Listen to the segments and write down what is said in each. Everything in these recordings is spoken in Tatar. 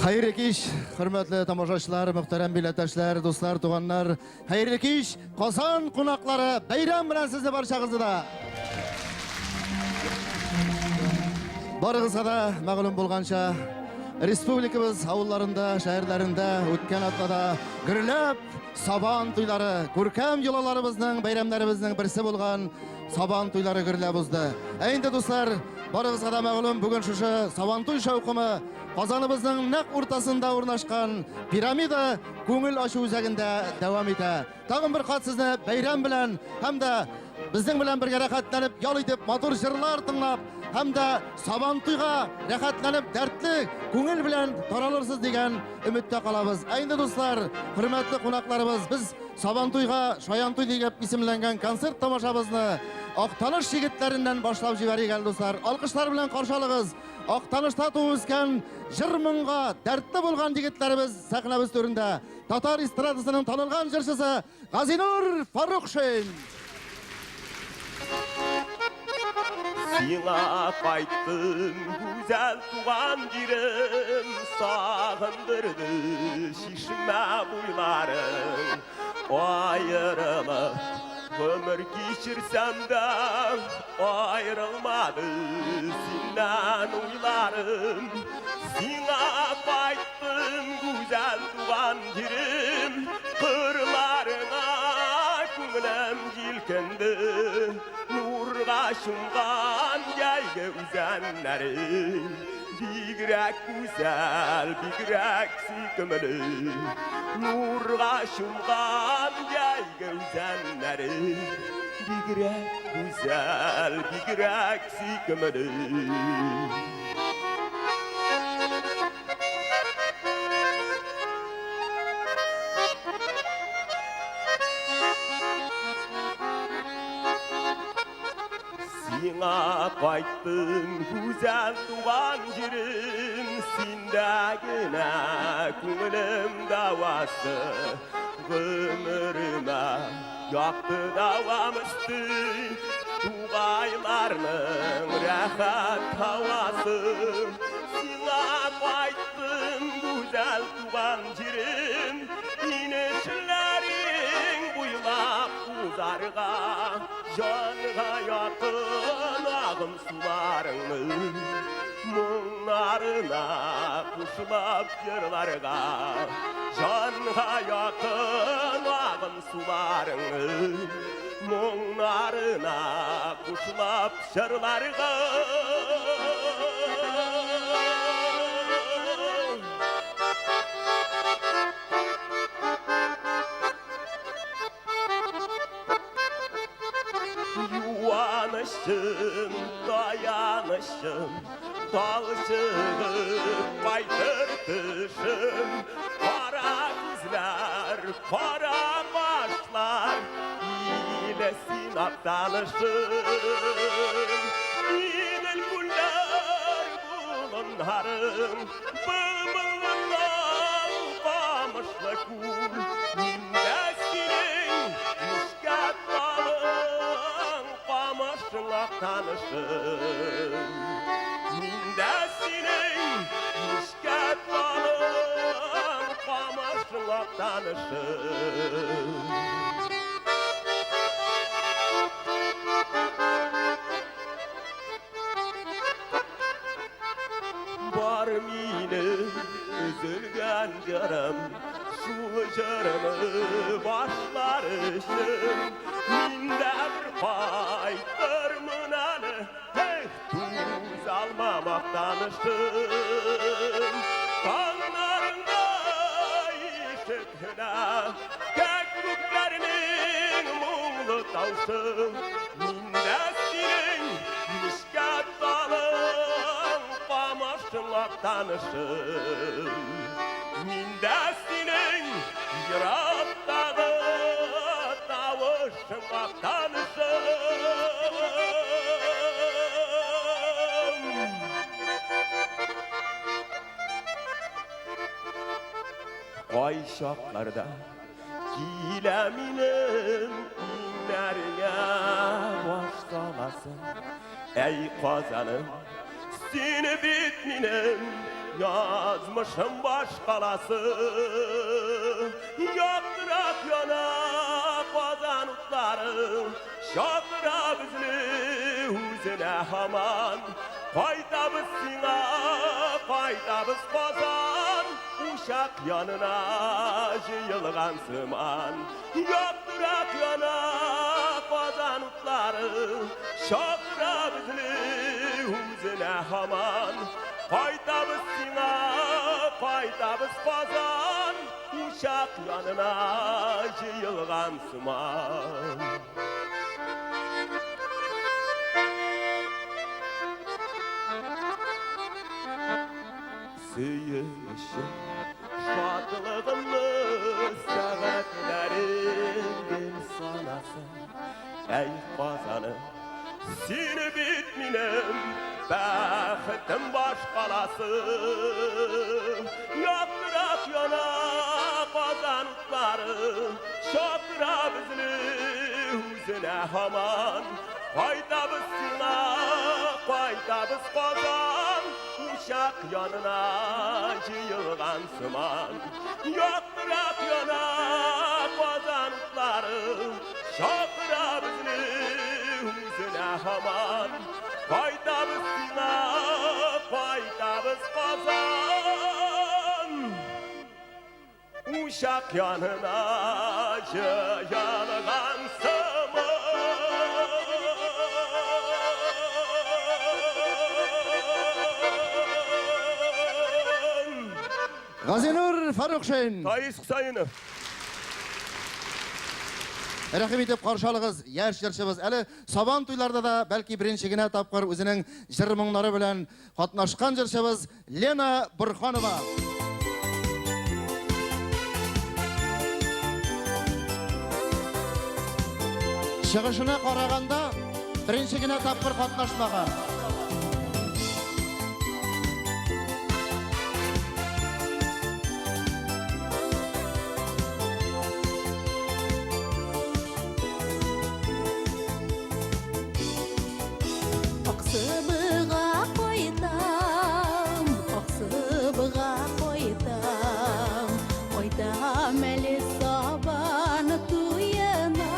Хәерле кич, хөрмәтле тамашачылар, мөхтәрәм милләттәшләр, дуслар, туганнар. Хәерле кич, Казан кунаклары, бәйрәм белән сезне барчагызны да. Барыгызга да мәгълүм булганча, республикабыз авылларында, шәһәрләрендә үткән атнада гөрләп Сабан туйлары, күркәм йолаларыбызның, бәйрәмнәребезнең берсе булган Сабан туйлары гөрләп узды. Ә инде, дуслар, барыгызга да мәгълүм, бүген шушы Сабантуй шаукымы Казаныбызның нәкъ уртасында урнашкан Пирамида күңел ачу үзәгендә дәвам итә. Тагын бер кат сезне бәйрәм белән һәм дә безнең белән бергә рәхәтләнеп, ял итеп, матур җырлар тыңлап һәм дә Сабантуйга рәхәтләнеп, дәртле күңел белән таралырсыз дигән өметтә калабыз. Ә инде, дуслар, хөрмәтле кунакларыбыз, без Сабантуйга Шаянтуй дип исемләнгән концерт тамашабызны Актаныш егетләреннән башлап җибәрик әле, дуслар. Алкышлар белән каршы алыгыз. Актанышта туып үскән, җыр-моңга дәртле булган егетләребез сәхнәбез түрендә. Татар эстрадасының танылган җырчысы Газинур Фаррухшин. Сиңа кайттым, гүзәл туган җирем, Сагындырды чишмә буйларың. Аерылып гомер кичерсәм дә, Аерылмады синнән уйларым. Сиңа кайттым, гүзәл туган җирем, Кырларыңа күңелем җилкенде. Нурга чумган җәйге үзәннәрең Бигрәк гүзәл, бигрәк сөйкемле. Нурга чумган җәйге үзәннәрең Бигрәк гүзәл, бигрәк сөйкемле. Сиңа кайттым, гүзәл туган җирем, Синдә генә күңелем дәвасы. Гомеремә якты дәвам өсти, Тугайларның рәхәт һавасы. Сиңа кайттым, гүзәл туган җирем, Инешләрең буйлап узарга, Җанга якын агым суларыңны, Моңнарына кушылып җырларга. Җанга якын агым суларыңны, Моңнарына кушылып җырларга. Юанычым, таянычым, Талчыгып кайтыр төшем, Кара күзләр, кара кашлар, Иле син актанышым. Идел күлләр болыннарың, Был-был камышлы күл, Миндә синең нечкә талың, Камышың актанышым. Миндә синең нечкә талың, Камышың актанышым. Бар минем өзелгән җырым, Шул җырымны башлар өчен Мин дә бер кайтырмын әле, Эх, түз алмам актанышым. Таңнарыңда ишетелә Кәккүкләрнең моңлы тавышы. Мин дә синең нечкә талың, Камашың актанышым. Мин дә синең ерактагы тавышың актанышым. Кайчакларда килә минем иңнәреңә баш саласым. Әй, Казаным, син бит минем Язмышым башкаласы. Яктырак яна Казан утлары, чакыра безне үзенә һаман. Кайтабыз сиңа, кайтабыз, Казан, учак янына җыелган сыман. Яктырак яна Казан утлары, чакыра безне үзенә һаман. Кайтабыз сиңа, кайтабыз, Казан, учак янына җыелган сыман. Сөенечем, шатлыгымны сәгатьләрен гел санасам, әй, Казаным, син бит минем бәхетем башкаласы. Яктырак яна Казан утлары, чакыра безне үзенә һаман. Кайтабыз сиңа, кайтабыз, Казан, учак янына җыелган сыман. Яктырак яна Казан утлары, чакыра безне үзенә һаман. Кайтабыз сиңа, кайтабыз, Казан, учак янына җыелган сыман. Газинур Фарукшин. Таис Хусаинов. Рәхим итеп каршы алыгыз, яшь җырчыбыз. Әле Сабан туйларда да бәлки беренче генә тапкыр үзенең җыр моңнары белән катнашкан җырчыбыз Лена Бурханова. Чыгышына караганда, беренче генә тапкыр катнашмаган. Аксыбыга кайтам, Аксыбыга кайтам, кайтам әле Сабан туена.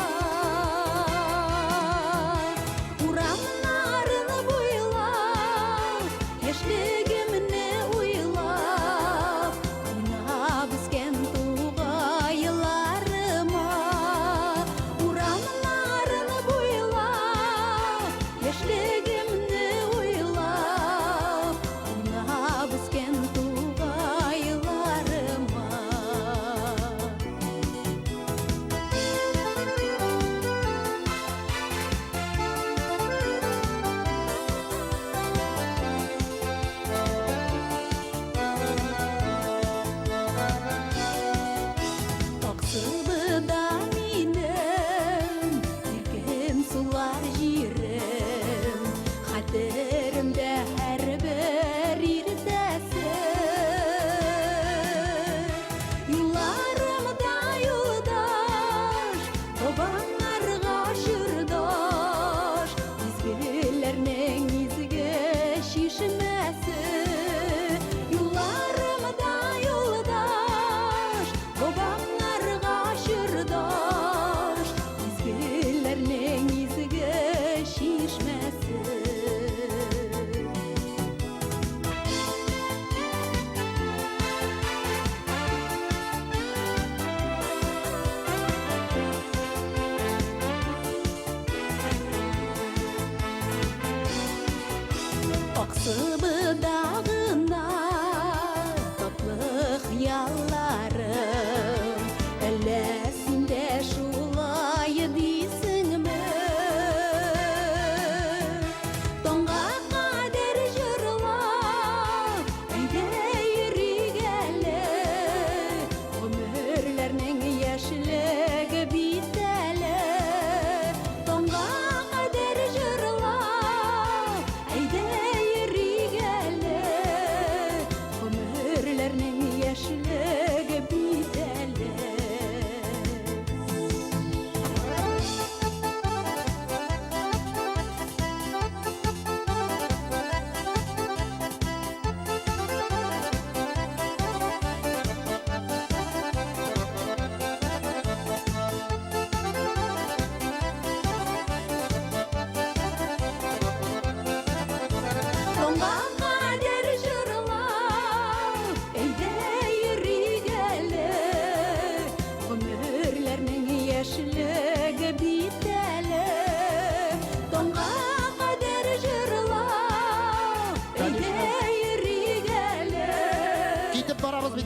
Урамнарын буйлап, яшьлегемне уйлап, уйнап үскән тугайларыма. Урамнарын буйлап, яшьлегемне уйлап, уйнап үскән тугайларыма.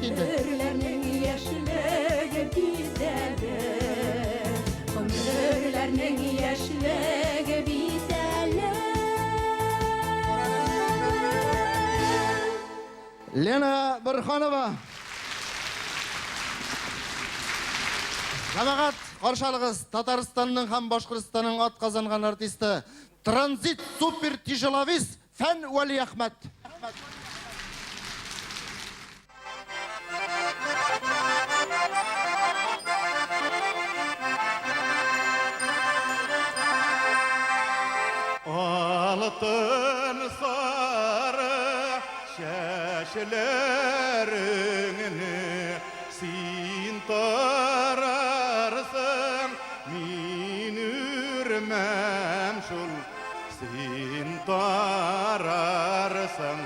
бит инде. Гомерләрнең яшьлеге бит әле. Гомерләрнең яшьлеге бит әле. Лена Борһанова. Җәмәгать, каршы алыгыз Татарстанның һәм Башкортстанның атказанган артисты, транзит супер тяжеловес Фән Вәлиәхмәт. Алтын сары чәчләреңне син тарарсың, мин үрмәм шул. Син тарарсың,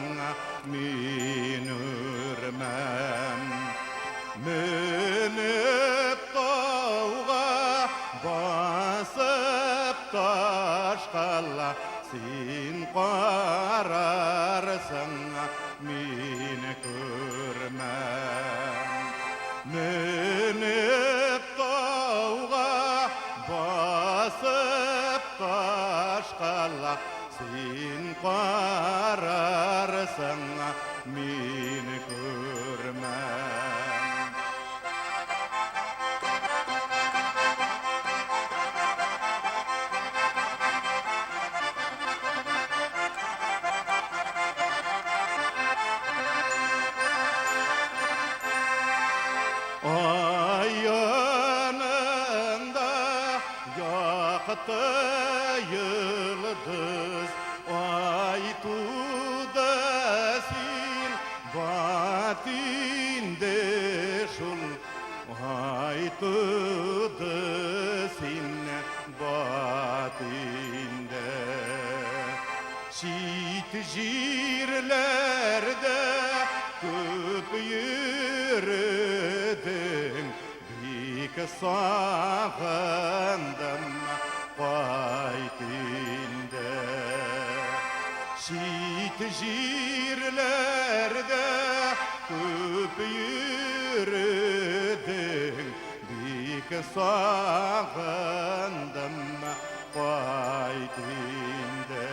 мин үрмәм. Менеп тауга, басып ташка, син карарсың, мин күрмәм. Менеп тауга, басып ташка, син карарсың, мин күрмәм. Ай янында якты йолдыз, ай туды, син бат инде шул. Ай туды, син бат инде. Чит җирләрдә күп йөрдең, бик сагындым, кайт инде. Чит җирләрдә күп йөрдең, бик сагындым, кайт инде.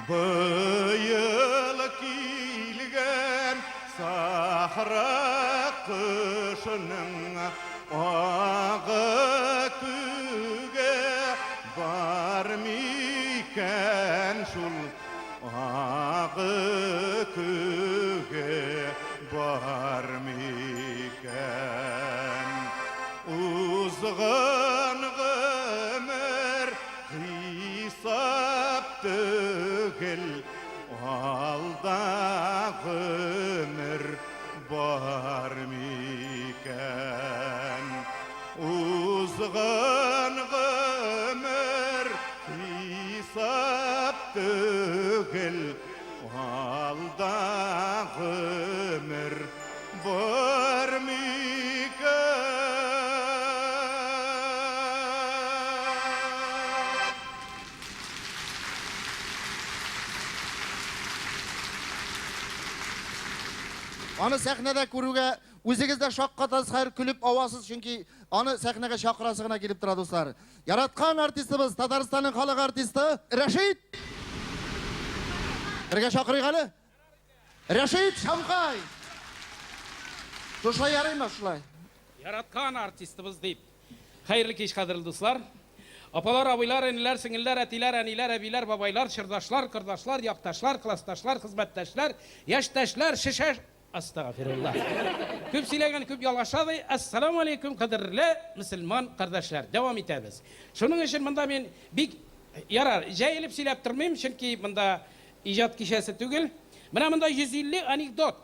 Быел килгән сахра кошының агы күге бар микән шул, агы күге бар микән? Узган гомер хисап түгел, алда гомер бар микән? Узган гомер хисап түгел, алда гомер бар микән? Аны сәхнәдә күрүгә үзегез дә шаккатасыз, хәер көлеп авасыз, чөнки аны сәхнәгә чакырасы гына килеп тора, дуслар. Яраткан артистыбыз, Татарстанның халык артисты Рәшит. Бергә чакырыйк әле. Рәшит Шамкай. Шушылай ярыймы, шулай? Яраткан артистыбыз дип. Хәерле кич, кадерле дуслар. Апалар, абыйлар, энеләр, сеңелләр, әтиләр, әниләр, әбиләр, бабайлар, чордашлар, кордашлар, якташлар, классташлар, хезмәттәшләр, яшьтәшләр, шешә. Астагфирулла. Күп сөйләгән күп ялгыша ди. Ассаламу алейкум, кадерле мөселман кардәшләр. Дәвам итәбез. Шуның өчен монда мин бик ярар, җәелеп сөйләп тормыйм, чөнки монда иҗат кичәсе түгел. Менә монда 150 анекдот.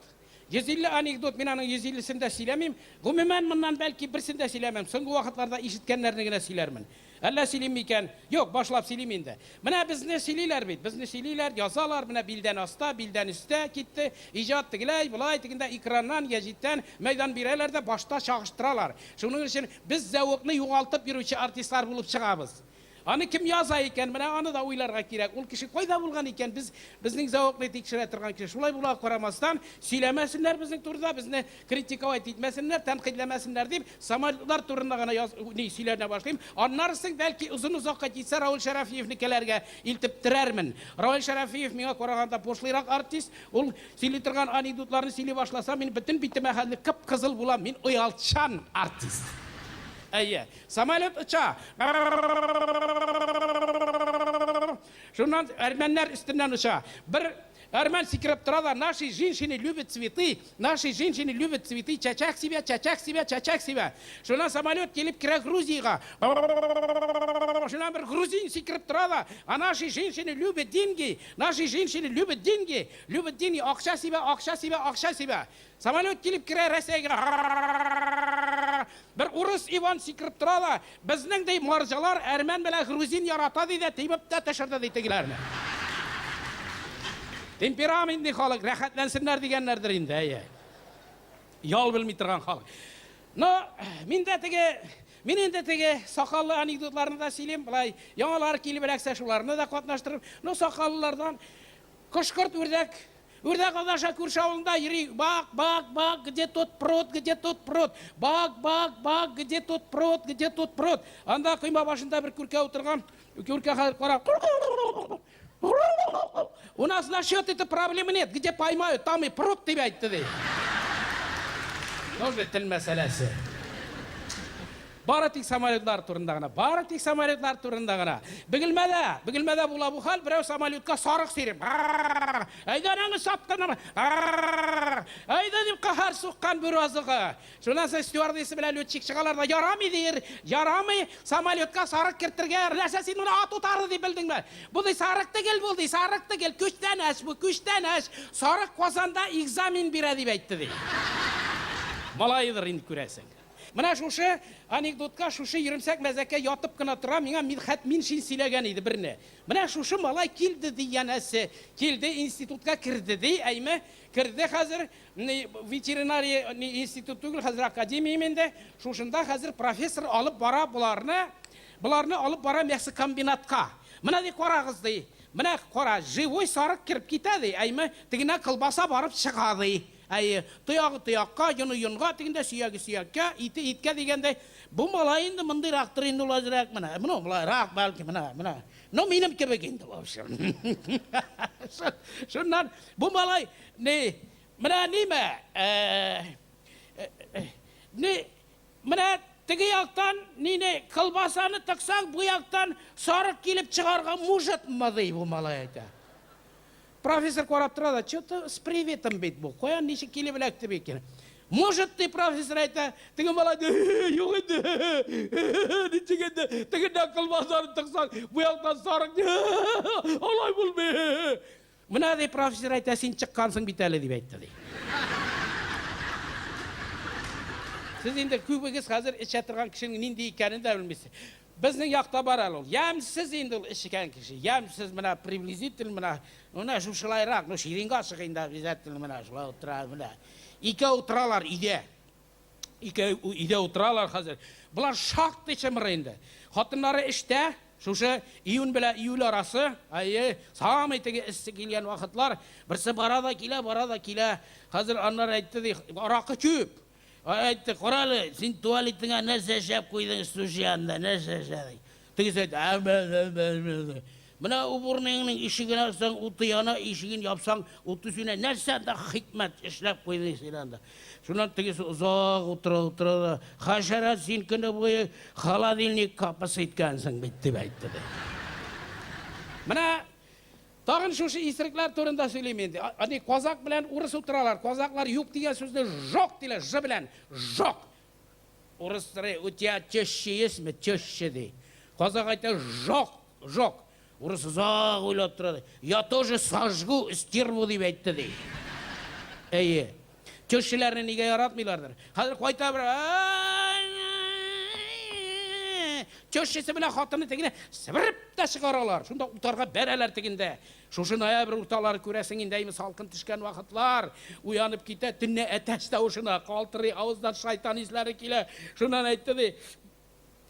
150 анекдот, мин аның 150-сен дә сөйләмим. Гомумән, моннан бәлки берсен дә сөйләмәм. Соңгы вакытларда ишеткәннәрне генә сөйләрмен. Әллә сөйлим микән? Юк, башлап сөйлим инде. Менә безне сөйлиләр бит, безне сөйлиләр, язалар, менә билдән аста, билдән өстә китте, иҗат тегеләй, болай, тегендә экраннан, гәҗиттән мәйдан бирәләр дә башта чагыштыралар. Шуның өчен без зәвыкны югалтып йөрүче артистлар булып чыгабыз. Аны кем яза икән, менә аны да уйларга кирәк. Ул кеше кайда булган икән, без, безнең зәвыкны тикшерә торган кеше. Шулай була карамастан, сөйләмәсеннәр безнең турыда, безне критиковать итмәсеннәр, тәнкыйтьләмәсеннәр дип, самолетлар турында гына яз, ни, сөйләнә башлыйм. Аннары соң, бәлки, озын-озакка китсә, Равил Шәрәфиевнекеләргә илтеп терәрмен. Равил Шәрәфиев миңа караганда пошлыйрак артист. Ул сөйли торган анекдотларны сөйли башласа, мин бөтен битемә хәтле кып-кызыл булам. Мин оялчан артист. Әйе. Самолет оча. Шуннан әрмәннәр өстеннән оча. Бер әрмән сикереп тора да, наши женщины любят цветы, наши женщины любят цветы, чәчәк сибә, чәчәк сибә, чәчәк сибә. Шуннан самолет килеп керә Грузиягә. Шуннан бер грузин сикереп тора да, а наши женщины любят деньги, наши женщины любят деньги, любят деньги, акча сибә, акча сибә, акча сибә. Самолет килеп керә Рәсәйгә. Бер урыс Иван сикереп тора да, безнең ди марҗалар әрмән белән грузин ярата ди дә тибеп тә төшерде ди тегеләрне. Темпераментный халык, рәхәтләнсеннәр дигәннәрдер инде, әйе. Ял белми торган халык. Но мин дә теге, мин инде теге сакаллы анекдотларны да сөйлим, болай яңалар килеп эләксә шуларны да катнаштырып, но сакаллылардан кош-корт үрдәк Үрдәк адаша күрше авылында йөри. Бак, бак, бак, где тот пруд, где тот пруд? Бак, бак, бак, где тот пруд, где тот пруд? Анда койма башында бер күркә утырган. Күркә хәзер кара. У нас насчет это проблемы нет. Где поймают, там и пруд дип әйтте ди. Тоже тел мәсьәләсе. Бары тик самолетлар турында гына, бары тик самолетлар турында гына. Бөгелмәдә, Бөгелмәдә була бу хәл, берәү самолетка сарык сөйри. Әйдә анаңны саткан. Әйдә дип каһәр суккан бүре азыгы. Шуннан соң стюардесса белән летчик чыгалар да, ярамый дир, ярамый самолетка сарык кертергә. Нәрсә син моны ат утары дип белдеңме? Бу ди сарык түгел, бу ди сарык түгел, күчтәнәч бу, күчтәнәч. Сарык Казанда экзамен бирә дип әйтте ди. Малаедыр инде күрәсең. Менә шушы анекдотка, шушы йөремсәк мәзәккә ятып кына тора, миңа Мидхәт Миншин сөйләгән иде берне. Менә шушы малай килде, ди, янәсе. Килде, институтка керде, ди, әйме, керде хәзер, ни, ветеринария ни, институт түгел, хәзер академия инде. Шушында хәзер профессор алып бара боларны, боларны алып бара мясокомбинатка. Менә, ди, карагыз, ди, менә кара, живой сарык кереп китә, ди, әйме, тегенә колбаса барып чыга, ди. Әйе, тоягы тоякка, йоны йонга, тегендә сөяге сөяккә, ите иткә дигәндәй, бу малай инде мондыйрактыр инде ул әзрәк, менә, менә болайрак, бәлки, менә, менә. Ну, минем кебек инде, в общем. Шуннан бу малай, ни, менә ниме, ни, менә теге яктан нине, колбасаны тыксаң, бу яктан сарык килеп чыгарга мужетмы, ди бу малай әйтә. Профессор карап тора да, что-то с приветом бит бу, каян ничек килеп эләкте бит икән. Может, ди профессор әйтә, теге малай юк инде, ничек инде, тегеннән колбасаны тыксаң, бу яктан сарык, алай булмый. Менә ди профессор әйтә, син чыккансың бит әле, дип әйтте ди. Сез инде күбегез хәзер эчә торган кешенең нинди икәнен дә белмисез. Безнең якта бар әле ул. Ямьсез инде ул эчкән кеше. Ямьсез менә приблизительно менә, менә шушылайрак, ну ширинга ашык инде обязательно менә шулай утыра менә. Икәү утыралар өйдә. Икәү өйдә утыралар хәзер. Болар шактый чымыр инде. Хатыннары эштә, шушы июнь белән июль арасы, әйе, самый теге эссе килгән вакытлар, берсе бара да килә, бара да килә. Хәзер аннары әйтте ди, аракы күп. Әйтте, кара әле, син туалетыңа нәрсә эшләп куйдың стужи янында, нәрсә эшләдең? Тегесе әйтте, әмә, әмә, әмә. Менә уборныйыңның ишеген ачсаң, уты яна, ишеген япсаң, уты сүнә. Нәрсә анда хикмәт эшләп куйдың син анда? Шуннан тегесе озак утыра, утыра да, хәшәрәт, син көне буе холодильник капысы иткәнсең бит, дип әйтте. Менә Тагын шушы исерекләр турында сөйлим инде. Ани казак белән урыс утыралар. Казаклар юк дигән сүзне жок диләр, ж белән. Жок. Урыс сорый, у тебя теща есть-ме? Теща ди. Казак әйтә, жок, жок. Урыс озак уйлап тора ди. Я тоже сожгу стерву дип әйтте ди. Әйе. Тещаларны нигә яратмыйлардыр? Хәзер кайта бер. Тещасы белән хатыны тегене себереп тә чыгаралар. Шунда утарга бәрәләр тегендә. Шушы ноябрь урталары күрәсең инде, әйме салкын төшкән вакытлар. Уянып китә, төнлә әтәч тавышына калтырый, авыздан шайтан исләре килә. Шуннан әйтте ди,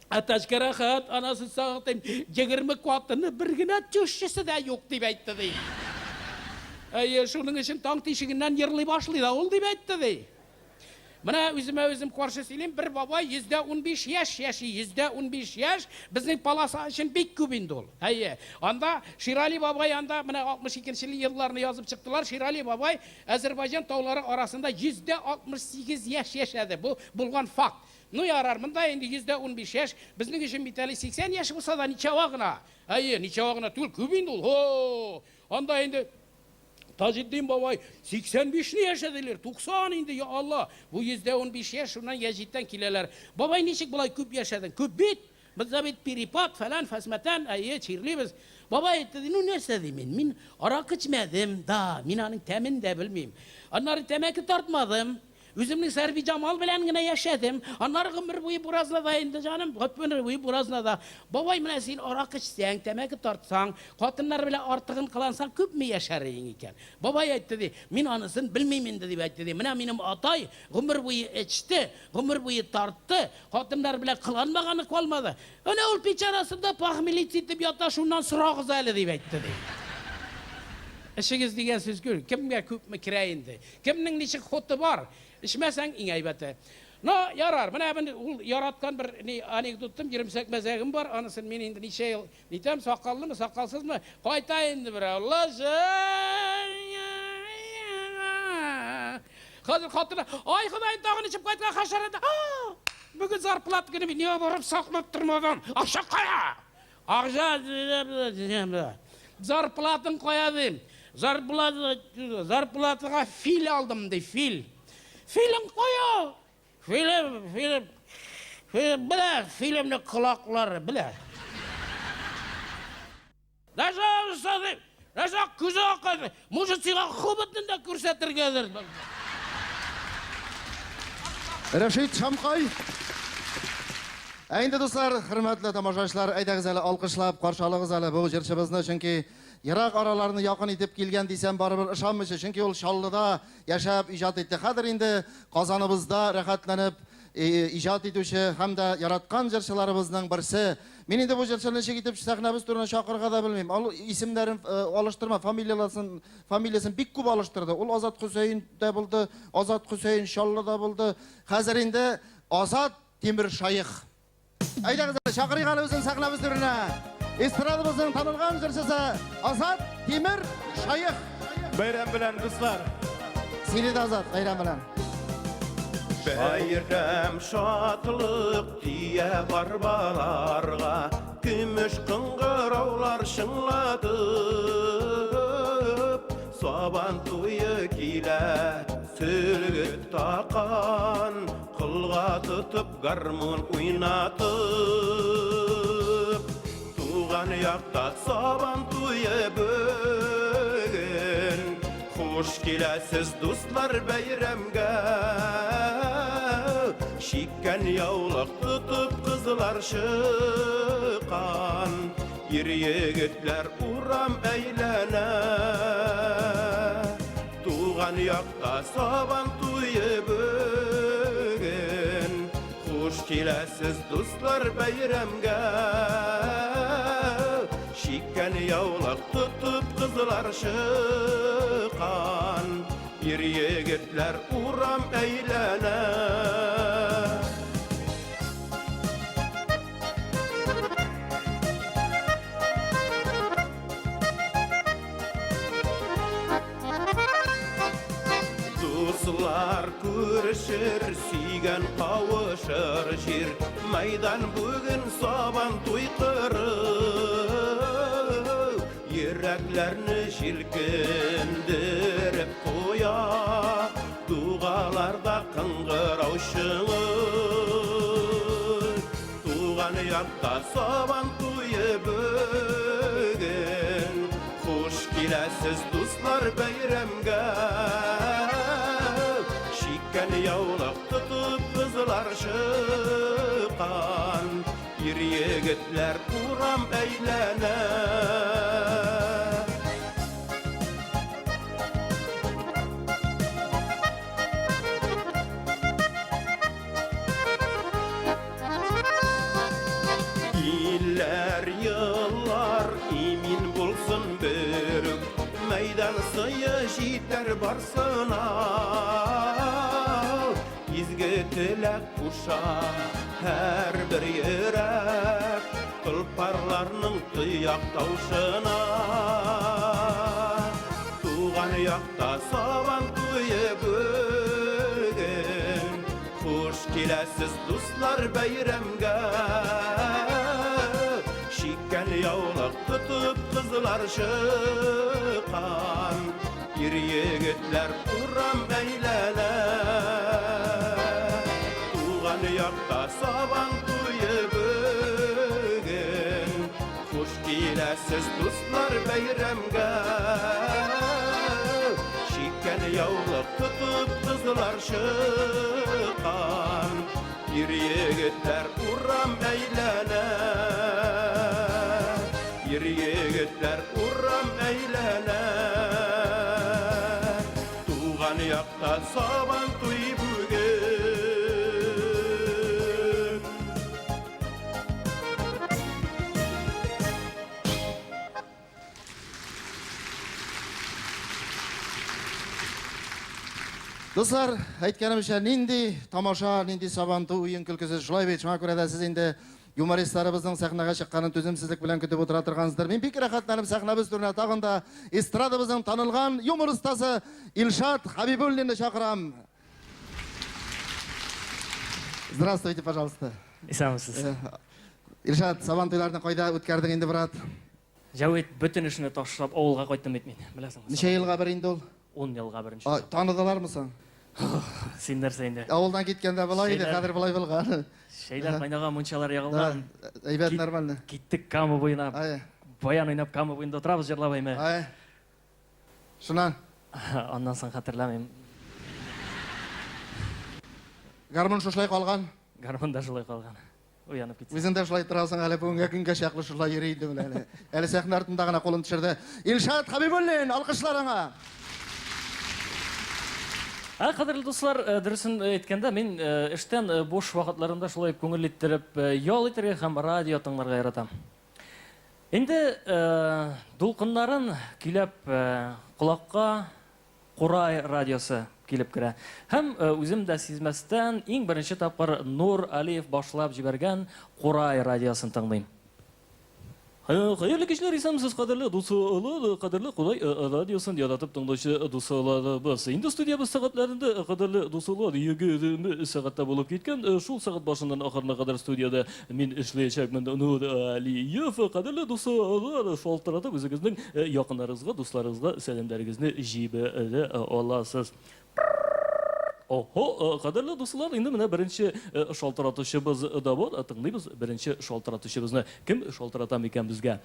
Әтәчкә рәхәт, анасы сагытыйм, 20 катыны бер генә тещасы да юк, дип әйтте ди. Әйе, шуның өчен таң тишегеннән ерлый башлый да ул, дип әйтте ди. Менә үземә үзем каршы сөйлим, бер бабай 115 яшь яши, 115 яшь безнең полоса өчен бик күп инде ул. Әйе, анда Ширали бабай анда менә 62 елларны язып чыктылар. Ширали бабай Әзербайҗан таулары арасында 168 яшь яшәде. Бу булган факт. Ну ярар, монда инде 115 яшь, безнең өчен бит әле 80 яшь булса да ничава гына. Әйе, ничава гына түгел, күп инде ул. Һо! Анда инде Таҗетдин бабай 85 не яшәделәр, 90 инде, я Алла. Бу 115 яшь, шуннан Яҗиттән киләләр. Бабай ничек болай күп яшәдең? Күп бит. Бездә бит перепад, фәлән, фәсмәтән, әйе, чирлибез. Бабай әйтте, ди, ну нәрсә ди мин? Мин аракы эчмәдем, да, мин аның тәмен дә белмим. Аннары тәмәке тартмадым. Үземнең Сәрбиҗамал белән генә яшәдем. Аннары гомер буе буразнада инде, җаным, гомер буе буразнада. Бабай, менә син аракы эчсәң, тәмәке тартсаң, хатыннар белән артыгын кылансаң, күпме яшәр идең икән? Бабай әйтте, ди, мин анысын белмим инде, дип әйтте, ди. Менә минем атай гомер буе эчте, гомер буе тартты, хатыннар белән кыланмаганы калмады. Әнә ул пич арасында похмелиться итеп ята, шуннан сорагыз әле, дип әйтте, ди. Эчегез дигән сүз күр, кемгә күпме керә инде. Кемнең ничек хоты бар, эчмәсәң иң әйбәте. Но, ярар, менә мин ул яраткан бер ни анекдотым, йөремсәк мәзәгем бар, анысын мин инде ничә ел нитәм, сакаллымы, сакалсызмы, кайта инде берәү. Лыжы! Хәзер хатыны, ай Ходаем, тагын эчеп кайткан хәшәрәт. Бүген зарплата көне бит, нигә барып саклап тормадың? Акча кая? Акча зарплатың кая дим. Зарплата зарплатага фил алдым ди, фил. Филең кая? Филем, филем, филем, белә, филемне колаклары белә. Нәрсә дип, нәрсә күзе акайды. Может, сиңа хоботын да күрсәтергәдер. Рәшит Шамкай. Ә инде, дуслар, хөрмәтле тамашачылар, әйдәгез әле алкышлап каршы алыгыз әле бу җырчыбызны, чөнки ерак араларны якын итеп килгән дисәм, барыбер ышанмыйсыз, чөнки ул Чаллыда яшәп иҗат итте. Хәзер инде Казаныбызда рәхәтләнеп иҗат итүче һәм дә яраткан җырчыларыбызның берсе. Мин инде бу җырчыны ничек итеп сәхнәбез турына чакырырга да белмим. Ул исемнәрен алыштырма, фамилиясын, фамилиясын бик күп алыштырды. Ул Азат Хөсәен дә булды, Азат Хөсәен Чаллы да булды. Хәзер инде Азат Тимершаех. Әйдәгез әле, чакырыйк әле үзен сәхнәбез түренә. Эстрадабызның танылган җырчысы Азат Тимершаех. Бәйрәм белән, дуслар! Сине дә, Азат, бәйрәм белән. Бәйрәм шатлык тия арбаларга, Көмеш кыңгыраулар чыңлатып, Сабан туе килә, сөлге такан, Кулга тотып гармун уйнатып. Туган якта сабан туе бүген. Хуш киләсез, дуслар, бәйрәмгә. Чиккән яулык тотып кызлар чыккан. Ир егетләр урам әйләнә. Туган якта сабан туе бүген. Хуш киләсез, дуслар, бәйрәмгә. Чиккән яулык тотып кызлар чыккан. Ир егетләр урам әйләнә. Дуслар күрешер, сөйгән кавышыр җир. Майдан бүген сабан туй кыры. Йөрәкләрне җилкендереп куя. Дугаларда кыңгырау чыңы. Туган якта сабан туе бүген. Хуш киләсез, дуслар, бәйрәмгә. Чиккән яулык тотып кызлар чыккан. Ир-егетләр урам әйләнә. Илләр, еллар имин булсын берүк, Мәйдан сые җитәр барсына. Изге теләк куша һәрбер йөрәк, Толпарларның тояк тавышына. Туган якта сабан туе бүген, Хуш киләсез, дуслар, бәйрәмгә. Чиккән яулык тотып кызлар чыккан, Ир-егетләр урам әйләнә. Туган якта сабан туе бүген, Хуш киләсез, дуслар, бәйрәмгә. Чиккән яулык тотып кызлар чыккан, Ир-егетләр урам әйләнә. Ир-егетләр урам әйләнә. Туган якта сабан туй бүген. Дуслар, әйткәнемчә, нинди тамаша, нинди сабантуй уен көлкесе, шулай бит. Шуңа күрә дә сез инде юмористларыбызның сәхнәгә чыкканын түземсезлек белән көтеп утыра торгансыздыр. Мин бик рәхәтләнеп сәхнәбез түренә тагын да эстрадабызның танылган юмор остасы Илшат Хабибуллинны чакырам. Здравствуйте, пожалуйста. Исәнмесез. Илшат, сабан туйларны кайда үткәрдең инде, брат? Җәвит, бөтен эшне ташлап авылга кайттым бит мин, беләсеңме? Ничә елга бер инде ул? 10 елга беренче. А, таныдылармы соң? Син нәрсә инде? Авылдан киткәндә болай иде, Шәйләр. хәзер болай булган. Шәйләр кайнаган, мунчалар Да, ягылган. әйбәт, нормально. Киттек Кама буена. Ай, Баян уйнап Кама буенда утырабыз җырлап әйме. ай. Шуннан Аннан соң хәтерләмим. гармун шушылай калган. Гармун да шулай калган. Уянып китсә. Үзең дә шулай торасың әле бүгенге көнгә чаклы шулай йөри инде менә әле. Әле сәхнә артында гына кулын төшерде. Илшат Хабибуллин, алкышлар аңа. Ә, кадерле дуслар, дөресен әйткәндә, мин эштән буш вакытларымда шулай күңел иттереп ял итәргә һәм радио тыңларга яратам. Инде дулкыннарын көйләп колакка Курай радиосы килеп керә. Һәм үзем дә сизмәстән, иң беренче тапкыр Нур Алиев башлап җибәргән Курай радиосын тыңлыйм. Хәерле кичләр, исәнмесез, кадерле дуслар, кадерле Курай радиосын яратып тыңлаучы дусларыбыз. Инде студиябез сәгатьләрендә, кадерле дуслар, 20 сәгатьтә булып киткән. Шул сәгать башыннан ахырына кадәр студиядә мин эшләячәкмен, Нур Алиев. Кадерле дуслар, шалтыратып үзегезнең якыннарыгызга, дусларыгызга сәламнәрегезне җибәрә аласыз. Охо, кадерле дуслар, инде менә беренче шалтыратучыбыз да бар. Тыңлыйбыз беренче шалтыратучыбызны. Кем шалтырата микән безгә?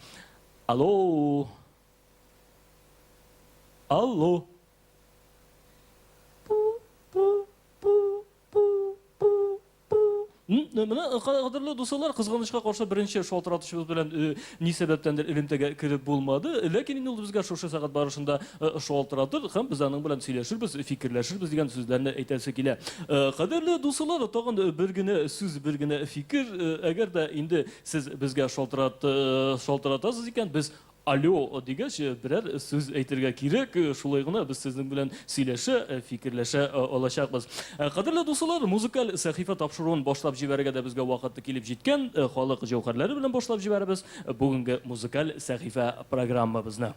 Алло. Алло. Пу, пу, пу, пу, пу. Менә, кадерле дуслар, кызганычка каршы беренче шалтыратучыбыз белән ни сәбәптәндер элемтәгә кереп булмады. Ләкин инде ул безгә шушы сәгать барышында шалтыратыр һәм без аның белән сөйләшербез, фикерләшербез дигән сүзләрне әйтәсе килә. Кадерле дуслар, тагын бер генә сүз, бер генә фикер. Әгәр дә инде сез безгә шалтыратасыз икән, без Алло дигәч, берәр сүз әйтергә кирәк, шулай гына без сезнең белән сөйләшә, фикерләшә алачакбыз. Кадерле дуслар, музыкаль сәхифә тапшыруын башлап җибәрергә дә безгә вакыт килеп җиткән. Халык җәүһәрләре белән башлап җибәрәбез бүгенге музыкаль сәхифә программабызны.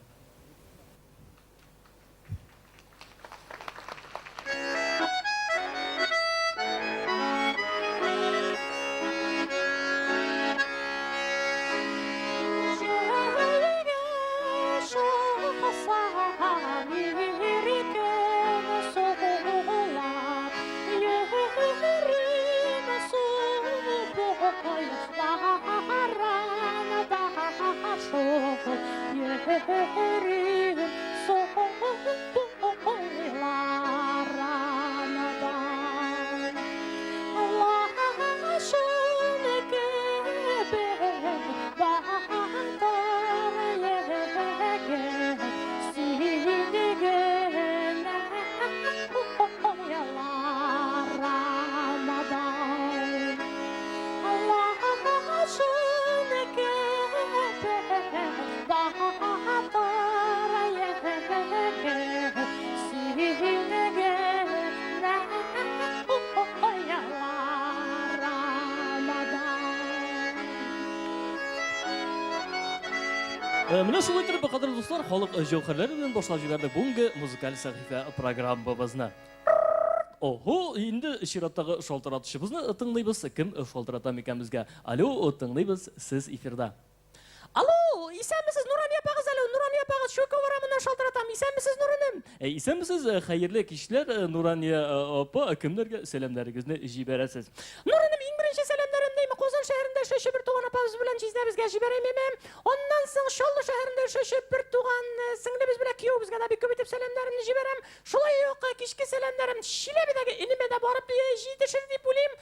Йөрим. Менә шулай итеп, кадерле дуслар, халык җәүһәрләре белән башлап җибәрдек бүгенге музыкаль сәхифә программабызны. Ого, инде чираттагы шалтыратучыбызны тыңлыйбыз. Кем шалтырата микән безгә? Алло, тыңлыйбыз, сез эфирда. Алло, исәнмесез, Нурания апагыз, алло, Нурания апагыз, Чуйков урамыннан шалтыратам. Исәнмесез, Нурынем? Исәнмесез, хәерле кичләр, Нурания апа, кемнәргә сәламнәрегезне җибәрәсез? Нурынем, иң беренче сәламнәремне Казан шәһәрендә эшләүче бер туган апабыз белән җизнәбезгә җибәрәм, яме. Аннан соң Чаллы шәһәрендә эшләүче бер туган сеңлебез белән кияүебезгә дә бик күп итеп сәламнәремне җибәрәм. Шулай ук кичке сәламнәрем Чиләбедәге энемә дә барып җитешер дип уйлыйм.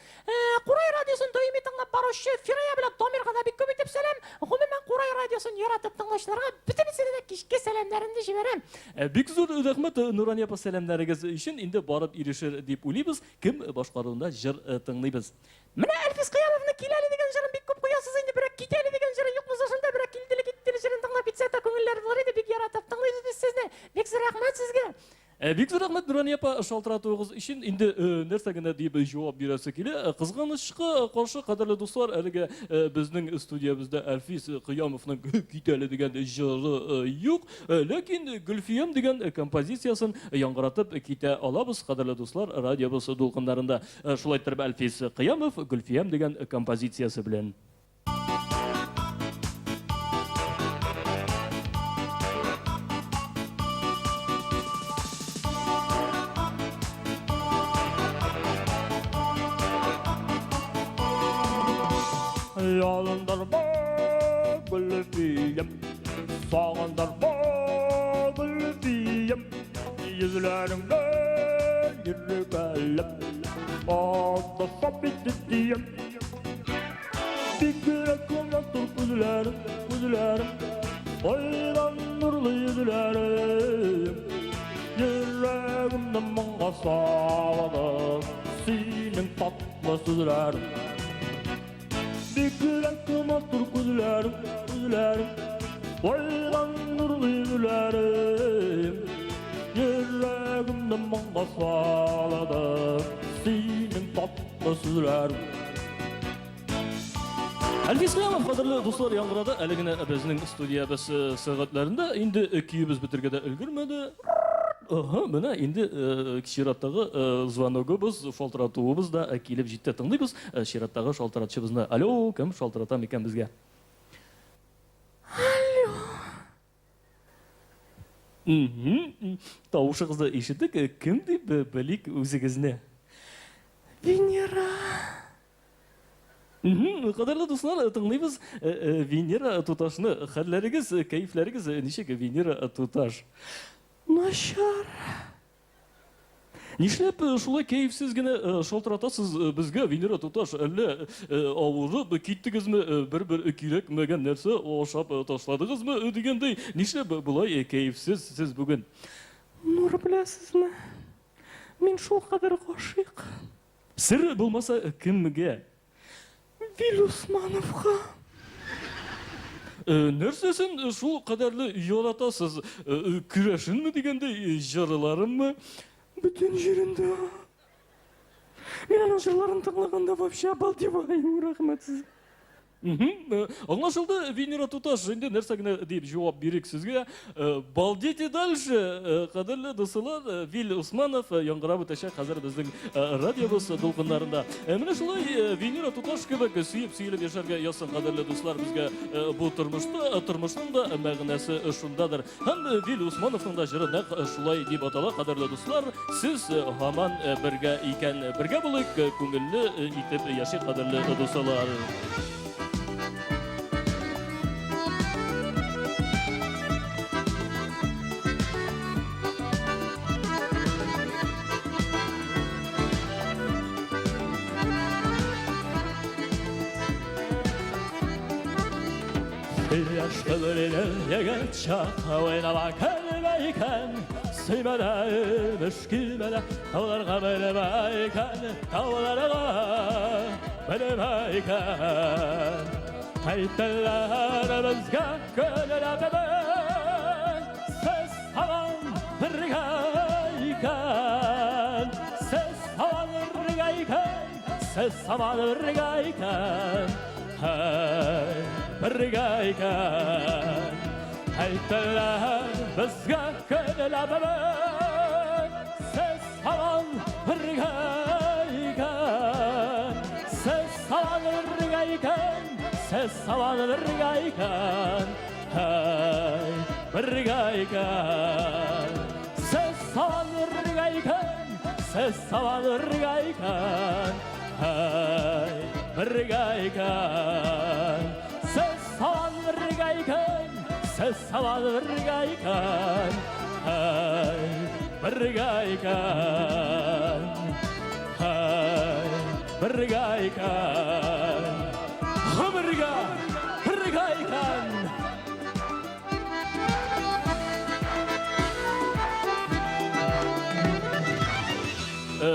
Курай радиосын даими тыңлап баручы Фирая белән Дамирга да бик күп итеп сәлам. Гомумән, Курай радиосын яратып тыңлаучыларга бөтенесенә дә кичке сәламнәремне җибәрәм. Бик зур рәхмәт, Нурания апа, сәламнәрегез өчен. Инде барып ирешер дип уйлыйбыз. Кем башкаруында җыр тыңлыйбыз. Менә Әлфис Кыямовның Кил әле дигән җырын бик күп куясыз инде, берәк Кит әле дигән җыры юкмы соң шунда, берәк Килделе-киттеле җырын тыңлап китсәк тә күңелләр булыр иде, бик яратып тыңлыйбыз без сезне. Бик зур рәхмәт сезгә. Бик зур рәхмәт, Нурания апа, шалтыратуыгыз өчен. Инде нәрсә генә дип җавап бирәсе килә. Кызганычка каршы, кадерле дуслар, әлегә безнең студиябездә Әлфис Кыямовның Кит әле дигән җыры юк. Ләкин Гөлфиям дигән композициясен яңгыратып китә алабыз, кадерле дуслар, радиобыз дулкыннарында. Шулай иттереп, Әлфис Кыямов Гөлфиям дигән композициясе белән. Ялындырма, Гөлфиям, сагындырма, Гөлфиям, йөзләреңне йөргәләп, алдаса бит диям. Бигрәк матур күзләрем, күзләрем, Айдан нурлы йөзләрем. Йөрәгемне моңга салды Синең татлы сүзләрең. Бигрәк матур күзләрем, күзләрем, Айдан нурлы йөзләрем. Йөрәгемне моңга салды Синең татлы сүзләрең. Әлфис Кыямов, кадерле дуслар, яңгырады әле генә безнең студиябез сәгатьләрендә. Инде көебез бетергә дә өлгермәде. Ага, менә инде чираттагы звоногыбыз, шалтыратуыбыз да килеп җитте. Тыңлыйбыз чираттагы шалтыратучыбызны. Алло, кем шалтырата микән безгә? Алло. Тавышыгызны ишеттек, кем дип белик үзегезне? Венера. Кадерле дуслар, тыңлыйбыз Венера туташны. Хәлләрегез, кәефләрегез ничек, Венера туташ? Начар. Нишләп шулай кәефсез генә шалтыратасыз безгә, Венера туташ? Әллә авырып киттегезме, бер-бер кирәкмәгән нәрсә ашап ташладыгызмы дигәндәй, нишләп болай кәефсез сез бүген? Нур, беләсезме, мин шулкадәр гашыйк. Сер булмаса, кемгә? Вил Усмановка. Нәрсәсен шул кадәрле яратасыз? Көрәшенме дигәндәй, җырларынмы? Бөтен җирендә. Мин аның җырларын тыңлаганда вообще обалдеваю, рәхмәт сезгә. Аңлашылды, Венера туташ, инде нәрсә генә дип җавап бирик сезгә. Балдите дальше, кадерле дуслар, Вил Усманов яңгырап үтәчәк хәзер безнең радиобыз дулкыннарында. Менә шулай Венера туташ кебек сөеп сөелеп яшәргә язсын, кадерле дуслар, безгә бу тормышта, тормышның да мәгънәсе шундадыр. Һәм Вил Усмановның да җыры нәкъ шулай дип атала, кадерле дуслар, сез һаман бергә икән, бергә булыйк, күңелле итеп яшик, кадерле дуслар. Егет чак уйнама көлмә икән, Сөймә дә, имеш килмә дә, Тауларга менмә икән, Тауларга менмә икән. Әйттеләр безгә көләбез, Сез һаман бергә икән, Сез һаман бергә икән. Сез һаман бергә икән, һәй, бергә икән. Әйтәләр безгә көнләмәбез, Сез һаман бергә икән. Сез һаман бергә икән, Сез һаман бергә икән. Һәй, бергә икән. Сез һаман бергә икән, Сез һаман бергә икән. Һәй, бергә икән. Сез һаман бергә икән, Сез һаман бергә икән. Һәй, бергә икән. Һәй, бергә икән. Гомергә бергә икән.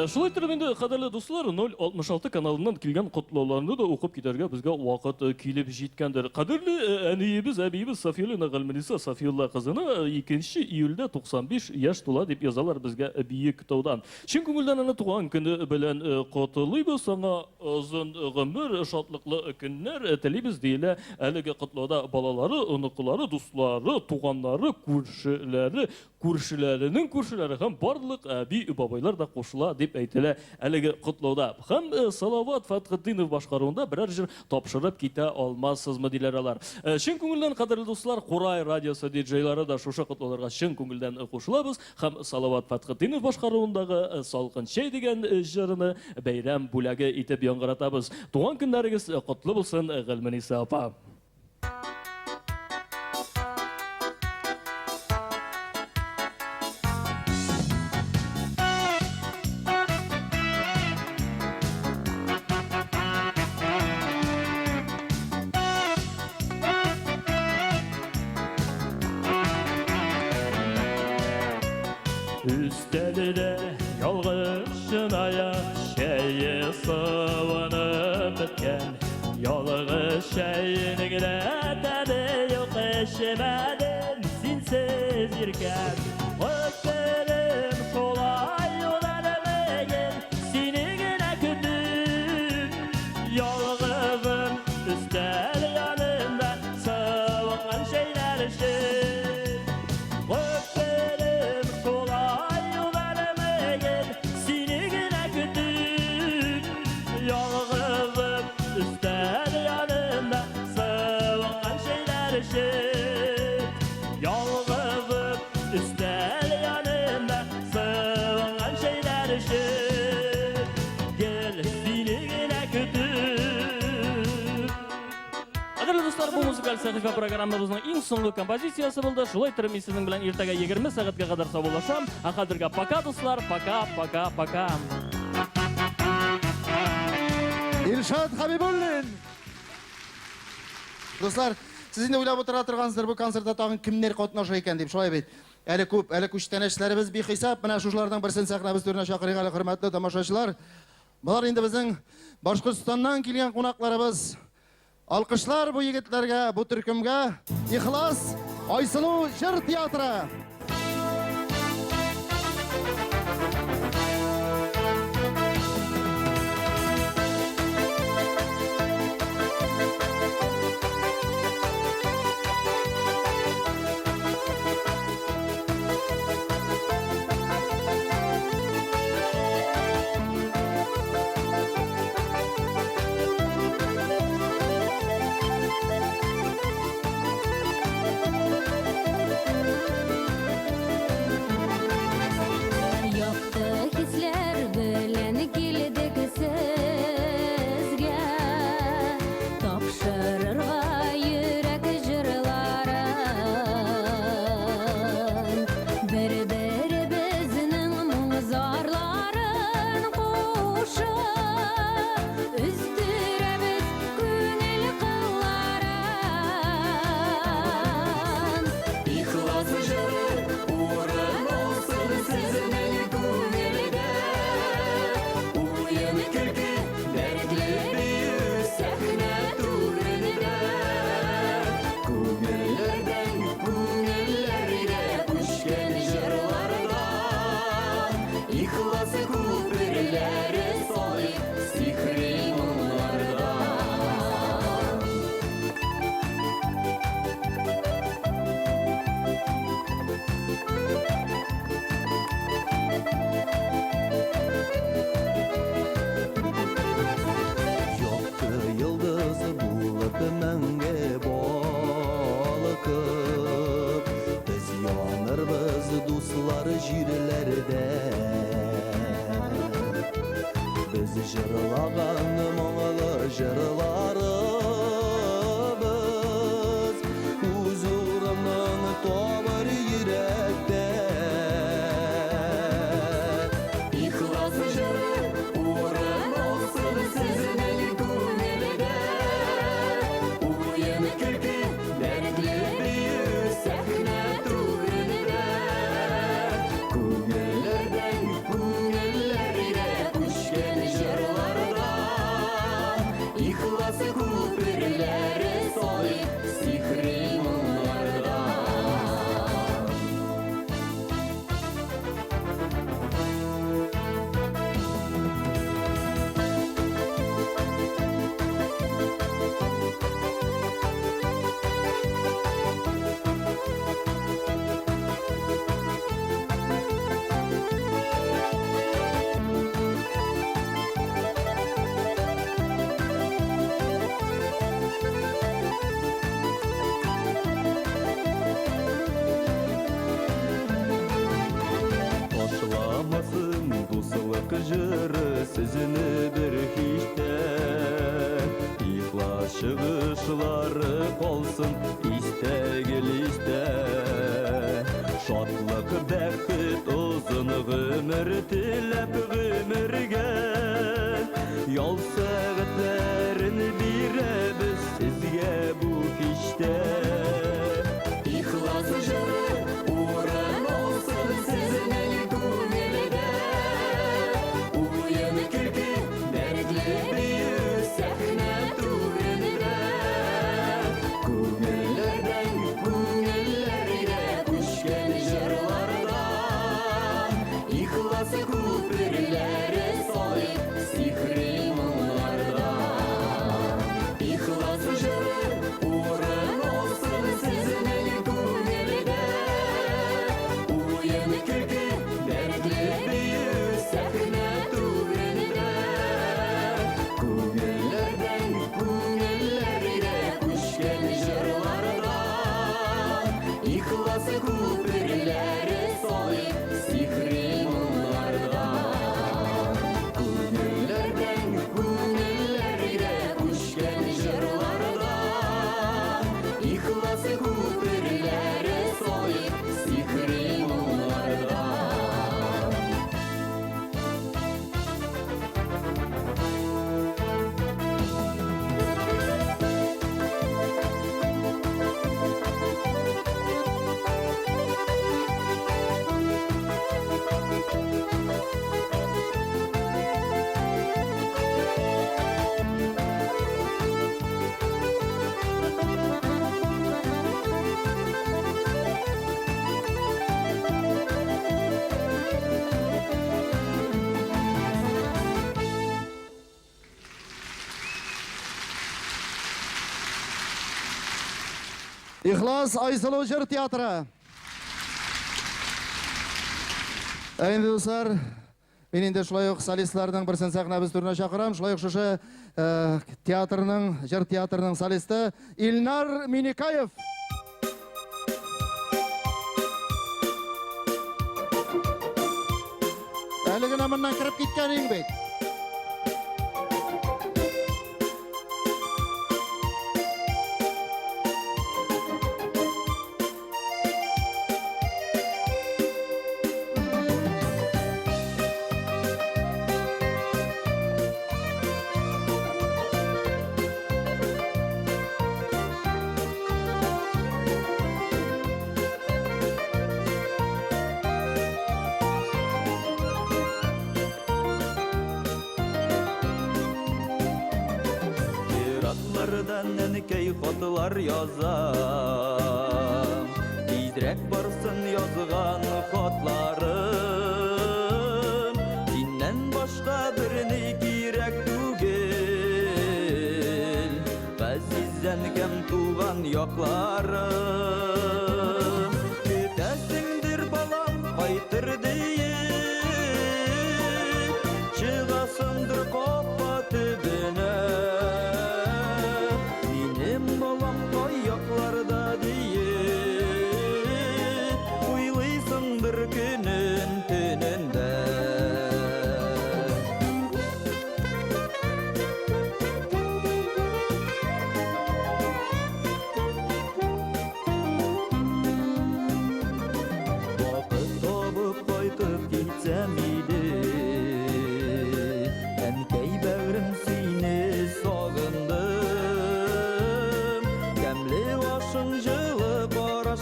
Шулай итеп инде, кадерле дуслар, 066 каналыннан килгән котлауларны да укып китәргә безгә вакыт килеп җиткәндер. Кадерле әниебез, әбиебез Сафиуллина Галмениса Сафиулла кызына 2 июльдә 95 яшь тула дип язалар безгә Биектаудан. Чын күңелдән аны туган көне белән котлыйбыз, аңа озын гомер, шатлыклы көннәр телибез, диелә әлеге котлауда. Балалары, оныклары, дуслары, туганнары, күршеләре, Күршеләренең күршеләре һәм барлык әби-бабайлар да кушыла, дип әйтелә әлеге котлауда. Һәм Салават Фәтхетдинов башкаруында берәр җыр тапшырып китә алмассызмы, диләр алар. Чын күңелдән, кадерле дуслар, Курай радиосы диджейлары да шушы котлауларга чын күңелдән кушылабыз һәм Салават Фәтхетдинов башкаруындагы Салкын чәй дигән җырны бәйрәм бүләге итеп яңгыратабыз. Туган көннәрегез котлы булсын, Гыйльмениса апа! Өстәлдә ялгыз чынаяк чәе суынып беткән. Ялгыз чәйнең дә тәме юк, эчмәдем синсез иркәм. Гомерем шулай узар бүген, сине генә көтеп. Ялгызым өстәл янында суынган чәйләр эчеп. Гомерем шулай узар бүген, сине генә көтеп. Ялгызым өстәл янында суынган чәйләр эчеп. Ялгызым өстәл янында суынган чәйләр эчеп. Гел сине генә көтеп. Кадерле дуслар, бу музыкаль сәхифә программабызның иң соңгы композициясе булды. Шулай итеп, мин сезнең белән иртәгә 20 сәгатькә кадәр саубуллашам. Ә хәзергә пока, дуслар, пока, пока, пока. Илшат Хабибуллин! Дуслар, сез инде уйлап утыра торгансыздыр, бу концертта тагын кемнәр катнаша икән дип, шулай бит? Әле күп, әле күчтәнәчләребез бихисап. Менә шушыларның берсен сәхнәбез түренә чакырыйк әле, хөрмәтле тамашачылар. Болар инде безнең Башкортстаннан килгән кунакларыбыз. Алкышлар бу егетләргә, бу төркемгә. Ихлас Айсылу җыр театры. җырларыбыз үз урынын табыр йөрәктә. Ихлас җыры урын алсын сезнең күңелдә. Уен, көлке, дәртле бию сәхнә түрендә. Күңелләрдән күңелләргә күчкән җырлардан ихлас күперләре салыйк сихри моңнардан. Ташламасын дуслык җыры сезне бер һич тә. Ихлас чыгышлары калсын истә, гел истә. Шатлык, бәхет, озын гомер теләп гомергә. Ял сәгатьләрен бирәбез сезгә бу кичтә. Ихлас җыры урын алсын сезнең күңелдә. Уен, көлке, дәртле бию сәхнә түрендә. Күңелләрдән күңелләргә күчкән җырлардан ихлас күперләре салыйк сихри моңнардан. Ихлас җыры урын алсын сезнең күңелдә. Уен, көлке, дәртле бию сәхнә түрендә. Күңелләрдән күңелләргә күчкән җырлардан ихлас күперләре салыйк сихри моңнардан. Күңелләрдән күңелләргә күчкән җырлардан ихлас күперләре салыйк сихри моңнардан. Ихлас Айсылу җыр театры. Ә инде, дуслар, мин инде шулай ук солистларның берсен сәхнәбез түренә чакырам. Шулай ук шушы театрның, җыр театрының солисты Илнар Миникаев. Әле генә моннан кереп киткән идең бит. Ераклардан әнкәй хатлар яза. Тизрәк барсын язган хатларым. Синнән башка берни кирәк түгел. Газиз әнкәм, туган якларым. Көтәсеңдер, балам кайтыр диеп. Чыгасыңдыр капка төбенә. Минем балам кай якларда диеп. Уйлыйсыңдыр көнен төнендә.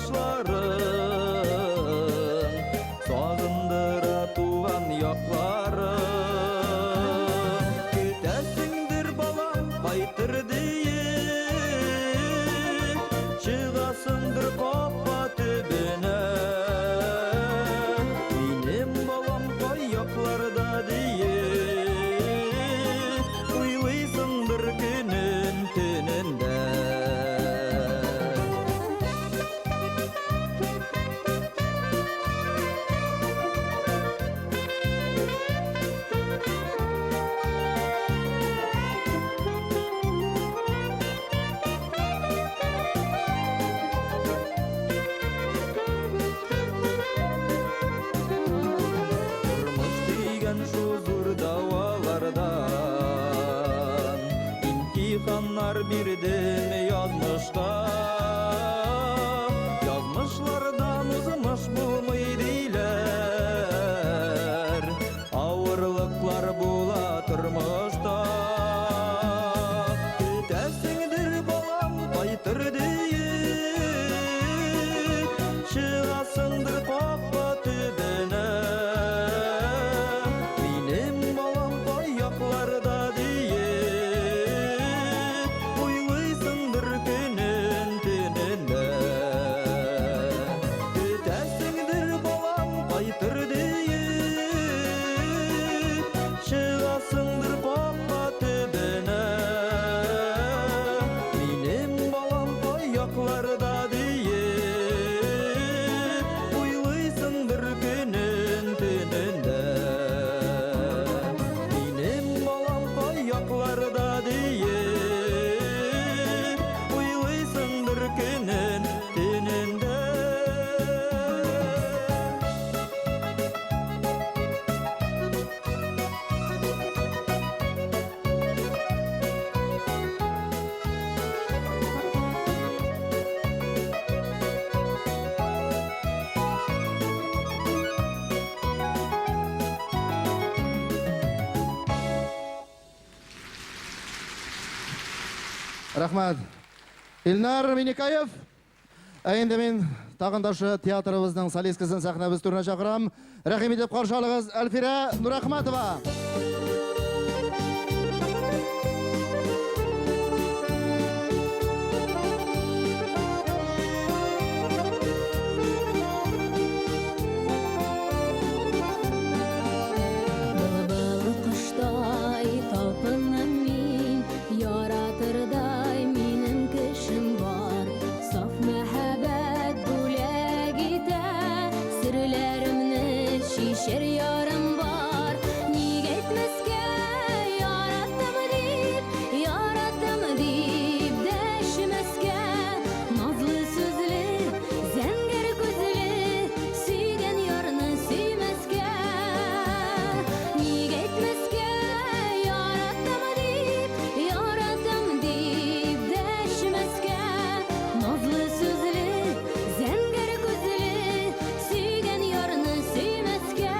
ташларын, Сагындыра туган якларың. Көтәсеңдер, балам, кайтыр диеп, Чыгасыңдыр капка төбенә. Минем балам кай якларда диеп, Уйлыйсыңдыр көнен төнендә. Тормыш дигән шул зур давалардан Имтиханнар бирдем язмышка. Язмышлардан узмыш булмый диләр, Авырлыклар була тормышта. Көтәсеңдер, балам, кайтыр диеп, Чыгасыңдыр капка төбенә. Минем балам кай якларда диеп, Уйлыйсыңдыр көнен төнендә. Көтәсеңдер, балам, кайтыр диеп, Чыгасыңдыр капка төбенә. Минем балам кай якларда диеп, Уйлыйсыңдыр көнен төнендә. Минем балам кай якларда диеп, Уйлыйсыңдыр көнен төнендә. Рәхмәт. Илнар Миникаев. Ә инде мин тагын да шушы театрыбызның солисткасын сәхнәбез түренә чакырам. Рәхим итеп каршы алыгыз Әлфирә Нурәхмәтова. Былбыл коштай талпынам мин, Яратырдай минем кешем бар. Саф мәхәббәт бүләк итә, Серләремне чишәр ярым бар. Ник әйтмәскә яратам дип, яратам дип дәшмәскә? Назлы сүзле, зәңгәр күзле, сөйгән ярны сөймәскә? Ник әйтмәскә яратам дип, яратам дип дәшмәскә? Назлы сүзле, зәңгәр күзле, сөйгән ярны сөймәскә?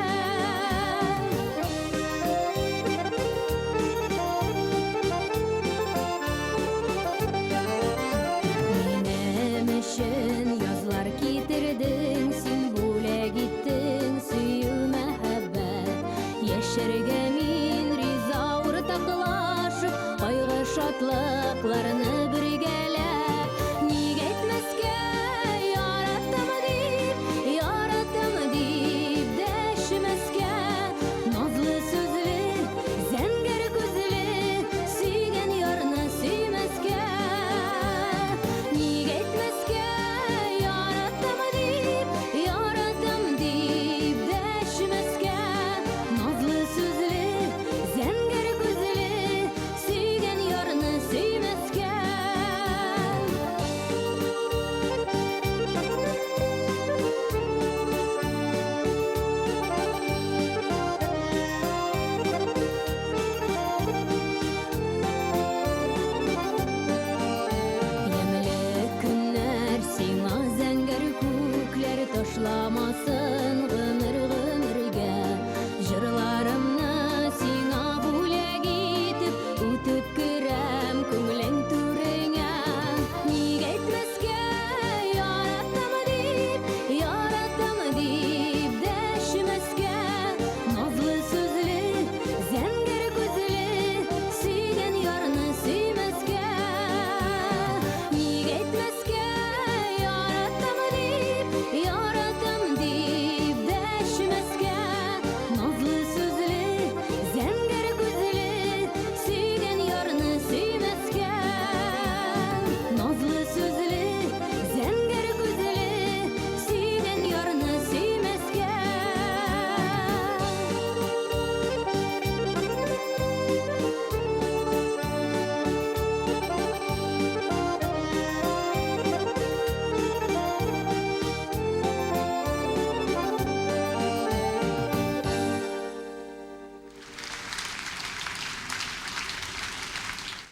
Минем өчен язлар китердең, син бүләк иттең сөю мәхәббәт. Яшәргә мин риза уртаклашып, кайгы шатлыкларны бергәләп. Ник әйтмәскә яратам дип, яратам дип дәшмәскә? Назлы сүзле, зәңгәр күзле, сөйгән ярны сөймәскә? Ник әйтмәскә яратам дип, яратам дип дәшмәскә? Назлы сүзле, зәңгәр күзле, сөйгән ярны сөймәскә?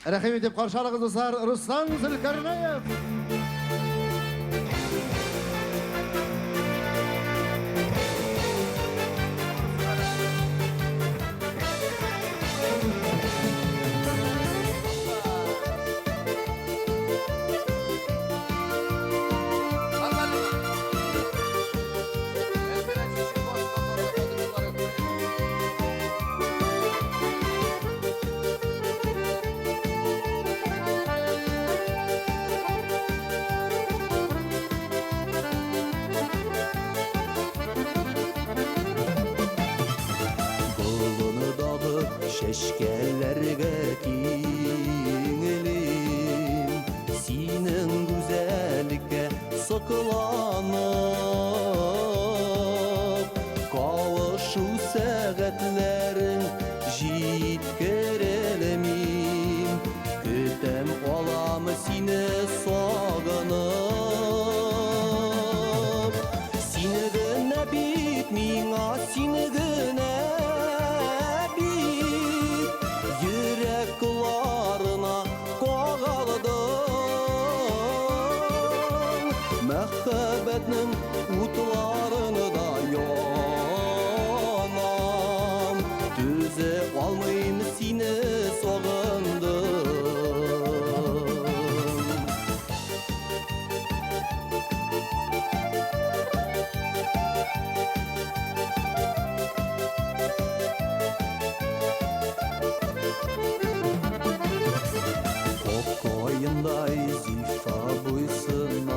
Рәхим итеп каршы алыгыз, дуслар, Руслан Зөлкәрнәев! Болыныдагы чәчкәләргә тиңелим, Синең гүзәллеккә сокланып, Кавышу сәгатьләрең җиткерелмим, Көтәм алам сине сагынып. Сине генә бит миңа, сине генә бит Йөрәк кылларына кагалдың. Мәхәббәтнең утларында янам, Түзә алмыйм сине сагындым. Каендай зифа буй-сыннарың,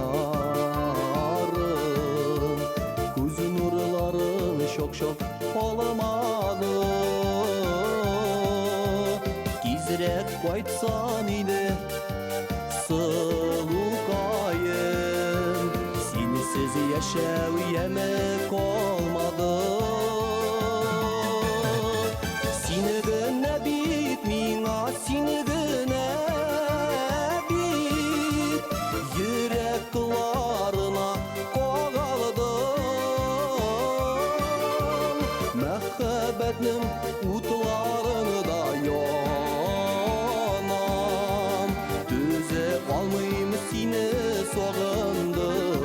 Күз нурларың чак-чак алманы. Тизрәк кайтсан иде, сылукаем, Синсез яшәү яме калмады. Сине генә бит миңа, сине генә бит Йөрәк кылларына кагалдың. Мәхәббәтнең утларында янам, Түзә алмыйм сине сагындым.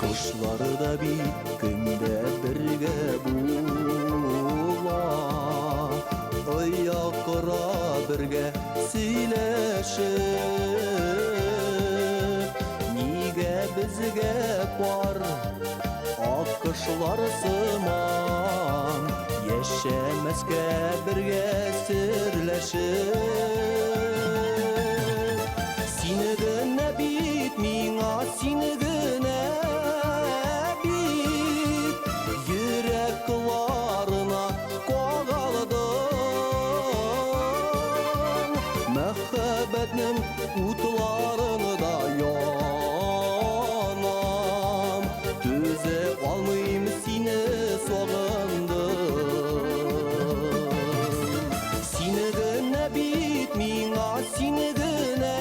Кошлар да бит көндә бергә була, Оя кора бергә сөйләшеп. Нигә безгә пар аккошлар сыман Яшәмәскә бергә серләшеп? Сине генә бит миңа, сине генә бит Йөрәк кылларына кагалдың. Мәхәббәтнең утларында янам, Түзә алмыйм сине сагындым. Сине генә бит миңа, сине генә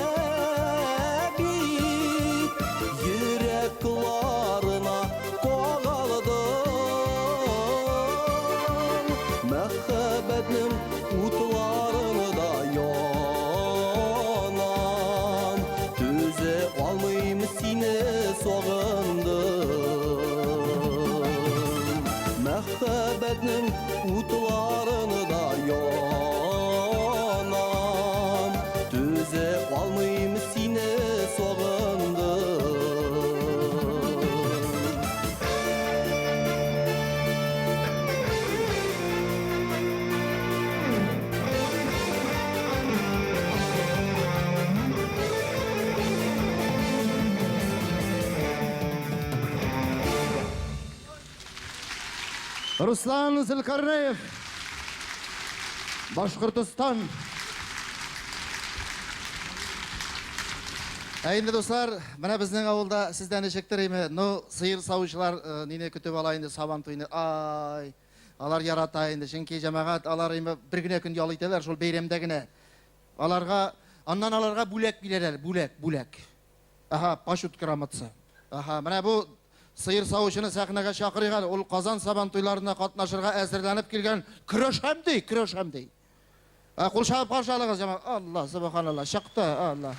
бит Йөрәк кылларына кагалдың. Мәхәббәтнең утларында янам, Түзә алмыйм сине сагындым. Мәхәббәтнең утларында янам, Түзә алмыйм сине сагындым. Руслан Зөлкәрнәев, Башкортостан. Ә инде, дуслар, менә безнең авылда сездә ничектер име? Ну, сыер савучылар нине көтеп ала инде Сабан туйны. Ай, алар ярата инде, чөнки җәмәгать алар име бер генә көн ял итәләр шул бәйрәмдә генә. Аларга Аннан аларга бүләк бирәләр, бүләк, бүләк. Аһа, почет грамотасы. Аһа, менә бу сыер савучыны сәхнәгә чакырыйк әле. Ул Казан Сабан туйларына катнашырга әзерләнеп килгән. Көрәшәм ди, көрәшәм ди. Ә, кул чабып каршы алыгыз, җәмәгать. Алла, субханалла, чыкты, Алла.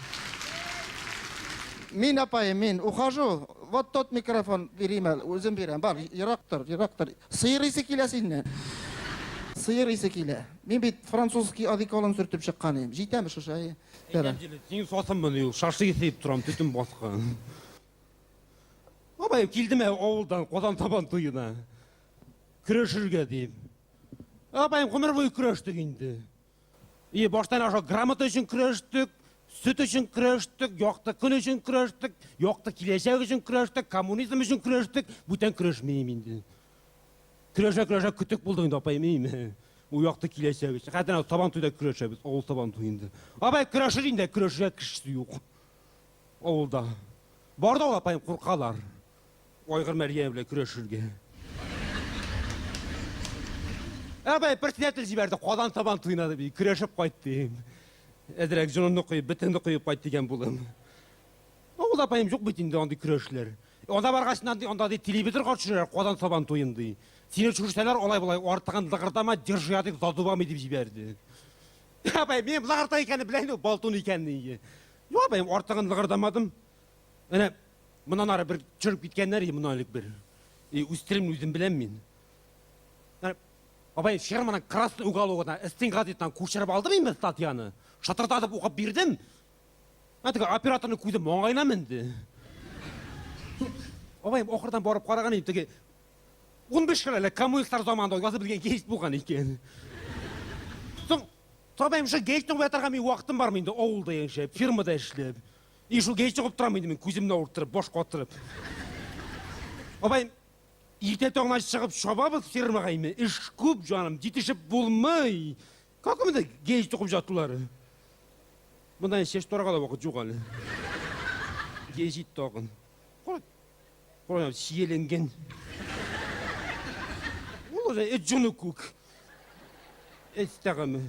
Мин, апаем, мин ухожу. Вот тот микрофон бирим әле, үзем бирәм. Бар, ерак тор, ерак тор. Сыер исе килә синнән. Сыер исе килә. Мин бит французский одеколон сөртеп чыккан идем. Җитәме шушы, әйе? Әйтәм җиле, син сасынмыни ул, шашлык исе дип торам, төтен баскан. Бабаем, килдем ә авылдан, Казан Сабан туена. Көрәшергә дип. Апаем, гомер буе көрәштек инде. И баштан аша грамота өчен көрәштек, сөт өчен көрәштек, якты көн өчен көрәштек, якты киләчәк өчен көрәштек, коммунизм өчен көрәштек. Бүтән көрәшмим инде. Көрәшә-көрәшә көтек булдык инде, апаем, әйме. Ул якты киләчәк өчен. Хәзер Сабан туйда көрәшәбез, авыл Сабан туенда. Апай, көрәшер инде, көрәшергә кешесе юк. Авылда. Бар да ул, апаем, куркалар. Айгыр Мәрьям белән көрәшергә. Әбәй, председатель җибәрде, Казан Сабан туена дип, көрәшеп кайт дим. Әзрәк җонымны коеп, бетеңне коеп кайт дигән булым. Авылда апаем юк бит инде андый көрәшләр. Анда баргач, анда, анда ди телевизорга төшерәләр Казан Сабан туен ди. Сине төшерсәләр, алай-болай артыгын лыгырдама, держи язык за зубами дип җибәрде. Апай, минем лыгырда икәнне белә инде, болтун икәнне. Юк, апаем, артыгын лыгырдамадым. Менә моннан ары бер төшереп киткәннәр и моннан элек бер. И үстерим үзем беләм мин. Абай ферманың красный угологына стен газетадан күчереп алдым инде статьяны. Шытырдатып укып бирдем. Ә теге операторның күзе маңгаена менде. Абай ахырдан барып караган идем, теге 15 ел элек коммунистлар заманында язып белгән гәзит булган икән. Соң, Абайым, шул гәзитне уятырга мин вакытым бармы инде авылда яшәп, фермада эшләп. И шул гәҗит укып торам инде мин, күземне авырттырып, баш катырып. Абай, иртә таңнан чыгып чабабыз фермага инде. Эш күп, җаным, җитешеп булмый. Как монда гәҗит укып жатулары? Монда чәч тарарга да вакыт юк әле. Гәҗит тагын. Кара, кара, чиеленгән. Ул уже эт җоны күк. Эт тәгаме.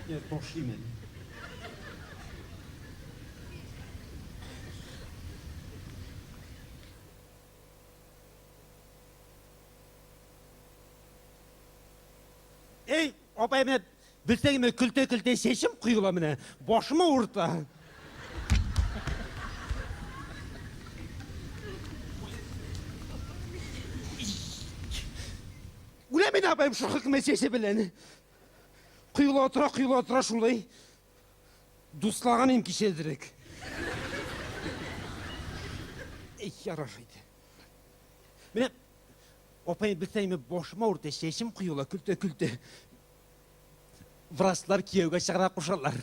Я ташлыйм әле. Эй, апай, менә белсәң, менә көлтә-көлтә чәчем коела менә. Башым авырта. Үләм инде, апаем, шул хөкүмәт чәче белән. Коела тора, коела тора шулай. Дуслаган им кичәзрәк. Эй, ярар иде. Менә апаем белсәң, башым авырта, чәчем коела, көлтә-көлтә. Врачлар кияүгә чыгарга кушалар.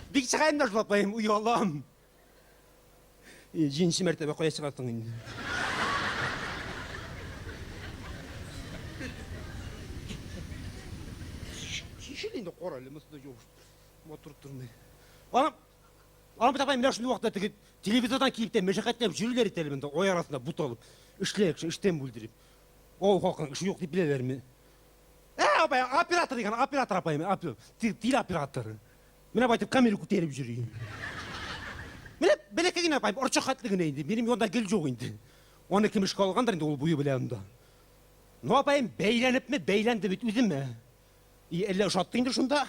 Бик чыга инде шул апаем, оялам. Җиденче мәртәбә кая чыгасың инде? Чишел инде, кара әле, монысы да юк. Матур тормый. Анам, анам бит апаем, менә шундый вакытта теге телевизордан килеп тә мәшәкатьләп йөриләр икән әле монда, ай арасында буталып. Эшләр кеше, эштән бүлдереп. Авыл халкының эше юк дип беләләрме? Ә, апай, оператор дигән, оператор апай, телеоператор. Менә байтып камера күтәреп йөри. Менә бәләкәй генә апай, орчык хәтле генә инде. Минем янда гел юк инде. Аны кем эшкә алгандыр инде ул буе белән анда. Ну, апаем, бәйләнепме, бәйләнде бит үземә. И, әллә ошатты инде шунда.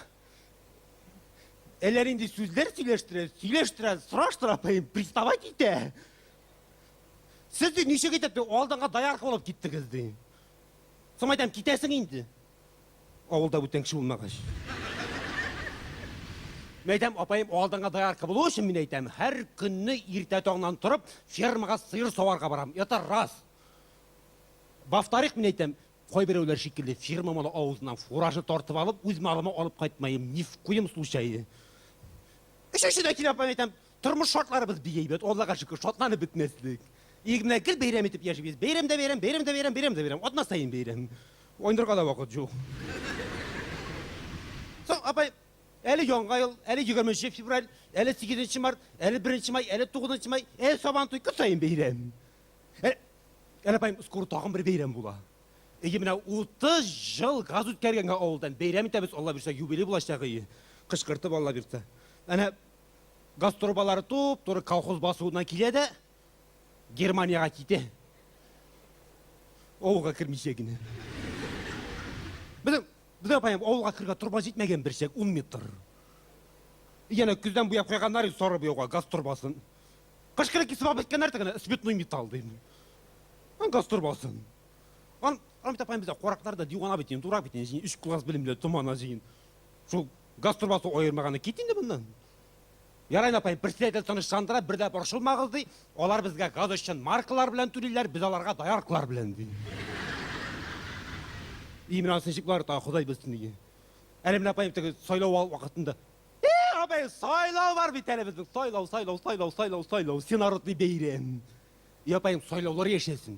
Әллә нинди сүзләр сөйләштерә, сөйләштерә, сораштыра апаем, приставать итә. Сез ди ничек итеп ди алдынгы доярка булып киттегез ди. Соң әйтәм, китәсең инде. Авылда бүтән кеше булмагач. Мин әйтәм, апаем, алдынгы доярка булу өчен мин әйтәм, һәр көнне иртә таңнан торып фермага сыер саварга барам. Это раз. Во-вторых, мин әйтәм, кайберәүләр шикелле ферма малы авызыннан фуражны тартып алып, үз малыма алып кайтмаем, ни в коем случае. Өченчедә килә апаем әйтәм, Тормыш шартларыбыз бик әйбәт, Аллага шөкер, шатланып бетмәслек. И менә гел бәйрәм итеп яшибез. Бәйрәм дә бәйрәм, бәйрәм дә бәйрәм, бәйрәм дә бәйрәм. Атна саен бәйрәм. Уйнарга да вакыт юк. Соң, апай, әле Яңа ел, әле 20 февраль, әле 8 март, әле 1 май, әле 9 май, әле Сабантуй, көн саен бәйрәм. Әле, әле апаем, скоро тагын бер бәйрәм була. Әйе, менә 30 ел газ үткәргәнгә авылдан бәйрәм итәбез, Алла бирсә, юбилей булачак, әйе. Кычкыртып, Алла бирсә. Әнә газ торбалары туп-туры колхоз басуыннан килә дә Германиягә китә. Авылга кермичә генә. Безнең безнең апаем авылга керергә торба җитмәгән бер чәк 10 метр. Янә көздән буяп куйганнар инде сары буяуга газ торбасын. Кыш көне кисеп алып беткәннәр тегене, цветной металл дим. Газ торбасын. Ан, ан бит апаем бездә караклар да дивана бит инде, дурак бит инде, өч класс белемле томана җыен. Шул газ торбасы аермаганы кит инде моннан. Ярай, апаем, председатель тынычландыра, бер дә борчылмагыз, ди. Алар безгә газ өчен маркалар белән түлиләр, без аларга дояркалар белән, ди. И, менә анысы ничек бар, тагы Ходай белсен, ди. Әле менә апаем теге сайлау вакытында. Э, апаем, сайлау бар бит әле безнең. Сайлау, сайлау, сайлау, сайлау, сайлау, всенародный бәйрәм. И, апаем, сайлаулар яшәсен.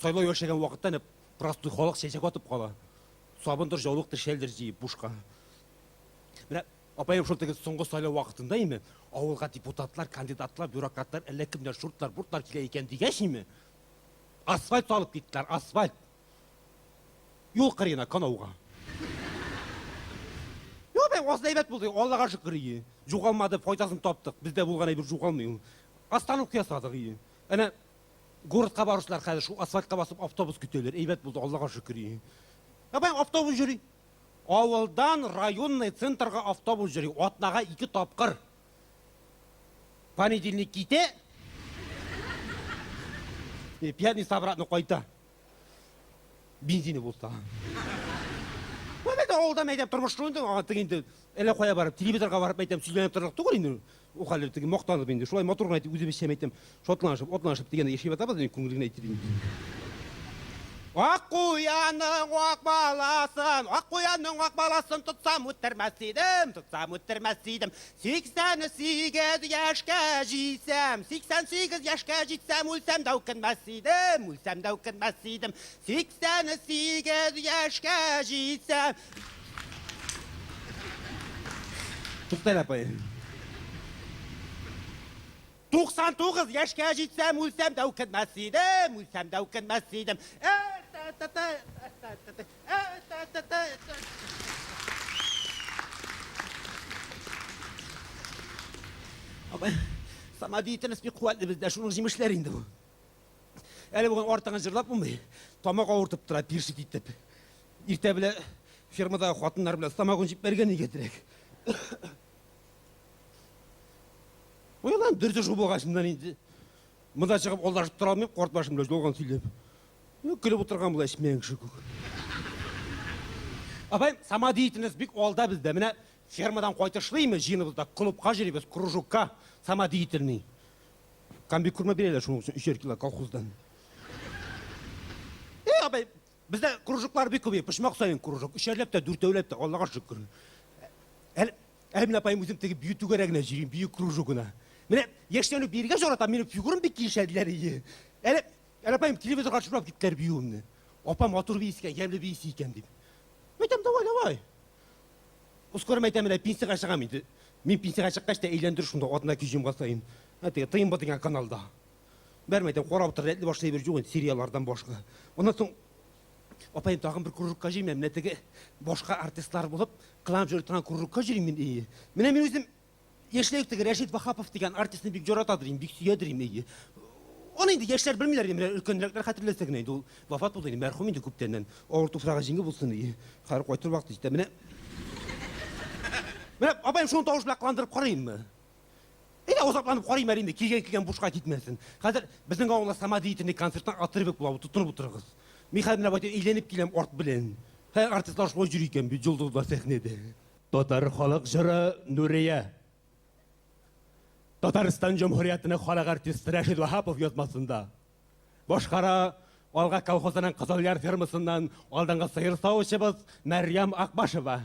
Сайлау яшәгән вакытта әнә простой халык чәчәк атып кала. Сабындыр, җаулыктыр, шәлдер җыеп бушка. Менә апаем шул теге соңгы сайлау вакытында име, авылга депутатлар, кандидатлар, бюрократлар, әллә кемнәр, шуртлар, буртлар килә икән дигәч име, асфальт салып киттеләр, асфальт. Юл кырыена, канауга. Юк, апаем, аз әйбәт булды, Аллага шөкер ие. Югалмады, файдасын таптык. Бездә булган әйбер югалмый ул. Остановка ясадык ие. Әнә городка баручылар хәзер шул асфальтка басып автобус көтәләр. Әйбәт булды, Аллага шөкер ие. Апаем, автобус йөри. Авылдан районный центрга автобус йөри, атнага ике тапкыр. Понедельник китә, пятница обратно кайта. Бензины булса. Мәйтәм, авылда мәйтәм, тормыш шул инде, аңа теге инде әллә кая барып, телевизорга барып мәйтәм, сөйләнеп торырлык түгел инде. Ул хәле теге мактанып инде, шулай матур гына итеп үзебезчә мәйтәм, шатланышып, атланышып дигәндә яшәп ятабыз инде, күңел генә итеп инде. Ак куянның ак баласын, ак куянның ак баласын тотсам үтермәс идем, тотсам үтермәс идем. 88 яшькә җитсәм, 88 яшькә җитсәм, үлсәм дә үкенмәс идем, үлсәм дә үкенмәс идем. 88 яшькә җитсәм. Тукта әле, апай. 99 яшькә җитсәм, үлсәм дә үкенмәс идем, үлсәм дә үкенмәс идем. Абай, самодеятельность бик куәтле бездә, шуның җимешләре инде бу. Әле бүген артыгын җырлап булмый. Тамак авыртып тора, першит итеп. Иртә белән фермадагы хатыннар белән самогон җипмәргә нигәтрәк. Уйлан, дөресе шул булгачыннан инде. Монда чыгып алдашып тора алмыйм, карт башым белән ялган сөйләп. Ну, көлеп утырган була эчмәгән кеше күк. Апай, самодеятельность бик алда бездә. Менә фермадан кайтышлыймы, җыеныбызда клубка йөрибез, кружокка, самодеятельный. Комбикорма бирәләр шуның өчен өчәр кило колхоздан. Э, апай, бездә кружоклар бик күп, почмак саен кружок, өчәрләп тә, дүртәүләп тә, Аллага шөкер. Әле Әле менә апаем үзем теге бию түгәрәгенә йөрим, бию кружогына. Менә яшьтән үк биергә жаратам, минем фигурам бик килешә диләр ие. Әле әле апаем телевизорга төшереп киттеләр биюемне. Апа матур бии икән, ямьле бии икән дип. Әйтәм, давай, давай. Ускорым әйтәм, менә пенсиягә чыгам инде. Мин пенсиягә чыккач та әйләндер шунда атна кич җомга саен. Ә теге ТНБ дигән каналда. Бәрме әйтәм, карап утыр, рәтле башлы әйбер юк инде сериаллардан башка. Аннан соң апаем тагын бер кружокка җыймам, менә теге башка артистлар булып, кыланып йөри торган кружокка йөрим мин, ие. Менә мин үзем яшьләй үк теге Рәшит Ваһапов дигән артистны бик яратадыр инде, бик сөядер инде, ие. Аны инде яшьләр белмиләр инде, менә өлкәнрәкләр хәтерләсә генә инде, ул вафат булды инде, мәрхүм инде күптәннән. Авыр туфрагы җиңел булсын, ие. Хәзер кайтыр вакыты җитә. Менә Менә апаем шуны тавыш белән кыландырып карыйммы? Әйдә, озакланып карыйм әле инде, килгән килгән бушка китмәсен. Хәзер безнең авылда самодеятельный концерттан отрывок була, тотынып утырыгыз. Мин хәзер менә байтак әйләнеп киләм арт белән. Хәзер артистлар шулай йөри икән бит, йолдызлар сәхнәдә. Татар халык җыры Нурия. Татарстан Җөмһүриятенең халык артисты Рәшид Ваһапов язмасында. Башкара Алга колхозының Кызылъяр фермасыннан алдынгы сыер савучыбыз Мәрьям Акбашева.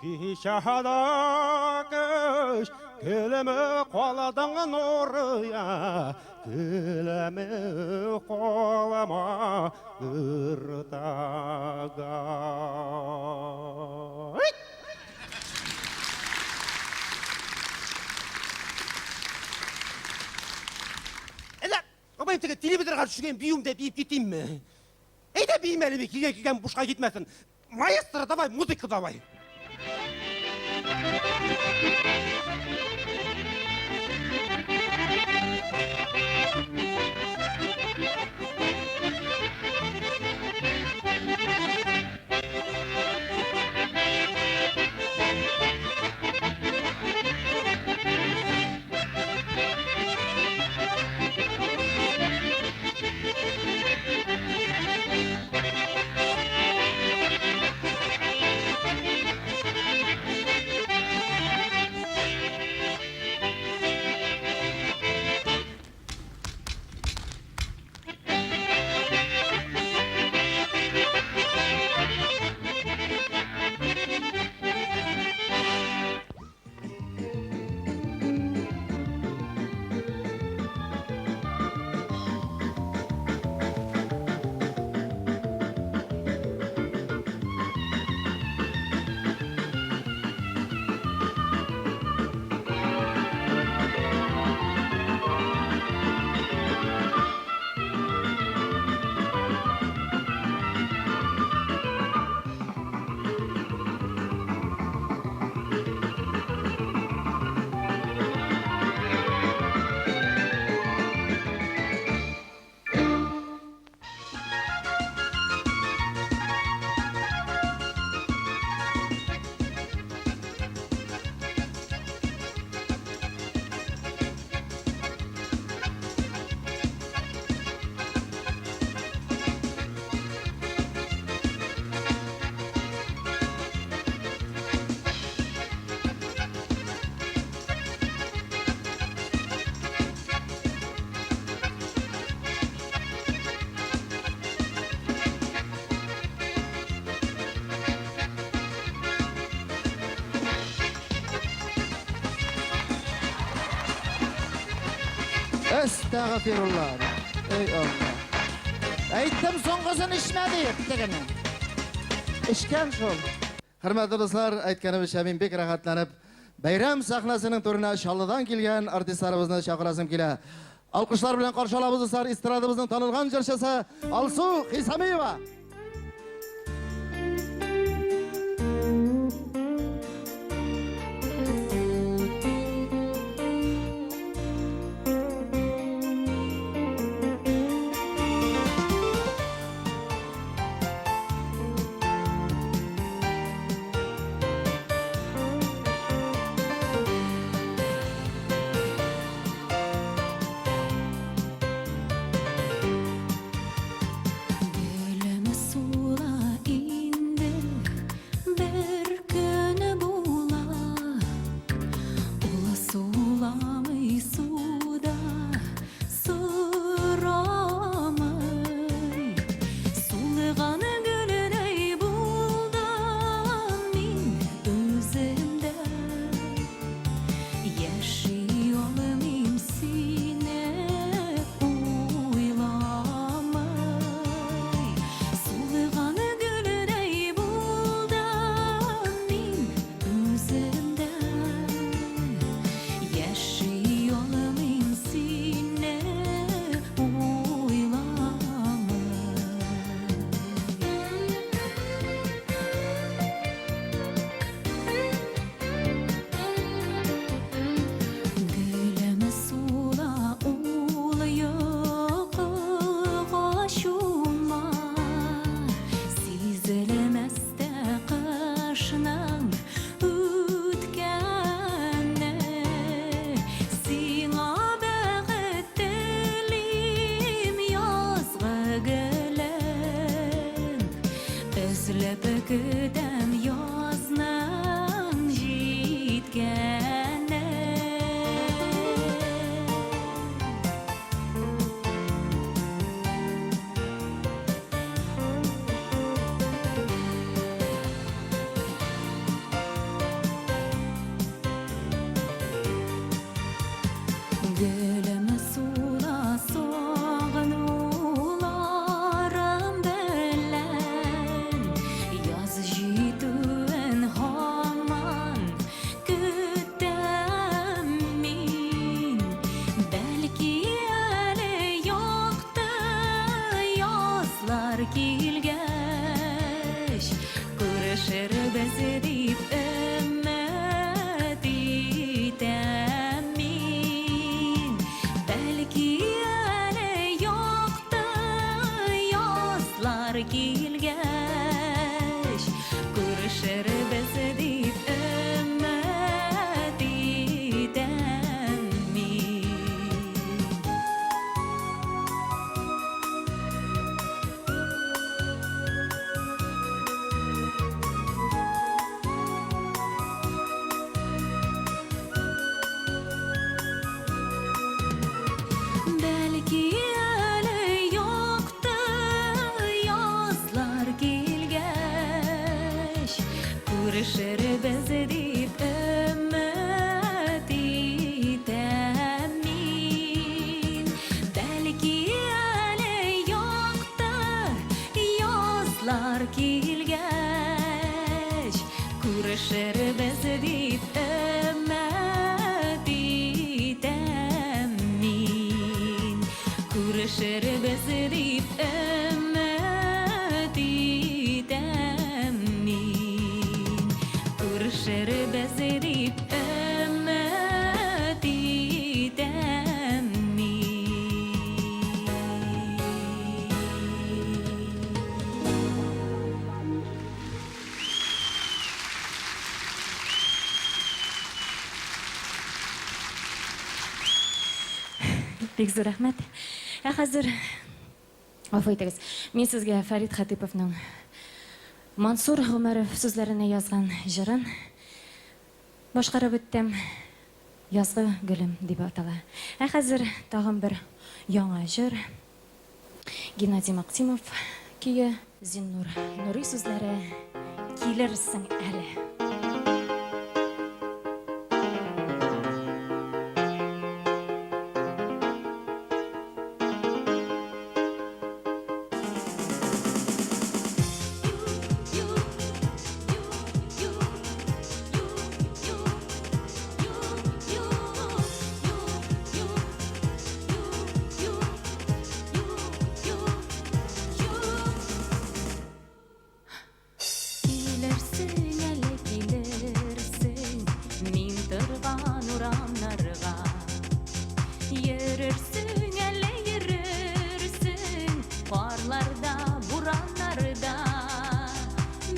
Кичәдә кеш Көлеме каладың Нурия, Көлеме калама иртәгә. Әллә, абыем теге телевизорга төшкән биюмдә биеп китимме? Әйдә биим әле, килгән килгән бушка китмәсен. Маэстро, давай, музыка давай. Әстәгъфирулла. Эй Алла. Әйттем соңгысын эчмә диеп тегене. Эчкән шул. Хөрмәтле дуслар, әйткәнебезчә, мин бик рәхәтләнеп бәйрәм сәхнәсенең түренә Чаллыдан килгән артистларыбызны чакырасым килә. Алкышлар белән каршы алабыз, дуслар, эстрадабызның танылган җырчысы Алсу Хисамиева. Гөлем сула инде бер көн була, Ул суламый суда сорамый. Сулыган гөлдәй булдым мин үземдә. Яши алмыйм сине уйламый. Сулыган гөлдәй булдым мин үземдә. Яши алмыйм сине уйламый. Гөлем сула ул йокыга чума, Сизелмәс тә кышның үткәне. Сиңа бәхет телим, язгы гөлем. Өзләп көтәм язның җиткәнен. Күрешербез дип өмет итәм мин. Бәлки әле якты язлар килгәч, күрешербез дип өмет итәм мин. Бәлки әле якты язлар килгәч, күрешербез дип өмет итәм мин. Бәлки әле якты язлар килгәч, күрешербез дип өмет итәм мин. Күрешербез дип өмет итәм мин. Күрешербез дип өмет итәм мин. Бик зур рәхмәт. Ә хәзер гафу итегез. Мин сезгә Фәрит Хатыйповның Мансур Гомәров сүзләренә язган җырын башкарып үттем. Язгы гөлем дип атала. Ә хәзер тагын бер яңа җыр. Геннадий Максимов көе, Зиннур Нури сүзләре Килерсең әле. Килерсең әле, килерсең, мин торган урамнарга. Йөрерсең әле, йөрерсең, карларда, бураннарда.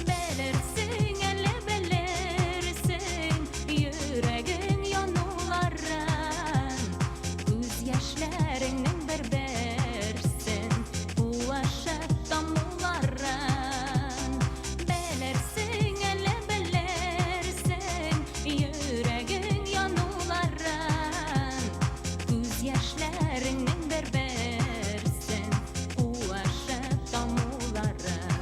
Белерсең әле, белерсең, йөрәгең януларын. Күз яшьләреңнең бер-берсен куышып тамуларын. Белерсең әле, белерсең, йөрәгең януларын. Күз яшьләреңнең бер-берсен куышып тамуларын.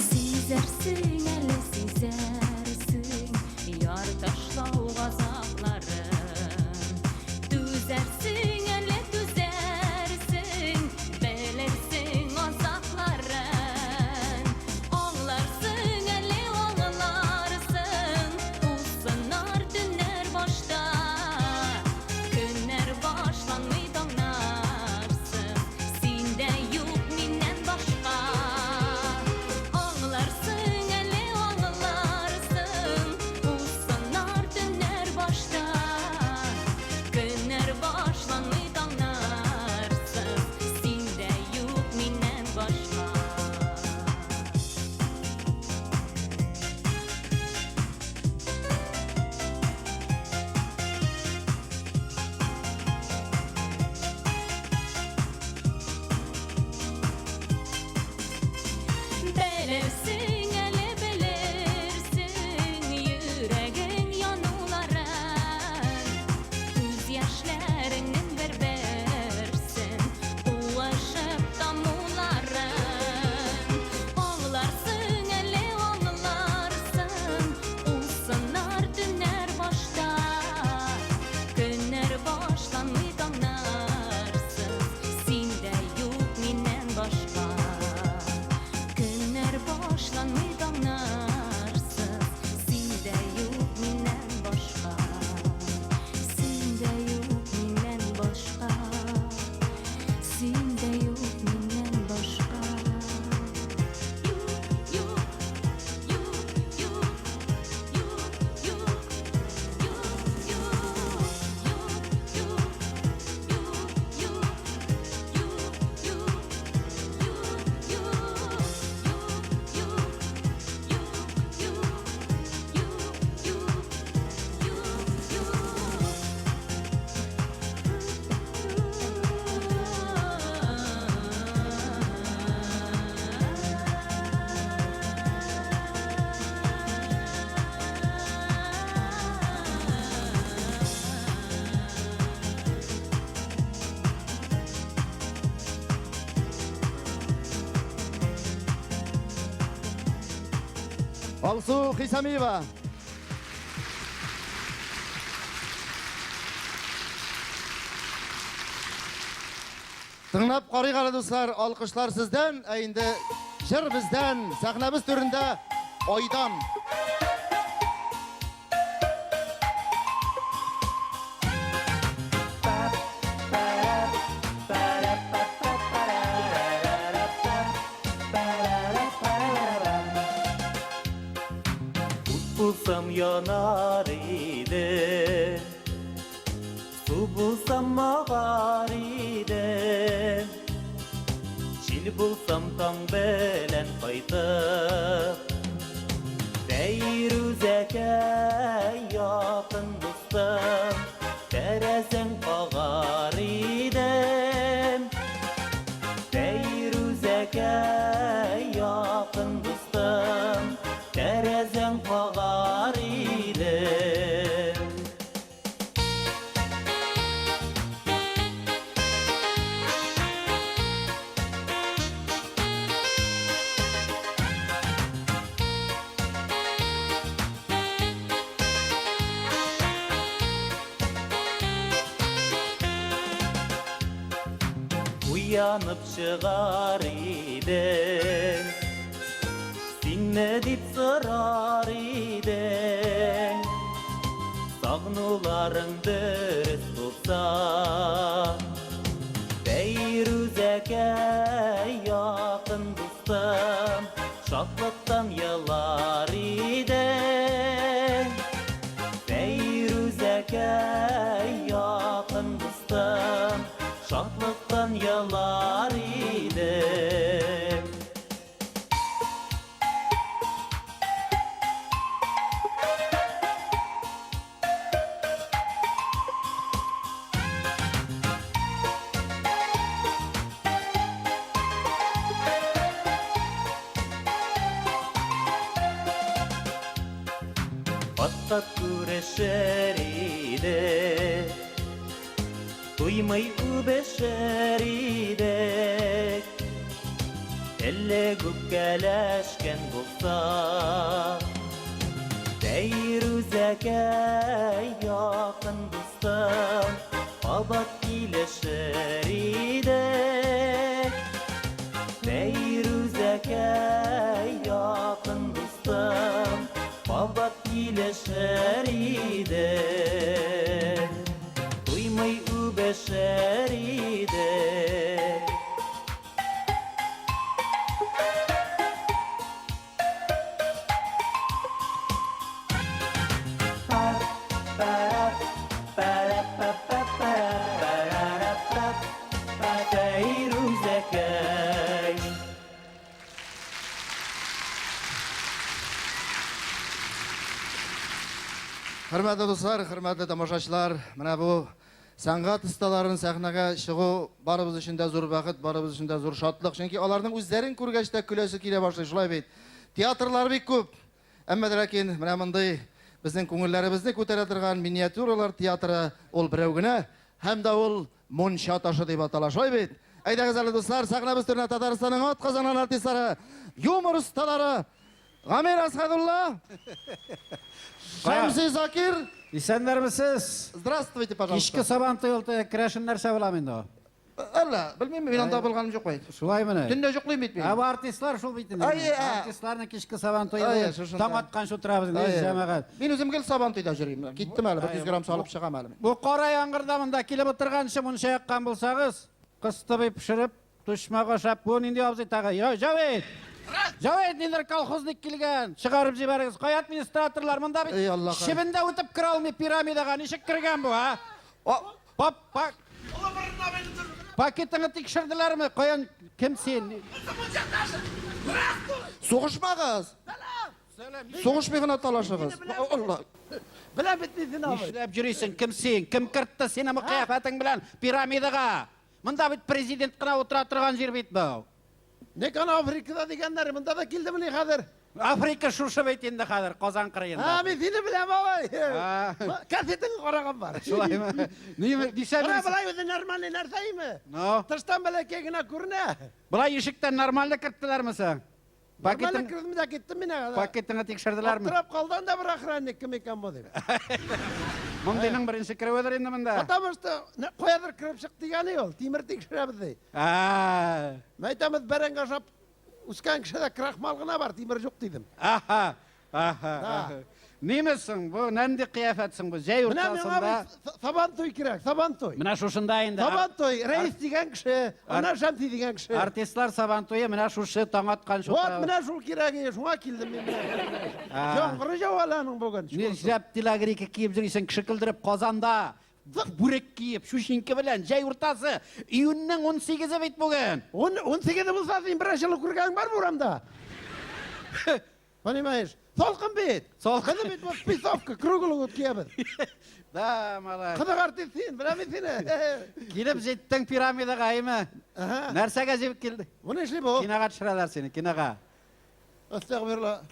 Сизәрсең әле, сизәрсең, яр ташлау газапларын. Түзәрсең әле, түзәрсең, белерсең азапларын. Аңларсың әле, аңларсың, узсыннар төннәр башта. Көннәр башланмый таңнарсыз, син дә юк миннән башка. Аңларсың әле. Алсу Хисамиева. Тыңлап карыйк әле, дуслар, алкышлар сездән, ә инде җыр бездән, сәхнәбез түрендә Айдан. Ут булсам янар идем, Су булсам агар идем, Җил булсам таң белән кайтып, Фәйрүзәкәй якын дустым, Тәрәзәң кагар идем. Фәйрүзәкәй якын дустым, Тәрәзәң кагар идем. Уянып чыгар идең, Синме дип сорар идең. Сагынуларың дөрес булса, Фәйрүзәкәй якын дустым, Шатлыктан елар идең. Фәйрүзәкәй якын дустым, Шатлыктан елар идең. Кат-кат күрешер идек, Туймый үбешер идек. Элек үпкәләшкән булсак, Фәйрүзәкәй якын дустым, Кабат килешер идек. Фәйрүзәкәй якын дустым, Кабат килешер идек. Туймый үбешер идек. Фәйрүзәкәй. Хөрмәтле дуслар, хөрмәтле тамашачылар, менә бу сәнгать осталарын сәхнәгә чыгу барыбыз өчен дә зур бәхет, барыбыз өчен дә зур шатлык. Чөнки аларның үзләрен күргәч тә көләсе килә башлый, шулай бит. Театрлар бик күп. Әмма дә ләкин менә мондый безнең күңелләребезне күтәрә торган миниатюралар театры ул берәү генә һәм дә ул Мунча ташы дип атала, шулай бит? Әйдәгез әле, дуслар, сәхнәбез түренә Татарстанның атказанган артистлары, юмор осталары Гамир Әсхәдулла, Шәмси Закир. Исәннәрмесез? Здравствуйте, пожалуйста. Кичке сабан туй ул теге керәшен нәрсә була инде ул? Әллә, белмим, мин анда булганым юк бит. Шулаймыни? Төнлә йоклыйм бит мин. Ә бу артистлар шул бит инде. Әйе, ә. Артистларның кичке сабан туе Әйе, булып, шушында. таң атканчы утырабыз инде, Әйе. җәмәгать. Мин үзем гел сабан туйда йөрим. Киттем әле, бер 100 грамм салып чыгам әле мин. Бу кара яңгырда монда килеп утырганчы мунча яккан булсагыз, кыстыбый пешереп, тучмак ашап, бу нинди абзый тагы? Я, Җавит! Җавит, ниндидер колхозник килгән. Чыгарып җибәрегез. Кая администраторлар? Монда бит Эй, Аллаһ. чебен дә үтеп керә алмый пирамидага. Ничек кергән бу, а? Пап, пак. Пакетыңны тикшерделәрме? Каян кем син? Сугышмагыз! Сугышмый гына талашыгыз. Алла. Беләм бит мин сине, абый. Нишләп йөрисең? Кем син? Кем кертте сине бу кыяфәтең белән пирамидага? Монда бит президент кына утыра торган җир бит бу. Ник аны Африкада дигәннәр, монда да килдемени хәзер? Африка шушы бит инде хәзер, Казан кырыенда. Һа, мин сине беләм, абый. Кассетаңны караган бар. Шулаймы? Ни, нишләп Менә йөрисең? болай үзе нормальный нәрсә име? Ну? Тыштан бәләкәй генә күренә. Болай ишектән нормально керттеләрме соң? Нормально кердем дә киттем мин. Пакетыңны тикшерделәрме? Аптырап калды анда бер охранник кем икән бу дип. Мондыйның беренче керүедер инде монда. Потому что каядыр кереп чык дигәне ул, тимер тикшерәбез ди. Ә. Мәйтәмез бәрәңге ашап үскән кешедә крахмал гына бар, тимер юк дидем. Аха. Аха. Ниме соң бу? Нинди кыяфәт соң бу? Җәй уртасында. Сабан туй кирәк, сабан туй. Менә шушында инде. Сабан туй, рәис дигән кеше, аннан Шәмси дигән кеше. Артистлар сабан туе менә шушы таң аткан шул. Вот менә шул кирәк, шуңа килдем мин. Яңгыры җава әле аның бүген. Нишләп телогрейка киеп йөрисең, кеше көлдереп Казанда? Бүрек киеп, шушинке белән, җәй уртасы, июньнең 18-е бит бүген. 18-е булса, син берәр җылы күргәнең бармы урамда? Понимаешь? Салкын бит. Салкын бит бу спецовка, круглый год киябез. Да, малай. Кызык артист син, беләм мин сине. Килеп җиттең пирамидага, әйме? Нәрсәгә җибеп килдең? Бу нишли бу? Кинога төшерәләр сине, кинога. Әстәгъфирулла.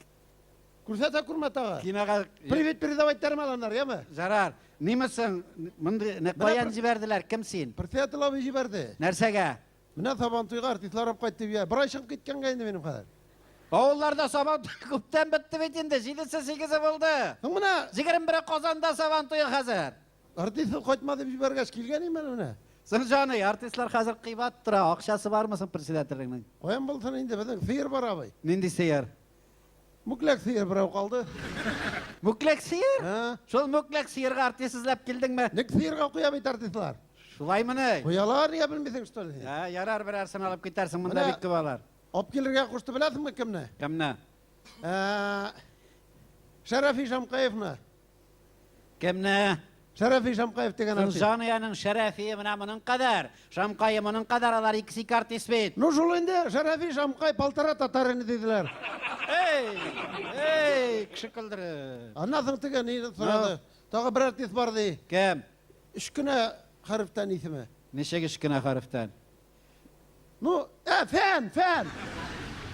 Күрсәтә күрмә тагы. Кинога. Привет передавать итәрмен аннары, яме? Жарар. Ниме соң? Мондый каян җибәрделәр? Кем син? Председатель абый җибәрде. Нәрсәгә? Менә Сабантуйга артистлар алып кайт дип, бер ай чыгып киткәнгә инде минем хәзер. Авылларда Сабантуй күптән бетте бит инде, җидесе, сигезе булды. Соң менә 21-е Казанда Сабантуе хәзер. Артист кайтма дип җибәргәч, килгән идем әле менә. Соң җаный, артистлар хәзер кыйбат тора, акчасы бармы соң председательнең? Каян булсын инде, безнең сыер бар абый. Нинди сыер? Мүкләк сыер берәү калды. Мүкләк сыер? Шул мүкләк сыерга артист эзләп килдеңме? Ник сыерга куя бит артистлар. Шулаймыни? Куялар, нигә белмисең, что ли? Ә, ярар, берәрсен алып китәрсең, монда бик күп алар. Алып килергә кушты, беләсеңме кемне? Кемне? Шәрәфи Шамкаевны. Кемне? Шәрәфи Шамкаев дигән артист. Жаныяның Шәрәфие менә моның кадәр, Шамкае моның кадәр, алар икесе ике артист бит. Ну шул инде, Шәрәфи Шамкай полтора татарины диделәр. Эй, эй, кеше көлдереп. Аннан соң теге ни сорады. Тагы бер артист бар ди. Кем? Өч кенә хәрефтән исеме. Ничек өч кенә хәрефтән? Ну, ә, фән, фән.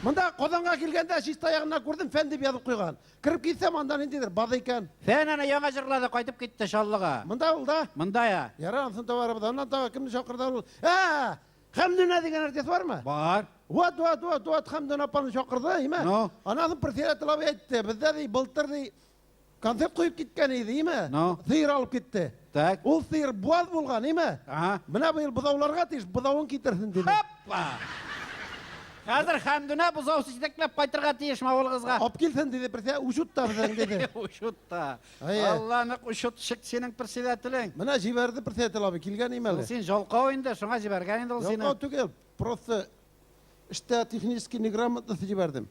Монда Казанга килгәндә чиста ягыннан күрдем, фән дип язып куйган. Кереп китсәм, анда ниндидер база икән. Фән аны яңа җырлады, кайтып китте Чаллыга. Монда ул да? Монда я. Ярар, анысын табарбыз. Аннан тагы кемне чакырды ул? Ә, Хәмдүнә дигән артист бармы? Бар. Вот, вот, вот, вот, Хәмдүнә апаны чакырды, әйме? Ну. Аннан соң председатель абый әйтте, бездә ди, былтыр ди, Концерт куеп киткән иде, име? Ну. Сыер алып китте. Так. Ул сыер буаз булган, име? Ага. Менә быел бозауларга тиеш, бозавын китерсен диде. Хоппа! Хәзер Хәмдүнә бозау җитәкләп кайтырга тиешме авылыгызга? Алып килсен диде, председатель, учетта безнең диде. Учетта. Әйе. Алла нык учетчик синең председателең. Менә җибәрде председатель абый, килгән име әле? Ул син жалкау инде, шуңа җибәргән инде ул сине. Ялкау түгел, просто эштә технический неграмотность җибәрдем.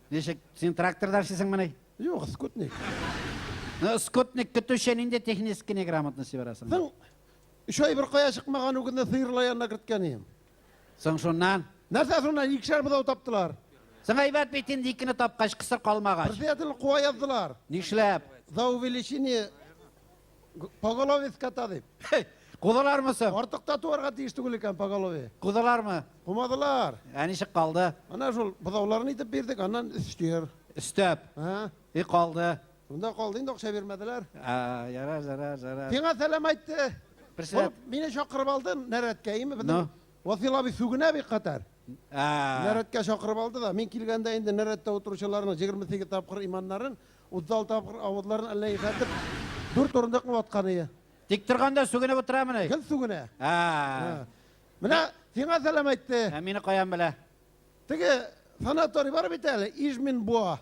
Ничек, син тракторда эшлисеңмени? Юк, скутник. Ну, скутник көтүче нинди технический неграмотность җибәрәсең? Соң, өч ай бер кая чыкмаган үгезне сыерлар янына керткән идем. Соң шуннан? Нәрсә шуннан, икешәр бозау таптылар. Соң әйбәт бит инде икене тапкач, кысыр калмагач. Председатель куа яздылар. Нишләп? За увеличение поголовья скота дип. Кудылармы соң? Артык та туарга тиеш түгел икән поголовье. Кудылармы? Кумадылар. Ә ничек калды? Ана шул бозауларын итеп бирдек, аннан өстер. Өстәп. Һа. И калды. Шунда калды инде, акча бирмәделәр. А, ярар, ярар, ярар. Сиңа сәлам әйтте. Председатель. Ул мине чакырып алды нәрәткә, име безнең Ну. Васил абый сүгенә бик катар. А. Нәрәткә чакырып алды да, мин килгәндә инде нәрәттә утыручыларның 28 тапкыр иманнарын, 36 тапкыр авызларын әллә ишетеп, дүрт урындыкны ваткан ие. Тик торганда сүгенеп утырамыни? Гел сүгенә. А. Менә сиңа сәлам әйтте. Ә мине каян белә? Теге санаторий бар бит әле, Ижмин Буа.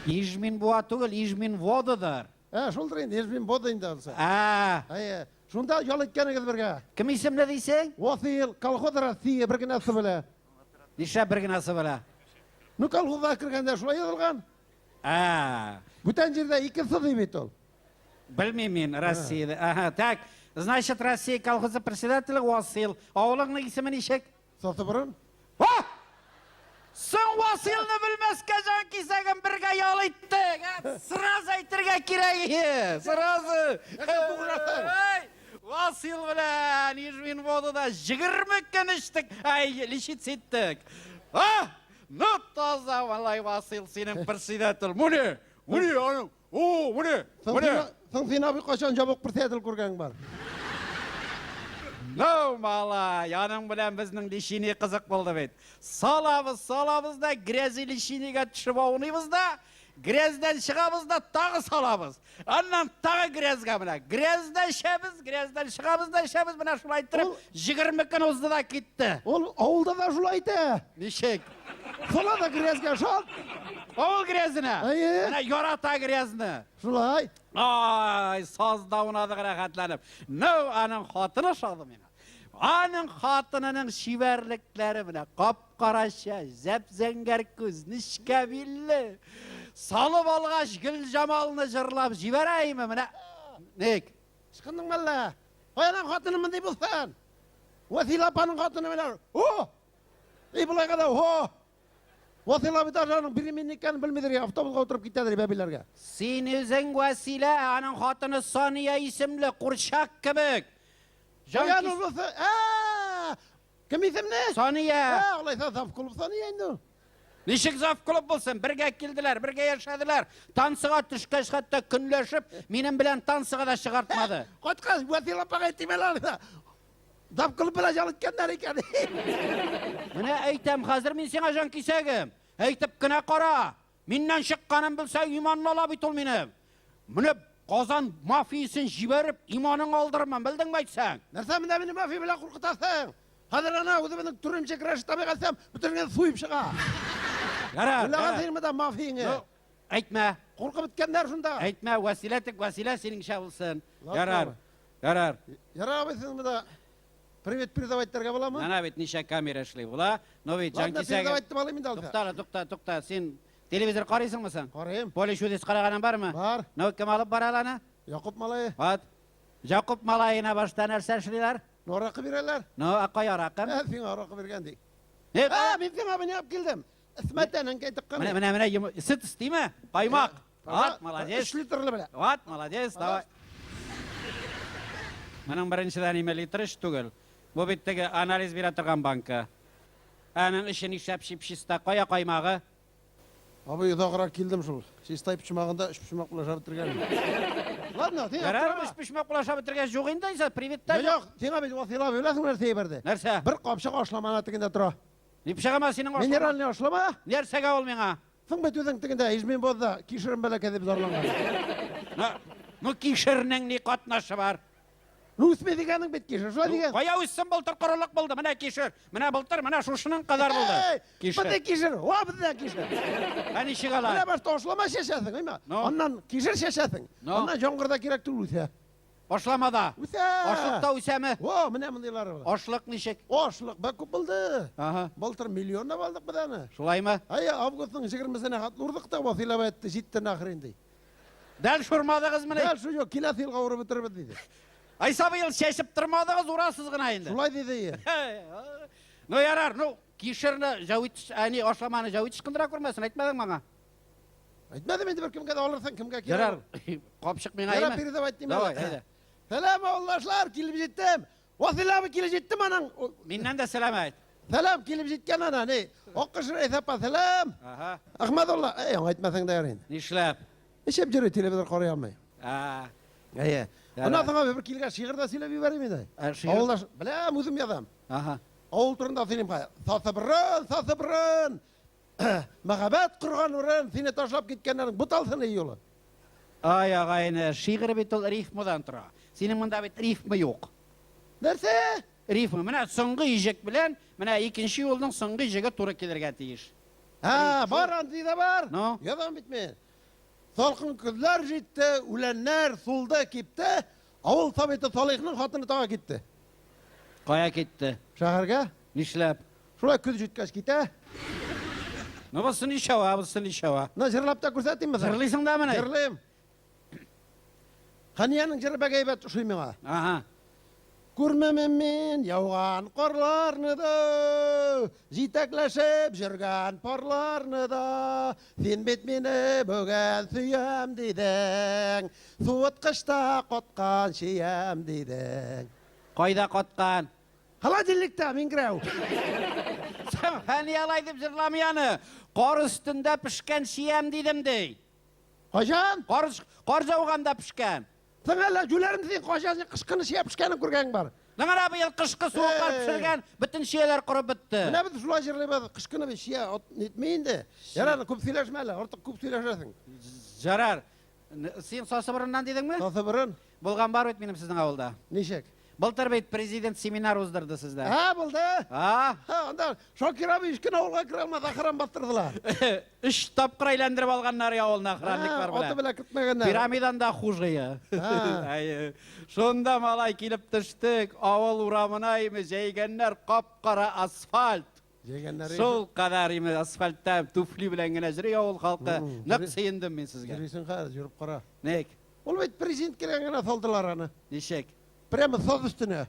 Ижмин Буа түгел, Ижмин Водыдыр. Ә, шулдыр инде, Ижмин Вода инде анысы. Ә. Әйе. Шунда ял иткәнегез бергә. Кем исемле дисең? Васил, колхоз Россия бер генә сы белә. Нишләп бер генә сы белә? Ну, колхозга кергәндә шулай язылган. Ә. Бүтән җирдә ике сы ди бит ул. Белмим мин, Россиядә. Ага, так. Значит, Россия колхозы председателе Васил. Авылыңның исеме ничек? Сасыборын. А! Соң Василны белмәскә җан кисәгем бергә ял иттек. Ә, сразу әйтергә кирәк иде. Сразу. Эй, Васил белән Ижмин водада 20 көн эчтек. Ай, лечиться иттек. А! Ну, таза малай Васил синең председатель. Муни, муни, аның О, менә, менә. Соң син абый кайчан җабык председатель күргәнең бар? Ну, малай, аның белән безнең лечение кызык булды бит. Салабыз, салабыз да, грязи лечениегә төшеп ауныйбыз да, грязьдән чыгабыз да, тагы салабыз. Аннан тагы грязьгә менә. Грязьдә эчәбез, грязьдән чыгабыз да эчәбез, менә шулай иттереп, 20 көн узды да китте. Ул авылда да шулай итә. Ничек? Сала да грязьгә шалт. Авыл грязенә. Әйе. Менә ярата грязьне. Шулай. Ай, сазда уйнадык рәхәтләнеп. Ну, аның хатыны ошады миңа. Аның хатынының чибәрлекләре менә кап-кара чәч, зәп-зәңгәр күз, нечкә билле. Салып алгач Гөлҗамалны җырлап җибәрәйме менә? Ник? Ычкындың мәллә? Каяның хатыны мондый булсын? Вәсилә апаның хатыны менә. О! И болайга да, о! Васил абый даже аның беременный икәнен белмидер, я автобусга утырып китәдер бәбиләргә. Син үзең Вәсилә, ә аның хатыны Сания исемле, курчак кебек. Җан Каян ул булса? Ә! Кем исемле? Сания. Ә, алайса завклуб Сания инде ул. Ничек завклуб булсын? Бергә килделәр, бергә яшәделәр. Танцыга төшкәч хәтта көнләшеп, минем белән танцыга да чыгартмады. Кайткач, Васил апага әйтим әле алайса. Завклуб белән ял иткәннәр икән. Менә әйтәм, хәзер мин сиңа җан кисәгем. Әйтеп кенә кара. Миннән чыкканын белсә, иманны ала бит ул минем. Менә Казан мафиясен җибәреп, иманын алдырмам, белдеңме әйтсәң? Нәрсә менә мине мафия белән куркытасың? Хәзер ана үзебезнең төремче Рәшит абыйга әйтсәм, бөтенләй суеп чыга. Ярар. Уйлаган син монда мафияңе. Әйтмә. Куркып беткәннәр шунда. Әйтмә, Вәсилә тик Вәсилә синеңчә булсын. Ярар. Ярар. Ярар абый, сез монда привет передавать итәргә буламы? Менә бит ничә камера эшли була. Но бит җан Ладно, кисәге. передавать итеп алыйм инде алса. Тукта, әле, тукта, тукта. Син телевизор карыйсыңмы соң? Карыйм. Поле чудес караганың бармы? Бар. Ну, кем алып бара аны? Якуп малае. Вот. Якуп малаена башта нәрсә эшлиләр? Ну, аракы бирәләр. Ну, ә кая аракы? Ә, сиңа аракы биргән ди. Э, Ә, мин сиңа менә алып килдем. Эсмәтәнең әйтеп кына. Менә, менә, менә, сөт өстиме? Каймак. Вот, молодец. 3 литрлы белә. Вот, молодец, давай. Моның беренчедән име литр өч түгел. Бу бит теге анализ бирә торган банка. Аның эче нишләп чип-чиста? Кая каймагы? Абый, озаграк килдем шул. Чистай почмагында өч почмак белән ашап бетергән. Ладно, син Ярар, өч почмак белән ашап бетергән юк инде, Айзат, привет та юк. Сиңа бит Васил абый беләсең нәрсә җибәрде? Нәрсә? Бер капчык ашламаны тегендә тора. Ни пычагыма синең ашлама? Минеральный ашлама? Нәрсәгә ул миңа? Соң бит үзең тегендә Ижминбозда кишерем бәләкәй дип зарланган. Ну, кишернең ни катнашы бар? Ну, үсми дигәнең бит кишер, шулай дигән. Кая үссен, былтыр корылык булды, менә кишер. Менә былтыр, менә шушының кадәр булды. Кишер. Бездә кишер, ва бездә кишер. Ә ничек алай? Менә башта ашлама чәчәсең, әйме? Аннан кишер чәчәсең. Аннан яңгырда кирәк түгел үсә. Ашламада. Үсә. Ашлыкта үсәме? Во, менә мондыйлары. Ашлык ничек? Ашлык бик күп булды. Ага. Былтыр миллионлап алдык без аны. Шулаймы? Әйе, августның 20-сенә хәтле урдык та, Васил абый әйтте, җитте нахрен ди. Дәл шурмадыгызмыни? Дәл шу юк, киләсе елга урып бетерербез диде. Айса быел чәчеп тормадыгыз, урасыз гына инде. Шулай диде. Ну ярар, ну кишерне җәвит, әни ашламаны җәвит ычкындыра күрмәсен, әйтмәдең маңа. Әйтмәдем инде бер кемгә дә алырсың, кемгә кирәк. Ярар, капчык миңа Ярар, передавать димә. Давай, әйдә. Сәлам, авылдашлар, килеп җиттем. Васил абый килеп җиттем аның. Миннән дә сәлам әйт. Сәлам, килеп җиткән ана, ни. Аккош Рәис апа, сәлам. Ага. Әхмәдулла, әй, аңа әйтмәсәң дә ярый инде. Нишләп? Эчеп йөри, телевизор карый алмый. А. Әйе. Аннан соң абый бер килгән шигырь дә сөйләп җибәрим инде. Авылдаш, беләм, үзем язам. Ага. Авыл турында сөйлим хәзер. Сасы борын, сасы борын. Мәхәббәт корган урын, сине ташлап киткәннәрнең буталсын эй юлы. Ай, агайны, шигырь бит ул рифмадан тора. Синең монда бит рифма юк. Нәрсә? Рифма. Менә соңгы иҗек белән, менә икенче юлның соңгы иҗеге туры килергә тиеш. Һә, бар андый да бар. Ну? Язам бит мин. Салкын көзләр җитте, үләннәр сулды, кипте. Авыл советы Салихның хатыны тагы китте. Кая китте? Шәһәргә. Нишләп? Шулай көз җиткәч китә. Ну, бусы ничава, бусы ничава. На җырлап та күрсәтимме? Җырлыйсың да менә? Җырлыйм. Хәниянең җыры бик әйбәт ошый миңа. Ага. Күрмәмен мин яуган карларны да, җитәкләшеп йөргән парларны да. Син бит мине бүген сөям дидең, суыткычта каткан чиям дидең. Кайда каткан? Холодильникта, миңгерәү. Син Хәния алай дип җырламый аны. Кар өстендә пешкән чиям дидем ди. Кайчан? Кар, кар жауганда пешкән. Син әллә җүләрме син, кайчан син кышкыны чия пешкәнен күргәнең бар? Менә быел кышкы суыклар пешергән, бөтен чияләр корып бетте. Менә без шулай җырлыйбыз, кыш көне бит чия нитми инде. Ярар, күп сөйләшмә әле, артык күп сөйләшәсең. Ярар. Син Сасыборыннан дидеңме? Сасыборын. Булган бар бит минем сезнең авылда. Ничек? Былтыр бит президент семинар уздырды сездә. Ә, булды. А? Анда Шакир абый өч көн авылга керә алмады, охран бастырдылар. Өч тапкыр әйләндереп алганнар авылны охранниклар белән. Аты белән кертмәгәннәр. Пирамидан да хуже. Әйе. Шунда малай килеп төштек, авыл урамына име җәйгәннәр кап-кара асфальт. Җәйгәннәр. Шул кадәр име асфальтта туфли белән генә йөри авыл халкы. Нык сөендем мин сезгә. Йөрисең хәзер, йөреп кара. Ник? Ул бит президент килгән генә салдылар аны. Ничек? Прямо саз өстенә.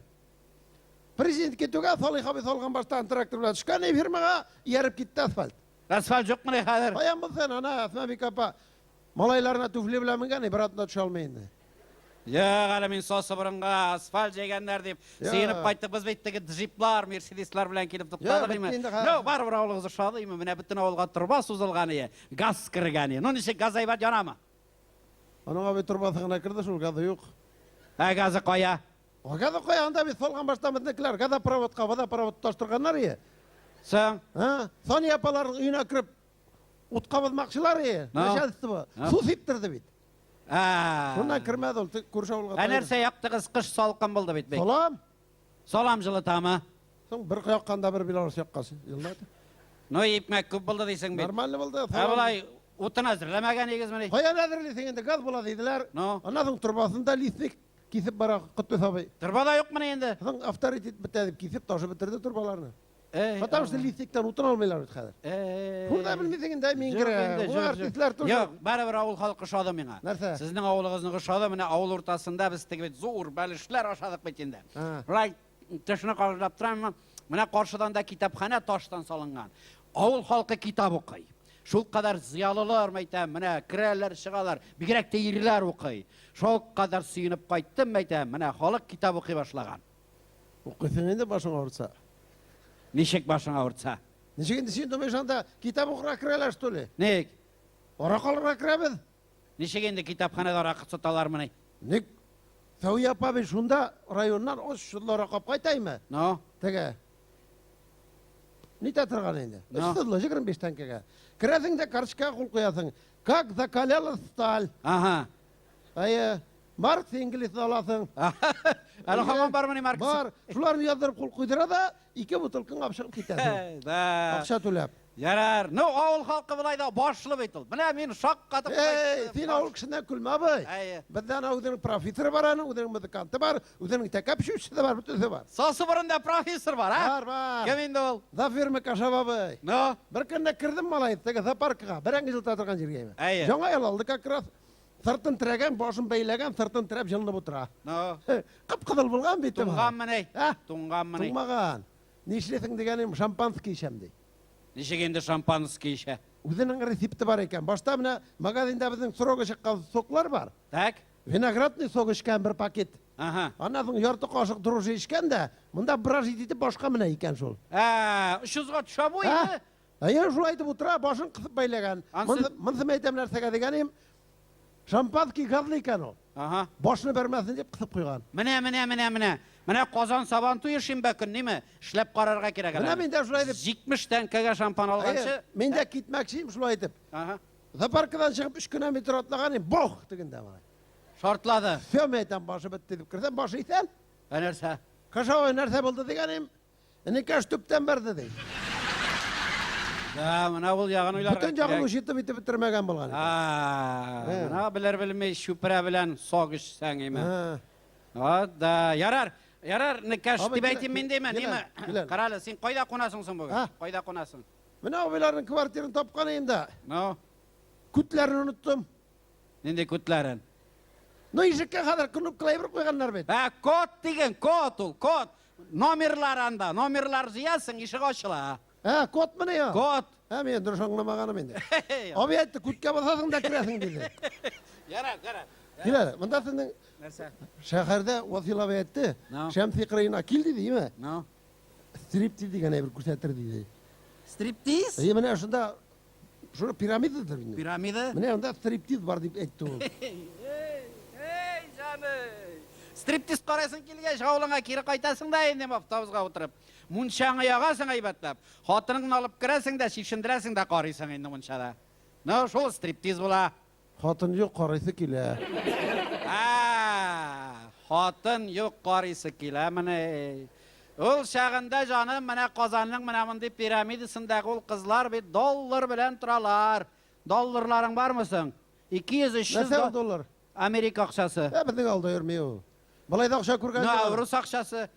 Президент китүгә Салих абый салган баштан трактор белән төшкән и фирмага ияреп китте асфальт. Асфальт юкмыни хәзер? Каян булсын, ана Әсмабик апа малайларына туфли белән менгән, и бер атна төшә алмый инде. Юк, әле мин Сосыборынга асфальт җәйгәннәр дип сөенеп кайттык. Без бит теге джиплар, мерседеслар белән килеп туктадык име. Ну, барыбер авылыгыз ошады име, менә бөтен авылга торба сузылган ие, газ кергән ие. Ну, ничек, газ әйбәт янамы? Аның абый торбасы гына керде шул, газы юк. Ә газы кая? А газы кая? Анда бит салган башта безнекеләр газопроводка, водопровод тоташтырганнар ие. Соң? А? Сания апаларның өенә кереп ут кабызмакчылар ие. Начальство су сиптерде бит. Ә. Шуннан кермәде ул, күрше авылга. Ә нәрсә яктыгыз? Кыш салкын булды бит бик. Салам. Салам җылытамы? Соң бер якканда бер Беларусь яккасы. Елмады. Ну, ипмәк күп булды дисең бит. Нормально булды. Ә болай утын әзерләмәгән идегезмени? Каян әзерлисең инде, газ була диделәр. Ну. Аннан соң торбасын да лисник кисеп бара Котдус абый. Торба да юкмыни инде? Соң авторитет бетә дип кисеп ташып бетерде торбаларны. Эй, Потому что лисниктан утын алмыйлар бит хәзер. Эй. Шунда белмисең инде, мин Юк керә. инде, Бу юк, юк. артистлар тоже. Юк, барыбер авыл халкы ошады миңа. Нәрсә? Сезнең авылыгызның ошады, менә авыл уртасында без теге бит зур бәлешләр ашадык бит инде. Шулай тешне кашлап торам. Менә каршыдан да китапханә таштан салынган. Авыл халкы китап укый. Шул кадәр зыялылар, мәйтәм, менә керәләр, чыгалар. Бигрәк тә ирләр укый. Шул кадәр сөенеп кайттым, мәйтәм, менә халык китап укый башлаган. Укыйсың инде башың авыртса. Ничек башың авыртса? Ничек инде син думаешь анда китап укырга керәләр, что ли? Ник? Аракы алырга керәбез. Ничек инде китапханәдә аракы саталармыни? Ник? Сәвия апа бит шунда районнан өч шудлы аракы алып кайтаймы? Ну? Теге. Нитә торган инде. Ну? Өч шудлы, 25 тәңкәгә. Керәсең дә карточкага кул куясың. Как закалялась сталь. Ага. Әйе. Маркс Энгельсны аласың. Әле һаман бармыни Маркс? Бар. Шуларны яздырып кул куйдыра да, ике бутылкаңа алып чыгып китәсең. Да. Акча түләп. Ярар. Ну, авыл халкы болай да башлы бит ул. Менә мин шаккатып Эй, син авыл кешесеннән көлмә, абый. Әйе. Бездә ана үзенең профессоры бар аның, үзенең музыканты бар, үзенең тәкә пешүчесе дә бар, бөтенесе бар. Сасы борында профессор бар, а? Бар, бар. Кем инде ул? Зафир Кашап абый. Ну? Бер көнне кердем малай, теге зоопаркка, бәрәңге җылыта торган җиргә. Әйе. Яңа ел алды как раз. Сыртын терәгән, башын бәйләгән, сыртын терәп җылынып утыра. Ну? Кып-кызыл булган бит. Туңганмыни? Ә? Туңганмыни? Туңмаган. Нишлисең дигәнем, шампанский эчәм ди. Ничек инде шампанский эчә? Үзенең рецепты бар икән. Башта менә магазинда безнең срогы чыккан соклар бар. Так. Виноградный сок эчкән бер пакет. Ага. Аннан соң ярты кашык дрожжи эчкән дә, монда брожить итеп башка менә икән шул. Ә, 300-га төшә бу инде. Әйе, шулай итеп утыра, башын кысып бәйләгән. Монысы мәйтәм нәрсәгә дигәнем, шампанский газлы икән ул. Ага. Башны бәрмәсен дип кысып куйган. Менә, менә, менә, менә. Менә Казан Сабан туе шимбә көн, ниме? Эшләп карарга кирәк әле. Менә мин дә шулай дип. 70 тәңкәгә шампан алганчы. Мин дә китмәкче идем шулай итеп. Ага. Зоопаркадан чыгып 3 кенә метр атлаган идем, бох дигәндә малай. Шартлады. Все, мин әйтәм, башы бетте дип керсәм, башы исән. Ә нәрсә? Кашавай нәрсә булды дигәнем, энекәш төптән бәрде ди. Да, менә ул ягын уйларга Бөтен ягын учитып итеп бетермәгән булган. А, менә белер белми чүпрә белән сок эчсәң име. А, да, ярар. Ярар, энекәш дип әйтим мин диме, ниме? Карале, син кайда кунасың соң бүген? Кайда кунасың? Менә абыйларның квартирын тапкан идем дә. Ну? Күтләрен оныттым. Нинди күтләрен? Ну, ишеккә хәзер кнопкалай бер куйганнар бит. Ә, код диген, код ул, код. Номерлар анда, номерлар җыясың, ишек ачыла. Ә, код мени я? Код. Ә, мин дөрес аңламаганым инде. Абый әйтте, күткә басасың да керәсең диде. Ярар, ярар. Кил әле, монда сезнең Нәрсә? шәһәрдә Васил абый әйтте, Шәмси кырыена кил диде, име? Ну. Стриптиз дигән әйбер күрсәтер диде. Стриптиз? Әйе, менә шунда шуны пирамидадыр инде. Пирамида? Менә анда стриптиз бар дип әйтте ул. Эй, җаный! Стриптиз карыйсың килгәч, авылыңа кире кайтасың да инде автобусга утырып. Мунчаңа ягасың әйбәтләп. Хатыныңны алып керәсең дә, чишендерәсең дә карыйсың инде мунчада. Ну, шул стриптиз була. Хатын юк, карыйсы килә. Ә, хатын юк, карыйсы килә менә. Ул чагында, җаным, менә Казанның менә мондый пирамидасындагы ул кызлар бит доллар белән торалар. Долларларың бармы соң? 200, 300 Нәрсә ул доллар? Америка акчасы. Ә безнең авылда йөрми ул. Болай да акча күргән Ну, рус акчасы.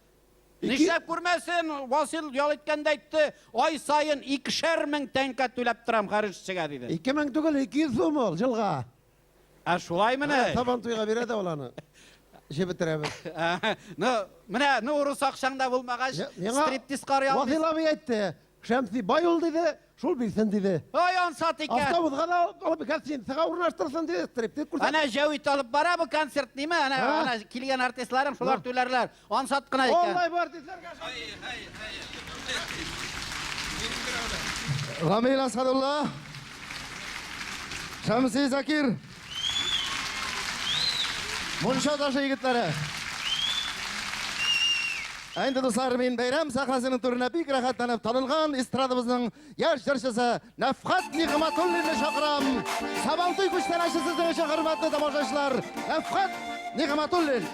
Нишләп күрмәсен? Васил ял иткәндә әйтте, ай саен 2000 тәңкә түләп торам һәр эшчегә, диде. 2000 түгел, 200 сум ул җылга. Ә шулаймыни? Сабан туйга бирә дә ул аны. Эчеп бетерәбез. Ну, менә, ну, рус акчаң да булмагач, стриптиз карый алмыйсың. Васил абый әйтте, Шәмси бай ул диде, шул бирсен диде. Ай, ансат икән. Автобусга да алып гостиницага урнаштырсын диде, стриптиз күрсәт. Әнә Җәвит алып бара бу концерт ниме? Әнә, әнә килгән артистларым шулар түләрләр. Ансат кына икән. Аллай бу артистларга. Гамил Асхадулла, Шәмси Закир, Мунча ташы егетләре. Ә инде, дуслар, мин бәйрәм сәхнәсенең түренә бик рәхәтләнеп танылган эстрадабызның яшь җырчысы Нәфхат Нигъмәтуллинны чакырам. Сабантуй күчтәнәче сезнең өчен, хөрмәтле тамашачылар. Нәфхат Нигъмәтуллин.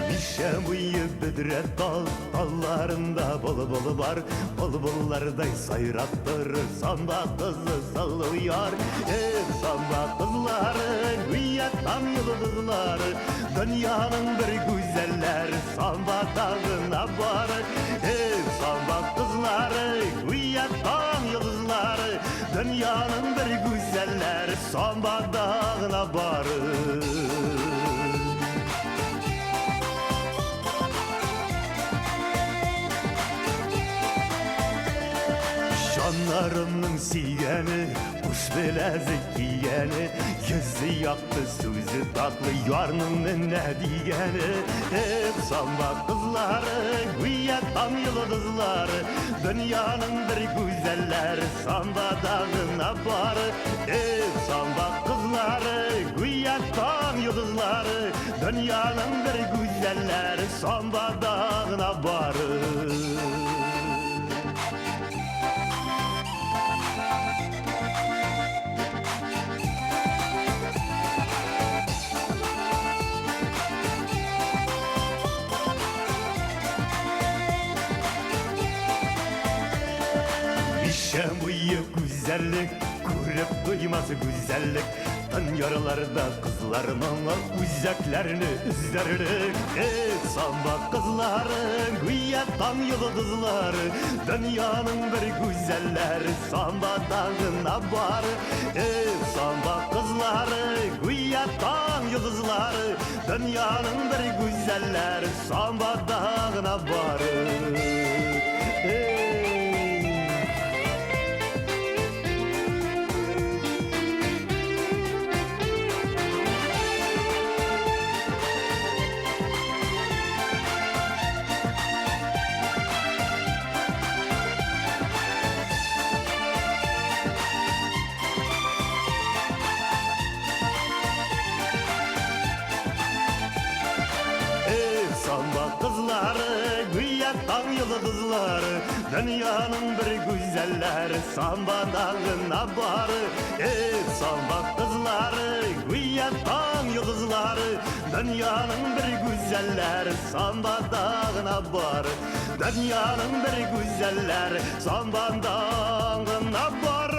Мишә буе бөдрә тал, талларында былбыл бар, былбыллардай сайрап торыр Саба кызы сылу яр. Эх, Саба кызлары, гүя таң йолдызлары, дөньяның бер гүзәлләре Саба тагына бар. Эх, Саба кызлары, гүя таң йолдызлары, дөньяның бер гүзәлләре Саба тагына бар. Җаннарымның сөйгәне, куш беләзек кигәне, йөзе якты, сүзе татлы, ярның менә дигәне. Эх, Саба кызлары, гүя таң йолдызлары, дөньяның бер гүзәлләре Сабада гына бар. Эх, Саба кызлары, гүя таң йолдызлары, дөньяның бер гүзәлләре Сабада гына бар. Мишә буе гүзәллек, күреп туймас гүзәллек. Тын ярларда кызлар моңы үзәкләрне өзәрлек. Эх, Саба кызлары, гүя таң йолдызлары, дөньяның бер гүзәлләре Сабада гына бар. Эх, Саба кызлары, гүя таң йолдызлары, дөньяның бер гүзәлләре Сабада гына бар. Эх. Эх, Саба кызлары, гүя таң йолдызлары, дөньяның бер гүзәлләре Сабада гына бар. Эх, Саба кызлары, гүя таң йолдызлары, дөньяның бер гүзәлләре Сабада гына бар. Дөньяның бер гүзәлләре Сабада гына бар.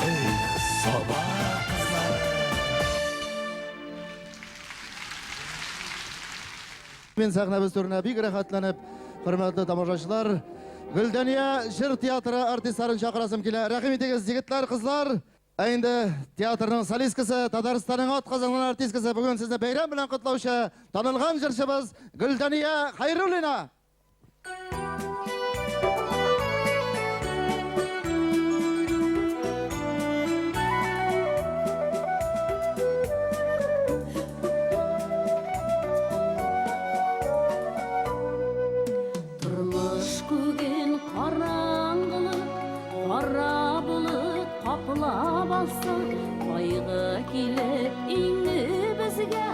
Эх, Саба кызлары. Мин сәхнәбез түренә бик рәхәтләнеп, хөрмәтле тамашачылар, Гөлдәния җыр театры артистларын чакырасым килә. Рәхим итегез, егетләр, кызлар. Ә инде театрның солисткасы, Татарстанның атказанган артисткасы, бүген сезне бәйрәм белән котлаучы танылган җырчыбыз Гөлдания Хәйруллина. Тормыш күген караңгылык, кара болыт каплап алса, кайгы килеп иңебезгә,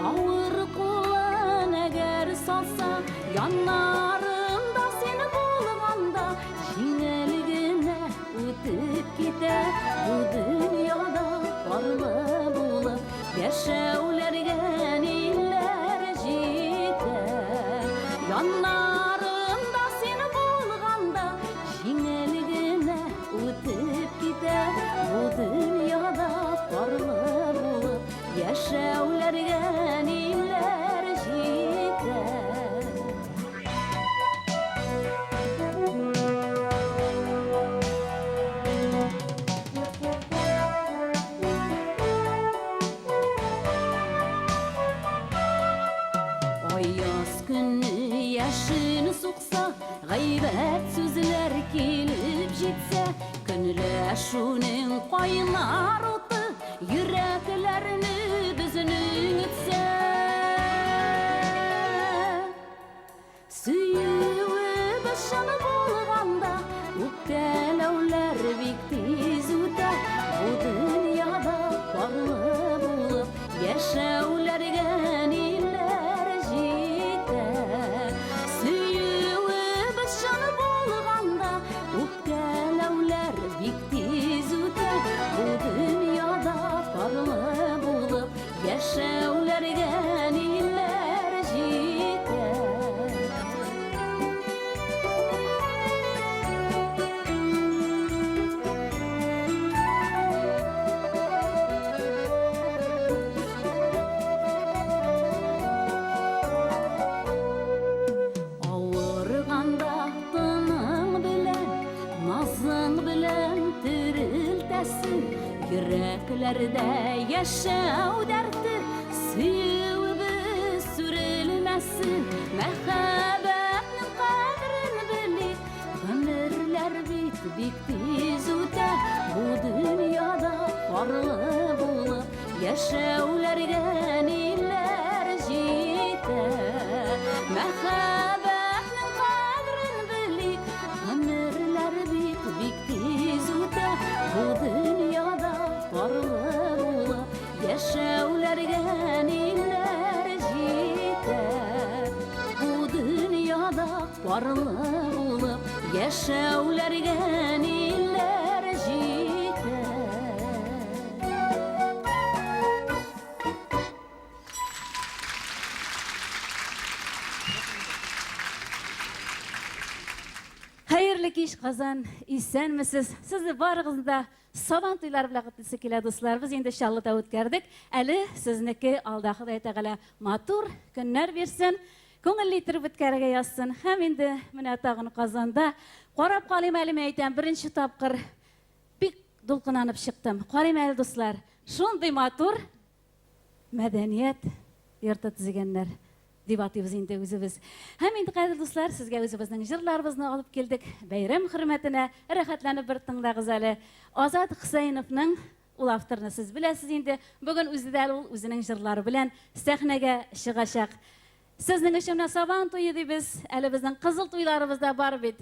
авыр кулын әгәр салса, яннарында син булганда, җиңел генә үтеп китә бу дөньяда парлы булып яшәүләргә ниләр җитә. Яннарында син булганда, җиңел генә үтеп китә бу дөньяда парлы булып яшәүләргә ниләр җитә. Аяз көнне яшен сукса, гайбәт сүзләр килеп җитсә, көнләшүнең кайнар уты йөрәкләрне безнең итсә. Сөюебез чын булганда, үпкәләүләр бик тиз үтә. Бу дөньяда парлы булып яшәүләргә ниләр җитә. Сөюебез чын булганда, үпкәләүләр бик тиз үтә. Бу дөньяда парлы булып яшәүләргә ниләр җитә. Авырганда тының белән, назың белән терелтәсең. Йөрәкләрдә яшәү дәрте, сөюебез сүрелмәсен. Мәхәббәтнең кадерен белик, гомерләр бит бик тиз үтә. Бу дөньяда парлы булып яшәүләргә ниләр җитә. Мәхәббәтнең кадерен белик, гомерләр бит бик тиз үтә. Бу дөньяда парлы булып яшәүләргә ниләр җитә. Бу дөньяда парлы булып яшәүләргә ниләр җитә. Хәерле кич, Казан! Исәнмесез! Сезне барыгызны да Сабан туйлары белән котлыйсы килә, дуслар. Без инде Чаллыда үткәрдек. Әле сезнеке алда Ходай Тәгалә матур көннәр бирсен, күңелле иттереп үткәрергә язсын. Һәм инде менә тагын Казанда карап калыйм әле, мин әйтәм, беренче тапкыр бик дулкынланып чыктым. Карыйм әле, дуслар, шундый матур мәдәният йорты төзегәннәр дип атыйбыз инде үзебез. Һәм инде, кадерле дуслар, сезгә үзебезнең җырларыбызны алып килдек. Бәйрәм хөрмәтенә рәхәтләнеп бер тыңлагыз әле. Азат Хөсәеновның, ул авторны сез беләсез инде, бүген үзе дә ул үзенең җырлары белән сәхнәгә чыгачак. Сезнең өчен менә Сабан туе дибез, әле безнең кызыл туйларыбыз да бар бит.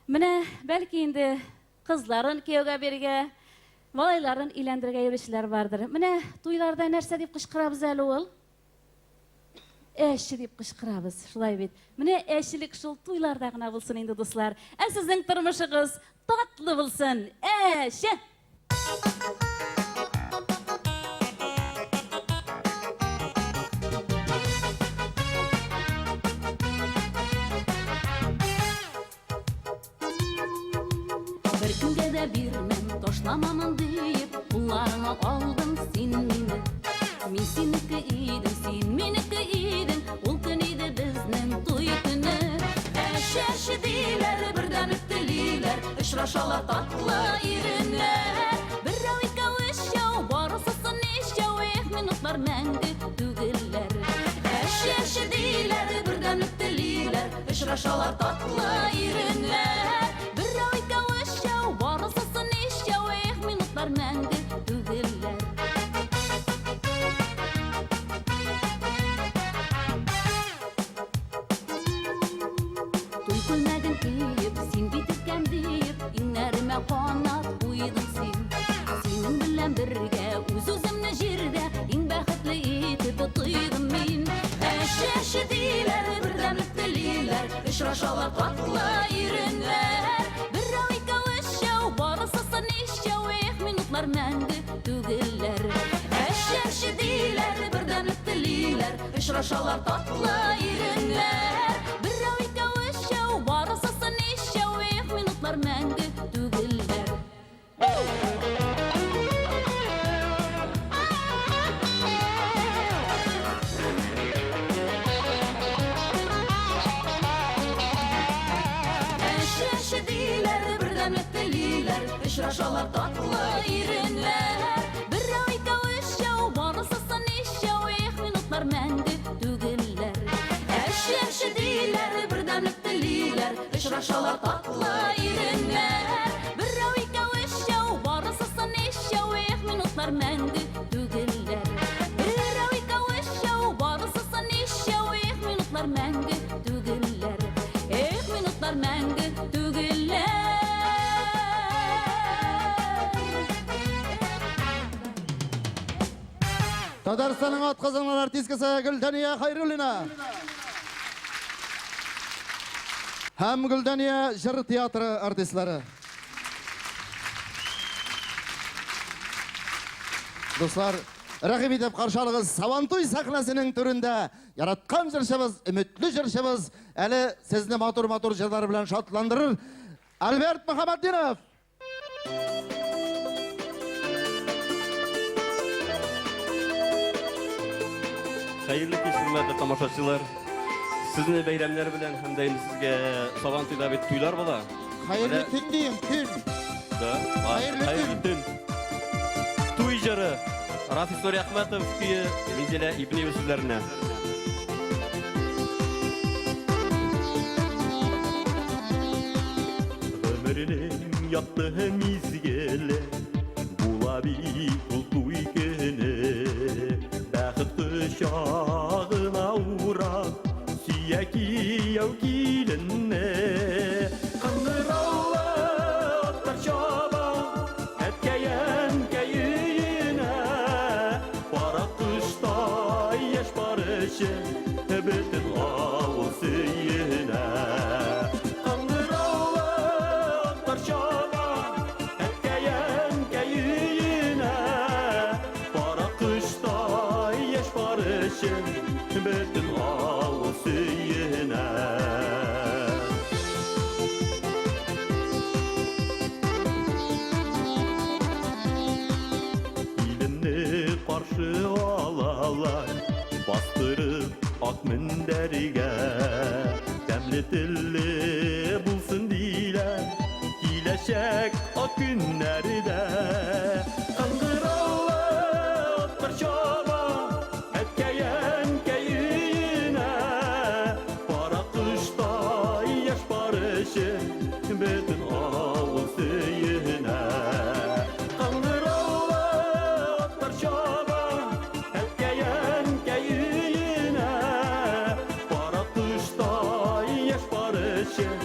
Менә бәлки инде кызларын кияүгә бирергә, малайларын өйләндерергә йөрүчеләр бардыр. Менә туйларда нәрсә дип кычкырабыз әле ул? Әче дип кычкырабыз, шулай бит. Менә әчелек шул туйларда гына булсын инде, дуслар. Ә сезнең тормышыгыз татлы булсын. Әче! Бер кемгә дә бирмәм, ташламамын диеп, кулларыңа алдың син мине. Мин синеке идем, син минеке идең, ул көн иде безнең туй көне. Әче, әче диләр, бердән үк телиләр, очрашалар татлы иреннәр. Берәү икәү минутлар мәңге түгелләр. Әче-әче диләр, бердәмлек телиләр, очрашалар татлы иреннәр. Берәү, икәү, өчәү, барысы ничәү, эх, минутлар мәңге түгелләр. Туй күлмәген киеп, син бит иткән диеп, иңнәремә канат куйдың син. Синең белән бергә үз-үземне җирдә иң бәхетле итеп тойдым мин. Әче-әче диләр, бердәмлек телиләр, очрашалар татлы иреннәр. Берәү, икәү, өчәү, барысы ничәү, эх, минутлар мәңге түгелләр. Әче-әче диләр, бердәмлек телиләр, очрашалар татлы иреннәр. Берәү, икәү, өчәү, барысы ничәү, эх, минутлар мәңге түгелләр. Әче-әче диләр, бердәмлек телиләр, очрашалар татлы иреннәр. Берәү, икәү, өчәү, барысы ничәү, эх, минутлар мәңге түгелләр. Әче-әче диләр, бердәмлек телиләр, очрашалар татлы иреннәр. Берәү, икәү, өчәү, барысы ничәү, эх, минутлар мәңге түгелләр. Берәү, икәү, өчәү, барысы ничәү, эх, минутлар мәңге түгелләр. Эх, минутлар мәңге түгелләр. Татарстанның атказанган артисткасы Гөлдания Хайруллина. Һәм Гөлдания җыр театры артистлары. Дуслар, рәхим итеп каршы алыгыз Сабантуй сәхнәсенең түрендә яраткан җырчыбыз, өметле җырчыбыз, әле сезне матур-матур җырлары белән шатландырыр Альберт Мөхәммәтдинов. Хәерле кич, хөрмәтле тамашачылар. Сезне бәйрәмнәр белән һәм дә инде сезгә Сабан туйда бит туйлар була. Хәерле төн дием, төн. Да. Хәерле Хәерле төн. Туй җыры Рафис Нуриәхмәтов көе Минзәлә Ибнеева сүзләренә. Гомернең якты мизгеле була бит ул туй көне. Бәхет кочагына урап, сөя кияү киленне. Кыңгыраулы атлар чаба, әткәй-әнкәй өенә. Кара коштай яшь пар өчен бөтен авыл сөенә. Кыңгыраулы атлар чаба, әткәй-әнкәй өенә. Кара коштай яшь пар өчен бөтен авыл сөенә. Киленне каршы алалар, бастырып ак мендәргә. Тәмле телле булсын диләр, киләчәк ак көннәрдә. Кыңгыраулы атлар чаба, әткәй-әнкәй өенә. Кара коштай яшь пар өчен бөтен авыл сөенә. Кыңгыраулы атлар чаба, әткәй-әнкәй өенә. Кара коштай яшь пар өчен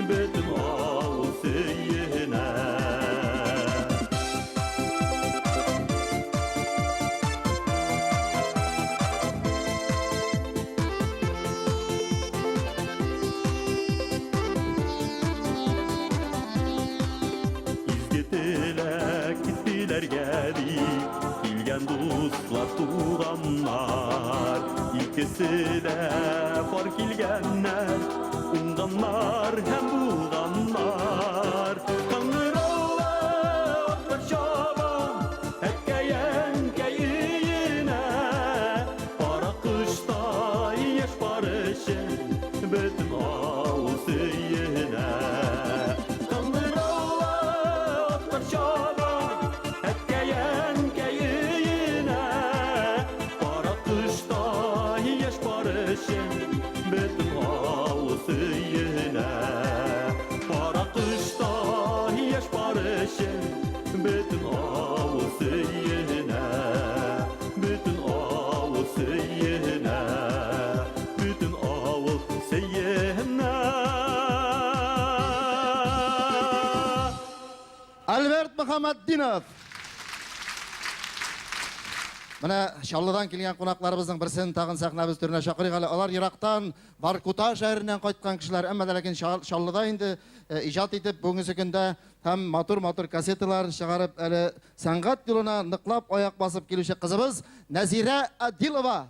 бөтен авыл сөенә. Изге теләк теләргә дип килгән дуслар, туганнар. Икесе дә пар килгәннәр, уңганнар һәм булганнар. Кыңгыраулы атлар чаба, әткәй-әнкәй өенә. Кара коштай яшь пар өчен бөтен авыл сөенә. Кыңгыраулы атлар чаба, әткәй-әнкәй өенә. Мөхәммәтдинов. Менә Чаллыдан килгән кунакларыбызның берсен тагын сәхнәбез түренә чакырыйк әле. Алар ерактан Воркута шәһәреннән кайткан кешеләр, әмма дә ләкин Чаллыда инде иҗат итеп, бүгенге көндә һәм матур-матур кассеталар чыгарып, әле сәнгать юлына ныклап аяк басып килүче кызыбыз Нәзирә Адилова.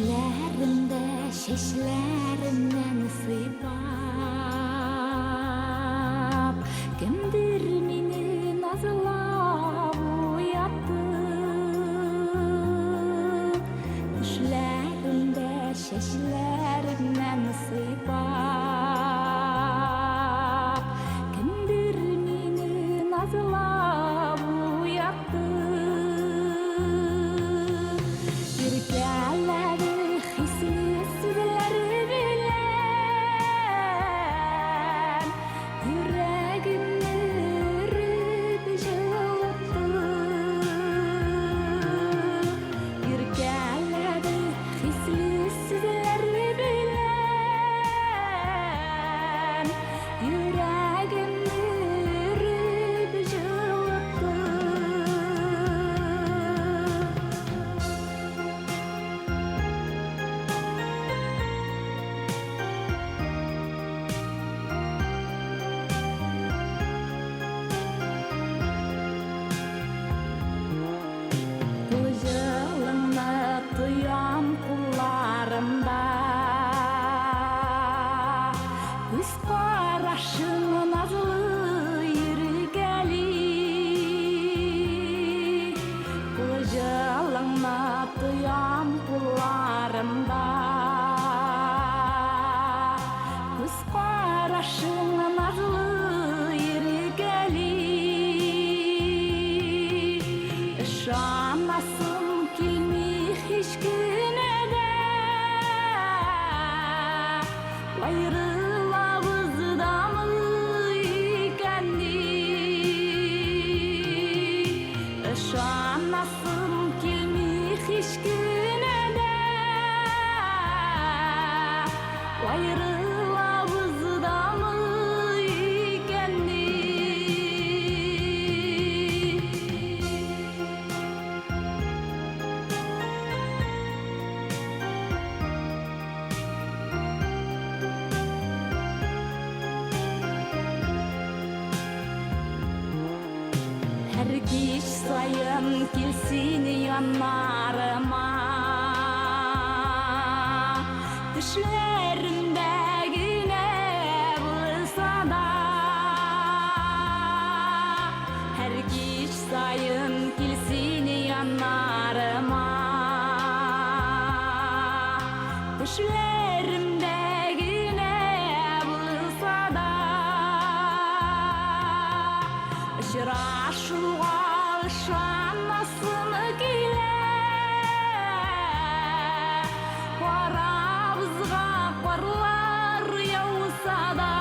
Төшләремдә чәчләремнән сыйпап, Кемдер мине назлап уятты. Төшләремдә чәчләремнән сыйпап, Кемдер мине назлап уятты. Иркәләде хисле сүзләре белән, Йөрәгемне өреп җылытты. Иркәләде хисле сүзләре белән, Йөрәгемне өреп җылытты. Кул җылыңны тоям кулларымда. Күз карашың назлы иркәли. Кул җылыңны тоям кулларымда. Күз карашың назлы иркәли. Ышанасым килми һич кенә дә. Аерылабыз дамы икән ни? Ышанасым килми һич кенә дә. Аерылабыз дамы икән ни? Һәр кич саен кил син яннарыма. Төшләремдә генә булса да. Һәр кич саен кил син яннарыма. Төшләремдә генә булса да. Очрашуга ышанасым килә. Арабызга карлар яуса да.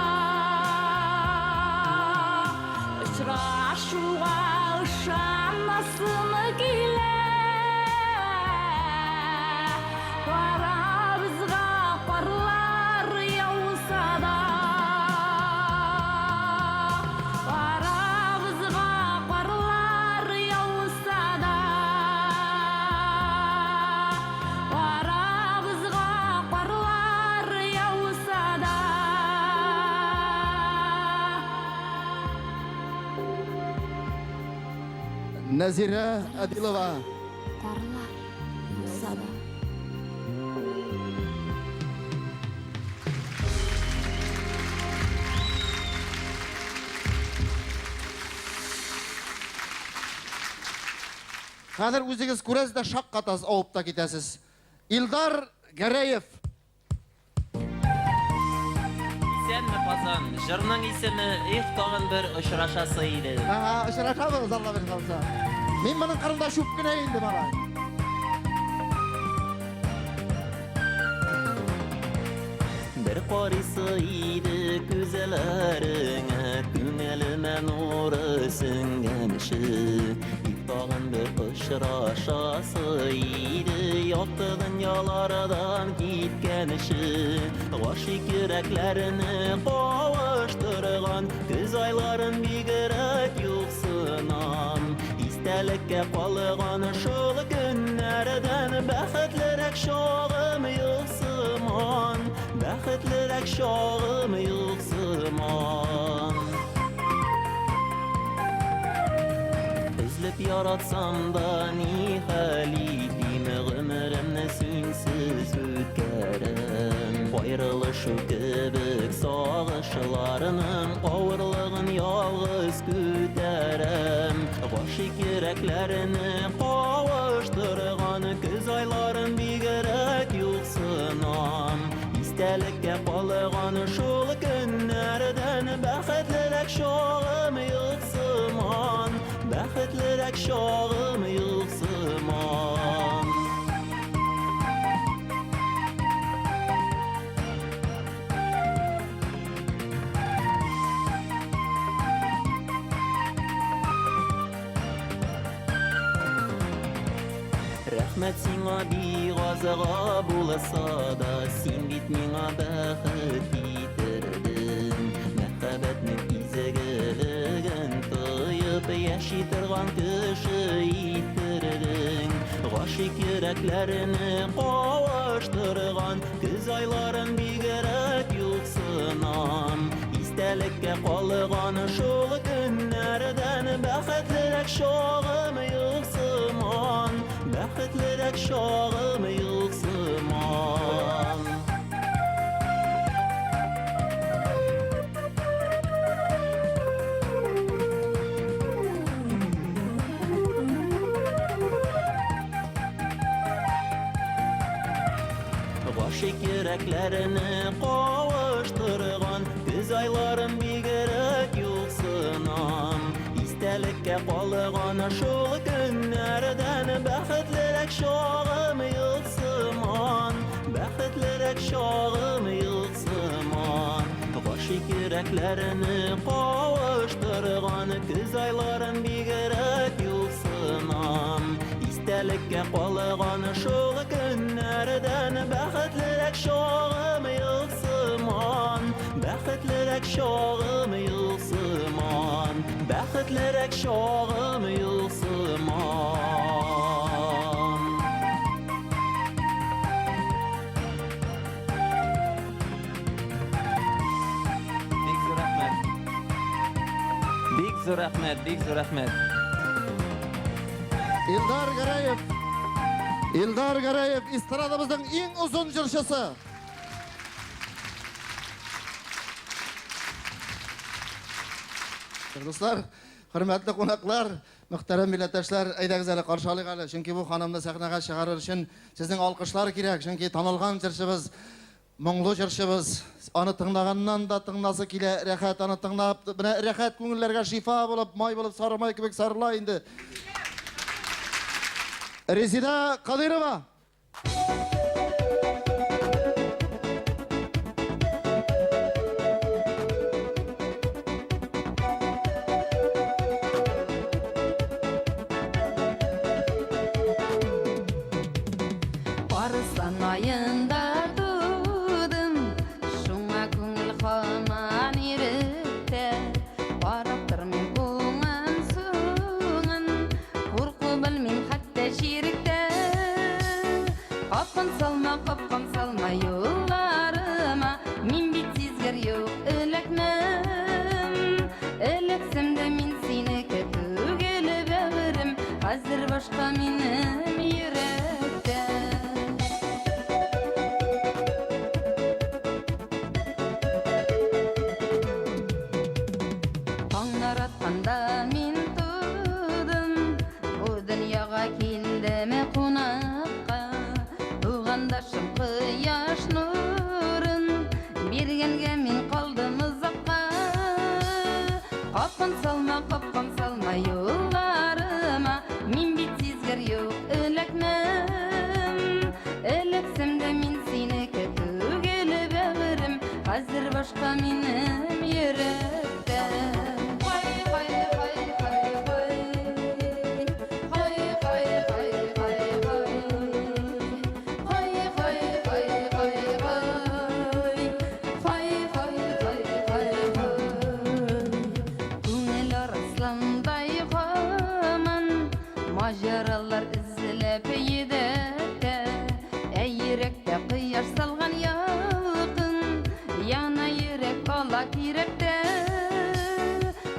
Очрашуга ышанасым килә. Арабызга карлар яуса да. Арабызга карлар яуса да. Арабызга карлар яуса да. Нәзирә Адилова. Карлар яуса да. Хәзер үзегез күрәсез дә шаккатасыз, авып та китәсез. Илдар Гәрәев. Исәнме, Казан! Җырның исеме Эх, тагын бер очрашасы иде. Ага, очрашабыз, Алла бирсә булса. Мин моның кырында чүп кенә инде, малай. Бер карыйсы иде күзләреңә, күңелемә нуры сеңгәнче. Тик тагын бер очрашасы иде, якты дөньялардан киткәнче. Гашыйк йөрәкләрне кавыштырган көз айларын бигрәк юксынам. Истәлеккә калган шул көннәрдән бәхетлерәк чагым юк сыман, бәхетлерәк чагым юк сыман. Өзлеп яратсам да ни хәл итим, гомеремне синсез үткәрәм. Аерылышу кебек сагышларның авырлыгын ялгыз күтәрәм. Гашыйк йөрәкләрне кавыштырган көз айларын бигрәк юксынам. Истәлеккә калган шул көннәрдән бәхетлерәк чагым юк сыман, бәхетлерәк чагым юк сыман. Рәхмәт сиңа бик азга булса да, син бит миңа бәхет китердең. Мәхәббәтнең изгелеген тоеп яши торган кеше иттердең. Гашыйк йөрәкләрне кавыштырган көз айларын бигрәк юксынам. Истәлеккә калган шул көннәрдән бәхетлерәк чагым юк сыман, бәхетлерәк чагым юк сыман. Гашыйк йөрәкләрне кавыштырган көз айларын бигрәк юксынам. Истәлеккә калган шул көннәрдән бәхетлерәк чагым юк сыман, бәхетлерәк чагым юк сыман. Гашыйк йөрәкләрне кавыштырган көз айларын бигрәк юксынам. Истәлеккә калган шул көннәрдән бәхетлерәк чагым юк сыман, бәхетлерәк чагым юк сыман, бәхетлерәк чагым юк сыман. Бик зур рәхмәт. Бик зур рәхмәт, бик зур рәхмәт. Илдар Гәрәев. Илдар Гәрәев эстрадабызның иң озын җырчысы. Дуслар, хөрмәтле кунаклар, мөхтәрәм милләттәшләр, әйдәгез әле каршы алыйк әле, чөнки бу ханымны сәхнәгә чыгарыр өчен сезнең алкышлар кирәк, чөнки танылган җырчыбыз, моңлы җырчыбыз, аны тыңлаганнан да тыңласы килә, рәхәт аны тыңлап, менә рәхәт күңелләргә шифа булып, май булып, сары май кебек сарыла инде. Резеда Кадыйрова. Арыслан аенда тудым, шуңа күңел һаман иректә. Карап тормыйм уңын-сулын, курку белмим хәтта чиректә. Хәзер башка минем йөрәктә. Хай, хай, хай, хай, хай. Хай, хай, хай, хай, хай. Хай, хай, хай, хай, хай. Хай, хай, хай, хай, хай. Күңел арысландай һаман Маҗаралар эзләп йөдәтә. Ә йөрәктә кояш салган ялкын Яна йөрәк ала кирәктә.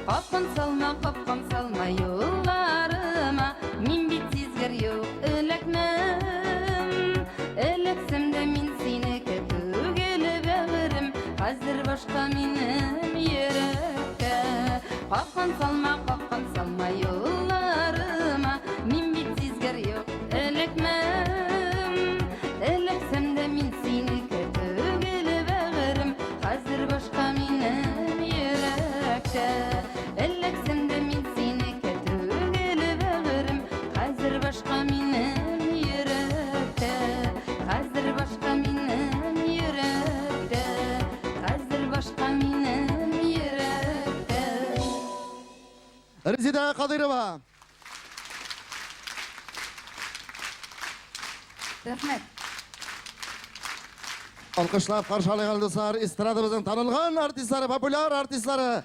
Капкын салма, капкын салма юлларыма, Мин бит сизгер, юк, эләкмәм. Эләксәм дә мин синеке түгел, бәгырем, Хәзер башка минем йөрәктә. Капкын салма, капкын салма юлларыма, Мин бит сизгер, юк, эләкмәм. Эләксәм дә мин синеке түгел, бәгырем, Хәзер башка минем йөрәктә. Эләксәм дә мин синеке түгел, бәгырем, Хәзер башка минем йөрәктә. Хәзер башка минем йөрәктә. Хәзер башка минем йөрәктә. Резеда Кадыйрова. Рәхмәт. Алкышлап каршы алыйк әле, дуслар, эстрадабызның танылган артистлары, популяр артистлары.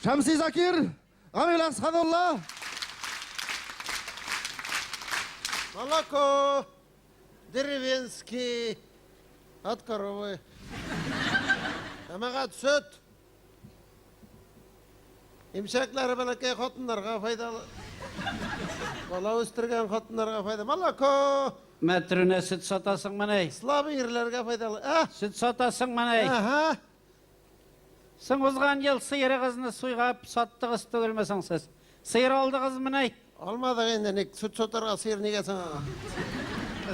Шәмси Закир, Гамил Әсхәдулла. Молоко деревенский от коровы. Җәмәгать, сөт. Имчәкләре бәләкәй хатыннарга файдалы. Бала үстергән хатыннарга файда. Молоко. Мәтрүнә, сөт сатасыңмыни? Слабый ирләргә файдалы. Ә? Сөт сатасыңмыни? Аһа. Соң узган ел сыерыгызны суйгап саттыгыз түгелме соң сез? Сыер алдыгызмыни? Алмадык инде, ник сөт сатарга сыер нигә соң аңа?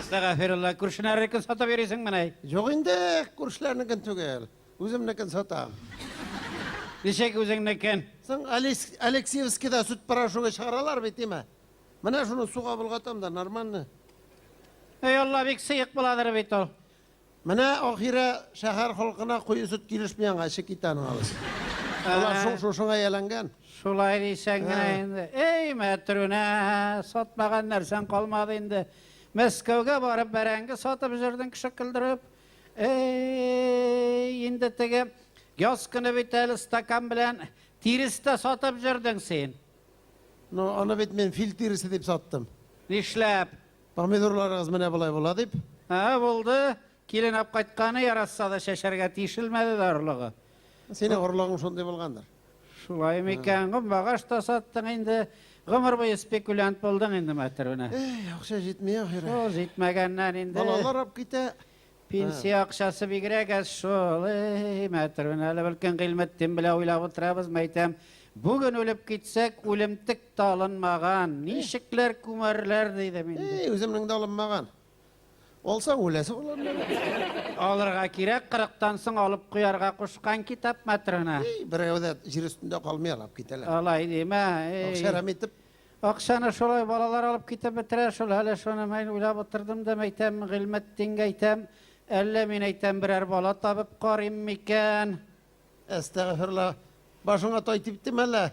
Әстәгафирулла, күршеләрнекен сатып йөрисеңмени? Юк инде, күршеләрнекен түгел. Үземнекен сатам. Ничек үзеңнекен? Соң Алексеевскида сөт порошогы чыгаралар бит, димә. Менә шуны суга болгатам да, нормально. Эй, Алла, бик сыек буладыр бит ул. Менә ахирә шәһәр халкына куе сөт килешми аңа, эче китә аның алысы. Алар шул шушыңа ияләнгән. Шулай дисәң генә инде. Эй, Мәтрүнә, сатмаган нәрсәң калмады инде. Мәскәүгә барып бәрәңге сатып җөрдең кеше көлдереп. Эй, инде теге яз көне бит әле стакан белән тирес тә сатып җөрдең син. Ну, аны бит мин фил тиресе дип саттым. Нишләп? Помидорларыгыз менә болай була дип. Ә, булды. Килен алып кайтканы яраса да чәчәргә тишелмәде дә орлыгы. Синең орлыгың шундый булгандыр. Шулай микән? Гомбагаш та саттың инде. Гомер буе спекулянт булдың инде, Мәтрүнә. Эй, акча җитми ахирә. Шул җитмәгәннән инде. Балалар алып китә. Пенсия акчасы бигрәк әз шул. Эй, Мәтрүнә, әле бөлкен Гыйльметдин белән уйлап утырабыз, мәйтәм. Бүген үлеп китсәк, үлемтек тә алынмаган. Ничекләр күмәрләр, дидем инде. Эй, үземнең дә алынмаган. Алсаң үләсе була. Алырга кирәк, кырыктан соң алып куярга кушкан китап, Матрена. Эй, берәү дә җир өстендә калмый, алып китәләр. Алай димә. Эй. Акча әрәм итеп. Акчаны шулай балалар алып китеп бетерә шул. Әле шуны мин уйлап утырдым да, мәйтәм, Гыйльметдингә әйтәм, әллә мин әйтәм, берәр бала табып карыйм микән? Әстәгъфирулла, башыңа тай типтеме әллә?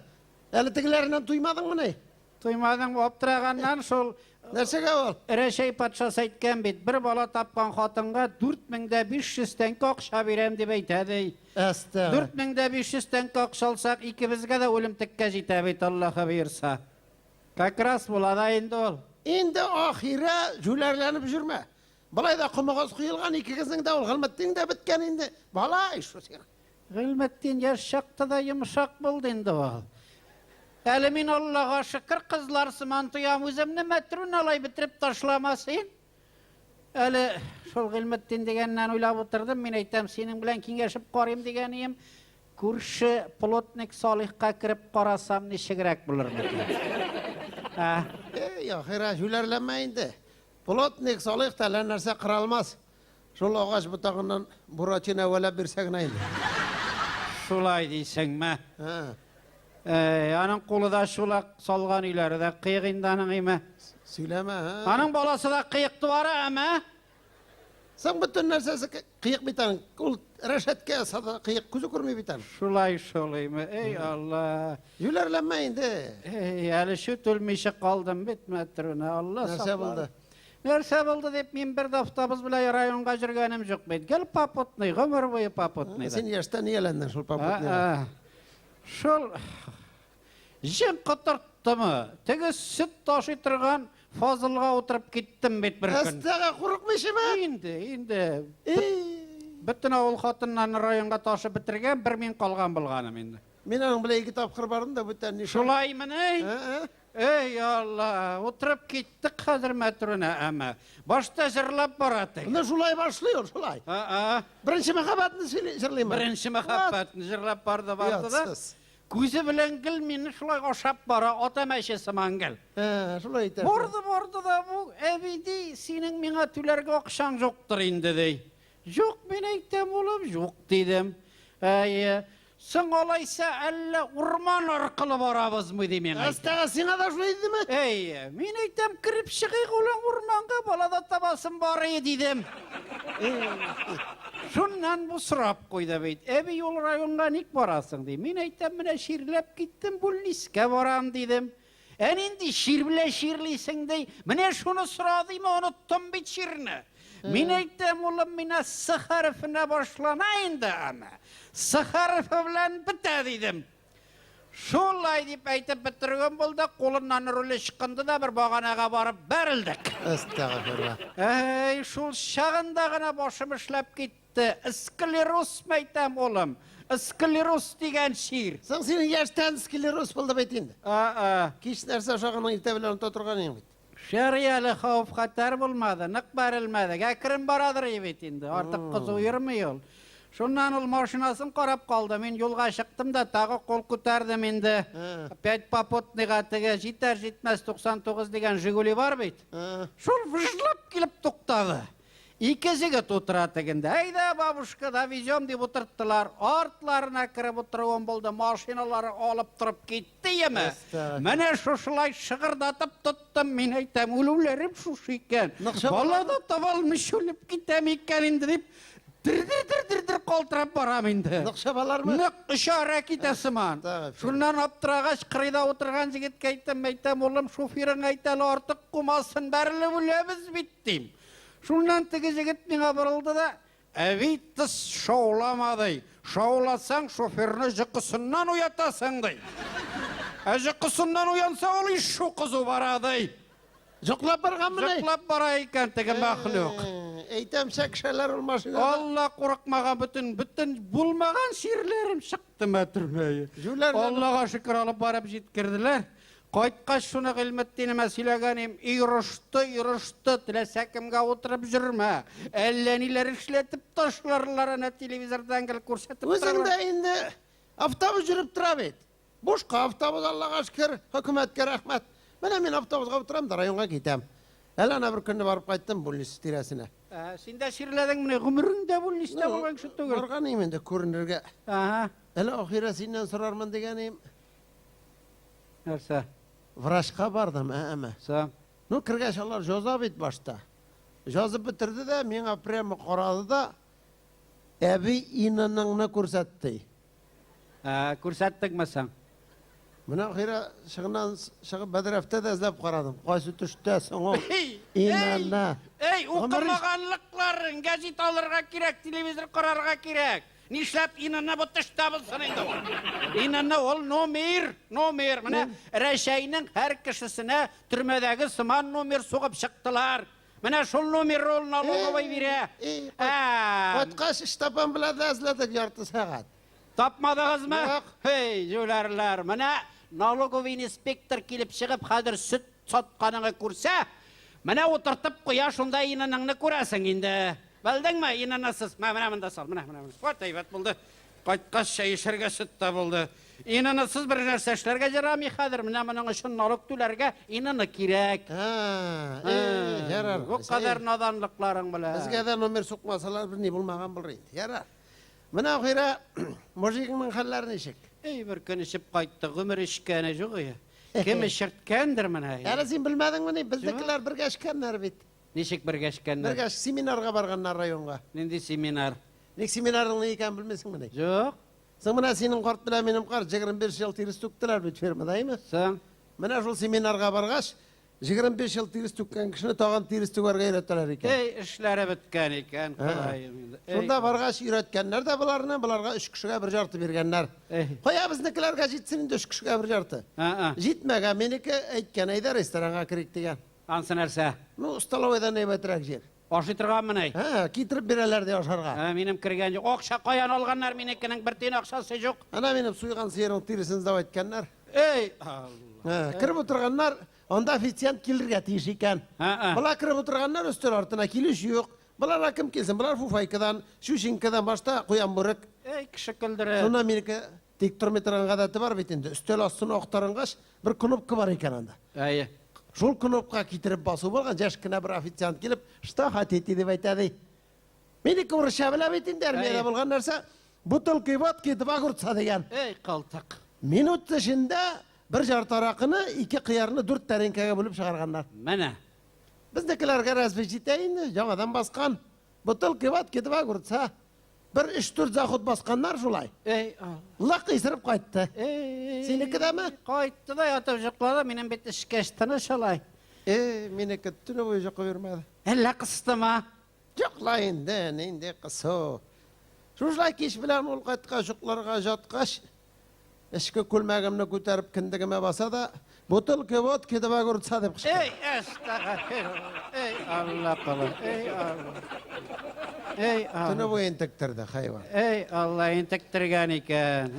Әле тегеләреннән туймадыңмыни? Туймадың, аптыраганнан шул. Нәрсәгә ул? Рәчәй патшасы әйткән бит, бер бала тапкан хатынга 4500 тәңкә акча бирәм дип әйтә, ди. Әстәгъ. 4500 тәңкә акча алсак, икебезгә дә үлемтеккә җитә бит, Аллаһы боерса. Как раз була да инде ул. Инде ахирә җүләрләнеп җөрмә. Болай да комыгыз коелган, икегезнең дә ул Гыйльметдин дә беткән инде. Бала ич шул сиңа. Гыйльметдин яшь чакта да йомшак булды инде ул. Әле мин Аллага шөкер, кызлар сыман тоям үземне, Мәтрүн алай бетереп ташламас ин. Әле шул Гыйльметдин дигәннән уйлап утырдым, мин әйтәм, синең белән киңәшеп карыйм дигән ием. Күрше плотник Салихка кереп карасам, ничегрәк булыр микән? Ә? Эй, ахирә, җүләрләнмә инде. Плотник Салих та әллә нәрсә кыра алмас. Шул агач ботагыннан буратино әвәләп бирсә генә инде. Шулай дисеңме? Ә. Әй, аның кулы да чулак, салган өйләре дә кыек инде аның, име? Сөйләмә, һа. Аның баласы да кыек туара, әмма. Соң бөтен нәрсәсе кыек бит аның. Ул рәшәткә ясады, кыек күзе күрми бит аның. Шулай шулаймы? Эй, Алла. Юләрләнмә инде. Эй, әле чүт үлмичә калдым бит, Мәтрүнә. Алла Нәрсә саклар. булды? Нәрсә булды дип, мин бер дә автобус белән районга йөргәнем юк бит. Гел попутный, гомер буе попутный. Син яшьтән ияләндең шул попутныйга. Шул җен котырттымы? Теге сөт ташый торган Фазылга утырып киттем бит бер көн. Әстәгә курыкмыйсыңмы? Инде, инде. Бөтен авыл хатыннарын районга ташып бетергән, бер мин калган булганым инде. Мин аның белән ике тапкыр бардым да бүтән ни. Шулаймыни? Эй, Алла, утырып киттек хәзер мәтрүнә, әмма. Башта җырлап бара теге. Менә шулай башлый ул, шулай. Беренче мәхәббәтне сөйли, җырлыймы? Беренче мәхәббәтне җырлап барды, барды да. Оятсыз. Күзе белән гел мине шулай ашап бара, ата мәче сыман гел. Шулай итә. Барды, барды да бу, әби ди, синең миңа түләргә акчаң юктыр инде ди. Юк, мин әйтәм, улым, юк дидем. Әйе. Соң алайса әллә урман аркылы барабызмы ди миңа. Әстәгә сиңа да шулай дидеме? Әйе, мин әйтәм, кереп чыгыйк улым урманга, бала да табасым бар иде дидем. Шуннан бу сорап куйды бит. Әби ул районга ник барасың ди. Мин әйтәм, менә чирләп киттем, бүлнискә барам дидем. Ә нинди чир белән чирлисең ди. Менә шуны сора дими, оныттым бит чирне. Мин әйтәм, улым, менә С хәрефенә башлана инде аны. С хәрефе белән бетә дидем. Шулай дип әйтеп бетергән булды, кулыннан руле ычкынды да бер баганага барып бәрелдек. Әстәгъфирулла. Әй, шул чагында гына башым эшләп китте. Склероз мәйтәм, улым. Склероз дигән чир. Соң синең яшьтән склероз булды бит инде. А-а. Кич нәрсә ашаганның иртә белән оныта торган идең бит. Шәри әле хәвеф-хәтәр булмады, нык бәрелмәдек. Әкрен барадыр бит инде, артык кызу йөрми ул. Шуннан ул машинасын карап калды. Мин юлга чыктым да тагы кул күтәрдем инде. Опять попутныйга теге җитәр-җитмәс 99 дигән Жигули бар бит. Шул выжлап килеп туктады. Ике җегет утыра тегендә. Әйдә, бабушка, довезем дип утырттылар. Артларына кереп утыруым булды. Машиналары алып торып китте яме. Менә шушылай шыгырдатып тоттым. Мин әйтәм, үлүләрем шушы икән. Бала да таба алмыйча үлеп китәм икән инде дип, дер-дер-дер-дер калтырап барам инде. Нык чабалармы? Нык оча китә сыман. Шуннан аптырагач, кырыйда утырган җегеткә әйтәм, әйтәм, улым, шоферың әйт әле, артык кумасын, бәрелеп үләбез бит, дим. Шуннан теге җегет миңа борылды да, Әби, тыс шаулама, ди. Шауласаң, шоферны җокысыннан уятасың, ди. Ә җокысыннан уянса, ул ишшу кызу бара, ди. Җоклап барганмыни? Җоклап бара икән теге мәхлук. Әйтәм, чәкшәләр ул машинада. Алла курыкмаган бөтен, бөтен булмаган чирләрем чыкты мәтрүнәе. Аллага шөкер алып барып җиткерделәр. Кайткач шуны Гыйльметдинемә сөйләгән идем, Ирышты, ирышты, теләсә кемгә утырып җөрмә. Әллә ниләр эшләтеп ташларлар, әнә телевизордан гел күрсәтеп Үзең дә инде автобус йөреп тора бит. Бушка автобус, Аллага шөкер, хөкүмәткә рәхмәт. Менә мин автобуска утырам да районга китәм. Әле ана бер көнне барып кайттым больница тирәсенә. Ә, син дә чирләдеңмени? Гомереңдә больницада булган кеше түгел. Барган идем инде күренергә. Ага. Әле ахирә синнән сорармын дигән идем. Нәрсә? Врачка бардым, әмә. Соң? Ну, кергәч алар җаза бит башта. Җазып бетерде дә, миңа прямо карады да, әби инаныңны күрсәт, ди. Ә, күрсәттеңме соң? Менә ахирә чыгыннан чыгып бәдрәфтә дә эзләп карадым. Кайсы төштә соң ул? Инана. Эй, укымаганлыкларың, гәзит алырга кирәк, телевизор карарга кирәк. Нишләп инана бу төштә булсын инде ул? Инана ул номер, номер. Менә Рәчәйнең һәр кешесенә төрмәдәге сыман номер сугып чыктылар. Менә шул номер ул налоговый бирә. Кайткач, Штапан белән дә эзләдек ярты сәгать. Тапмадыгызмы? Юк. Һей, җүләрләр. Менә налоговый инспектор килеп чыгып, хәзер сөт сатканыңы күрсә, менә утыртып куя, шунда инаныңны күрәсең инде. Белдеңме, инанасыз. Мә, менә монда сал, менә, менә. Вот әйбәт булды. Кайткач чәй эчәргә сөт тә булды. Инанасыз бер нәрсә эшләргә ярамый хәзер. Менә моның өчен налог түләргә инаны кирәк. Ярар. Бу кадәр наданлыкларың белән. Безгә дә номер сукмасалар, бер ни булмаган булыр инде. Ярар. Менә ахирә мужигыңның хәлләре ничек? Эй, бер көн эчеп кайтты, гомер эчкәне юк. Кем эчерткәндер менә. Әле син белмәдеңмени? Безнекеләр бергә эчкәннәр бит. Ничек бергә эчкәннәр? Бергә семинарга барганнар районга. Нинди семинар? Ник семинарның ни икәнен белмисеңмени? Юк. Соң менә синең карт белән минем карт 25 ел тирес түктеләр бит фермада, әйме? Соң? Менә шул семинарга баргач, 25 ел тирес түккән кешене тагын тирес түгәргә өйрәтәләр икән. Эй, эшләре беткән икән, Ходаем инде. Эй. Шунда баргач өйрәткәннәр дә боларны, боларга өч кешегә бер жарты биргәннәр. Кая безнекеләргә җитсен инде өч кешегә бер жарты. Җитмәгән, минеке әйткән, әйдә ресторанга керик дигән. Ансы нәрсә? Ну, столовойдан әйбәтрәк җир. Ашый торганмыни? Һә, китереп бирәләр ди ашарга. Ә, минем кергән юк. Акча каян алганнар минекенең бер тиен акчасы юк. Әнә минем суйган сыерның тиресен эзләп әйткәннәр. Эй, Алла. Һә, кереп утырганнар, анда официант килергә тиеш икән. Болар кереп утырганнар өстәл артына килүче юк. Боларга кем килсен? Болар фуфайкадан, чучинкадан башта куян бүрек. Эй, кеше көлдерә. Шуннан минеке тик тормый торган гадәте бар бит инде. Өстәл астына актарынгач, бер кнопка бар икән анда. Әйе. Шул кнопка китереп басу булган, яшь кенә бер официант килеп, что хотите дип әйтә ди. Минеке урысча белә бит инде, армиядә булган нәрсә. Бутылки водки, два огурца дигән. Эй, калтак. Минут эчендә бер жарты аракыны, ике кыярны дүрт тәлинкәгә бүлеп чыгарганнар. Менә. Безнекеләргә разве җитә инде, яңадан баскан. Бутылки водки, два огурца. Бер өч-дүрт заход басканнар шулай. Эй, Алла. Лак исереп кайтты. Эй, Синеке дәме? Кайтты да ятып йоклады, минем бит эчкәч тыныч алай. Эй, минеке төне буе йокы бирмәде. Әллә кыстымы? Юк ла инде, нинди кысу. Шушылай кич белән ул кайткач, йокларга жаткач, эчке күлмәгемне күтәреп кендегемә баса да, бутылка водки два огурца дип кычкыра. Эй, әстәгъфирулла. Эй, Алла колы. Эй, Алла. Эй, Алла. Төне буе интектерде, хайван. Эй, Алла интектергән икән.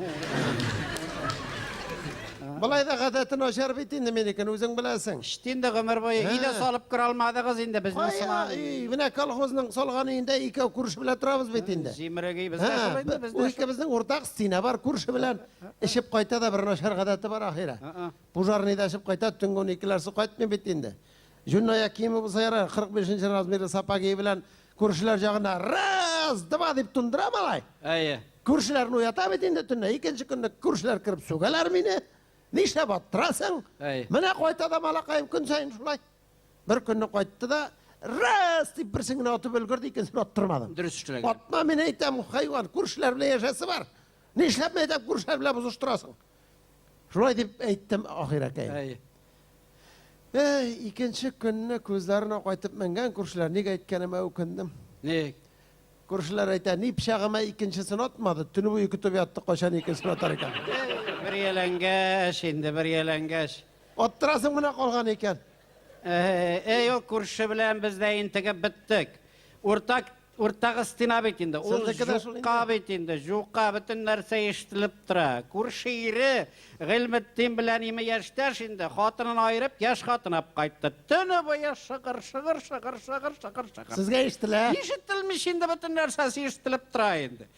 Болай да гадәте начар бит инде минекен, үзең беләсең. Эчте инде гомер буе. Өйдә салып керә алмадыгыз инде безне Кая сыман. өй? Менә колхозның салган өендә икәү күрше белән торабыз бит инде. Җимерек өй бездә шул инде, бездә Ул икебезнең уртак стена бар, күрше белән эчеп кайта да бер начар гадәте бар ахирә. Пожарныйда эчеп кайта, төнге уникеләрсе кайтмый бит инде. Җүнле аяк киеме булса ярар, 45 нче размерлы сапоги белән күршеләр җагына раз, два дип тундыра малай. Әйе. Күршеләрне уята бит инде төнлә. Икенче көнне күршеләр кереп сүгәләр мине. Нишләп аттырасың? Әйе. Менә кайта да малакаем көн саен шулай. Бер көнне кайтты да, раз дип берсен генә атып өлгерде, икенчесен аттырмадым. Дөрес эшләгән. Атма мин әйтәм, хайван, күршеләр белән яшәсе бар. Нишләп мин әйтәм, күршеләр белән бозыштырасың? Шулай дип әйттем ахирәкәем. Әйе. Эй, икенче көнне күзләренә кайтып менгән күршеләр, ник әйткәнемә үкендем. Ник? Күршеләр әйтә, ни пычагыма икенчесен атмады, төне буе көтеп ятты, кайчан икенчесен атар икән. Бер яләнгәч инде, бер яләнгәч. Аттырасың менә калган икән. Эй, ул күрше белән без дә интегеп беттек. Уртак Уртагы стена бит инде. Ул Сезнеке дә шул жука бит инде, жука, бөтен нәрсә ишетелеп тора. Күрше ире Гыйльметдин белән име яшьтәш инде, хатынын аерып, яшь хатын алып кайтты. Төне буе шыгыр, шыгыр, шыгыр, шыгыр, шыгыр, шыгыр. Сезгә ишетелә? Ишетелмеш инде, бөтен нәрсәсе ишетелеп тора инде.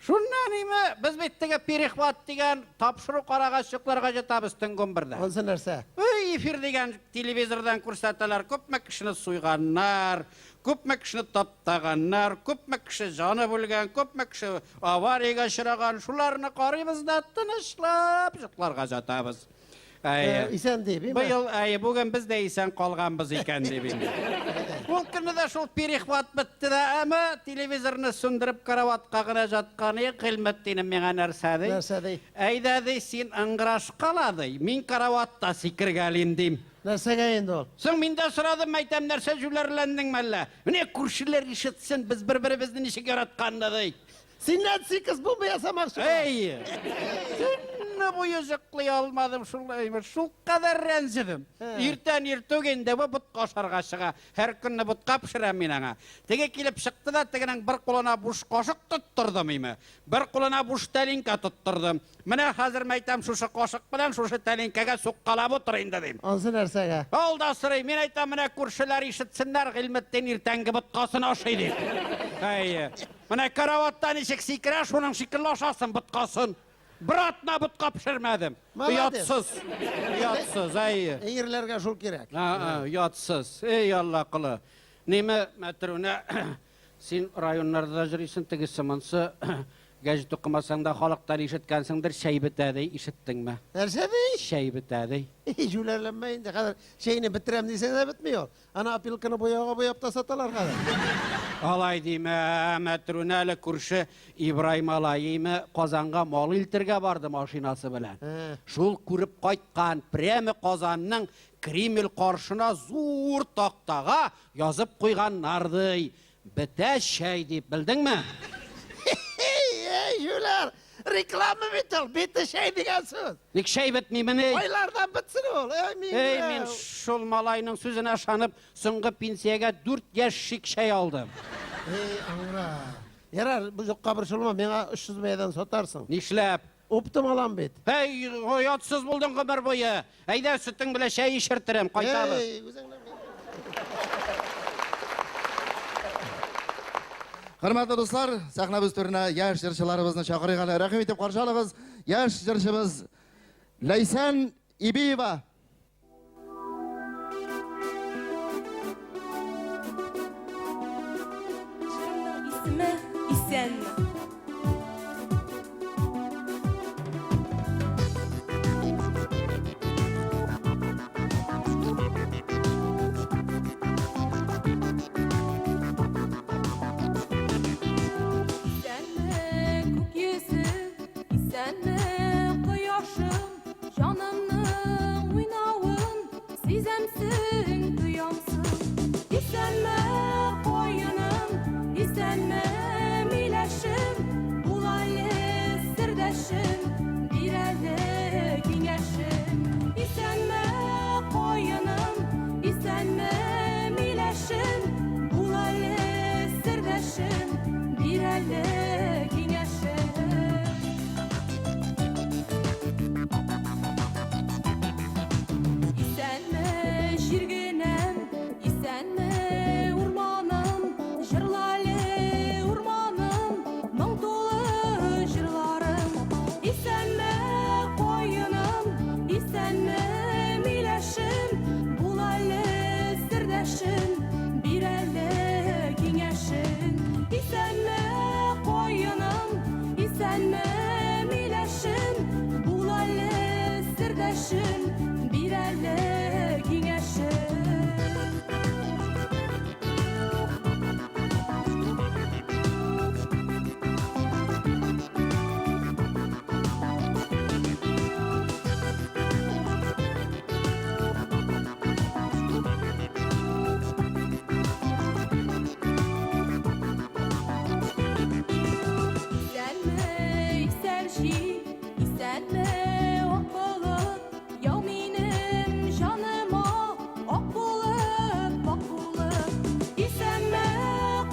Шуннан име, без бит теге Перехват дигән тапшыру карагач йокларга җатабыз төнге унбердә. Ансы нәрсә? Өй, эфир дигән телевизордан күрсәтәләр, күпме кешене суйганнар, күпме кешене таптаганнар, күпме кеше җаны бүлгән, күпме кеше авариягә очраган, шуларны карыйбыз да тынычлап йокларга җатабыз. Әйе. Исән дип, име? Быел, әйе, бүген без дә исән калганбыз икән дип инде. Ул көнне дә шул перехват бетте дә, әмма телевизорны сүндереп караватка гына жаткан идек, Гыйльметдинем миңа нәрсә ди? Нәрсә ди? Әйдә ди, син ыңгырашкала ди, мин караватта сикергәлим дим. Нәрсәгә инде ул? Соң мин дә сорадым, әйтәм, нәрсә җүләрләндеңме әллә? Менә күршеләр ишетсен, без бер-беребезне ничек яратканны ди. Синнән сикез бомба ясамакчы. Әй! Төне буе йоклый алмадым шул әйбер. Шул кадәр рәнҗедем. Иртән иртүк инде бу ботка ашарга чыга. Һәр көнне ботка пешерәм мин аңа. Теге килеп чыкты да, тегенең бер кулына буш кашык тоттырдым име. Бер кулына буш тәлинкә тоттырдым. Менә хәзер мәйтәм шушы кашык белән шушы тәлинкәгә суккалап утыр инде дим. Ансы нәрсәгә? Ул да сорый, мин әйтәм, менә күршеләр ишетсеннәр, Гыйльметдин иртәнге боткасын ашый дип. Әйе. Менә караватта ничек сикерә, шуның шикелле ашасын боткасын. Бер атна ботка пешермәдем. Молодец. Оятсыз. Оятсыз, әйе. Ирләргә шул кирәк. Оятсыз. Эй, Алла колы. Ниме, Мәтрүнә, син районнарда да йөрисең, тегесе монсы. Гәҗит укымасаң да халыктан ишеткәнсеңдер, чәй бетә ди, ишеттеңме? Нәрсә ди? Чәй бетә ди. И, җүләрләнмә инде, хәзер чәйне бетерәм дисәң дә бетми ул. Ана опилканы буяуга буяп та саталар хәзер. Алай димә, Мәтрүнә әле күрше Ибрай малаеме Казанга мал илтергә барды машинасы белән. Шул күреп кайткан, прямо Казанның Кремль каршына зур тактага язып куйганнар ди. Бетә чәй дип, белдеңме? Эй, җүләр! Реклама бит ул, бете чәй дигән сүз. Ник чәй бетмимени? Кайлардан бетсен ул? Эй, мин. Эй, мин шул малайның сүзенә ышанып, соңгы пенсиягә 4 ящик чәй алдым. Эй, аңра. Ярар, бу юкка борчылма, миңа 300 бәядән сатарсың. Нишләп? Оптом алам бит. Эй, оятсыз булдың гомер буе. Әйдә, сөтең белән чәй эчертерем, кайтабыз. Эй, үзеңне Хөрмәтле дуслар, сәхнәбез түренә яшь җырчыларыбызны чакырыйк әле. Рәхим итеп каршы алыгыз. Яшь җырчыбыз Ләйсән Ибиева. Җырымның исеме Исәнме. Исәнме, күк йөзе, исәнме, кояшым, җанымның уйнавын сизәмсең, тоямсың. Исәнме, каеным, исәнме, миләшем, бул әле сердәшем, бир әле киңәшем. Исәнме, каеным, исәнме, миләшем, бул әле сердәшем, бир әле киңәшем. Исәнме, җиргенәм, исәнме, урманым, җырла әле, урманым, моң тулы җырларым. Исәнме, каеным, исәнме, миләшем, бул әле сердәшем, бир әле киңәшең. Исәнме, каеным, исәнме, миләшем, бул әле сердәшем, бир әле киңәшең. Исәнме, исән җил, исәнме, ак болыт, яу минем җаныма, ак булып, ак булып. Исәнме,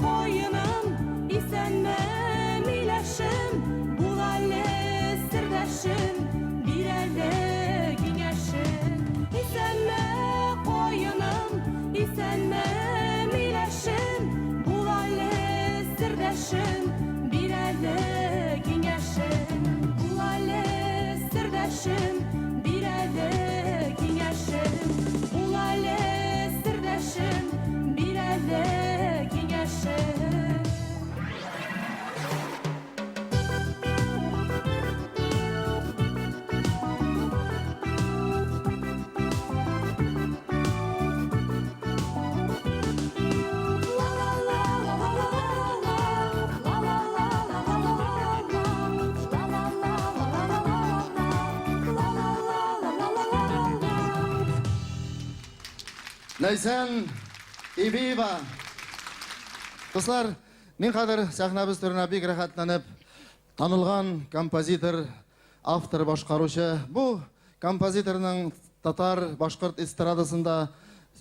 каеным, исәнме, миләшем, бул әле сердәшем, бир әле киңәшең. Исәнме, каеным, исәнме, миләшем, бул әле сердәшем, бир әле киңәшең. Бул әле сердәшем, бир әле киңәшең. Бул әле сердәшем, бир әле киңәшең. Ләйсән Ибиева. Дуслар, мин хәзер сәхнәбез түренә бик рәхәтләнеп танылган композитор, автор, башкаручы. Бу композиторның татар, башкорт эстрадасында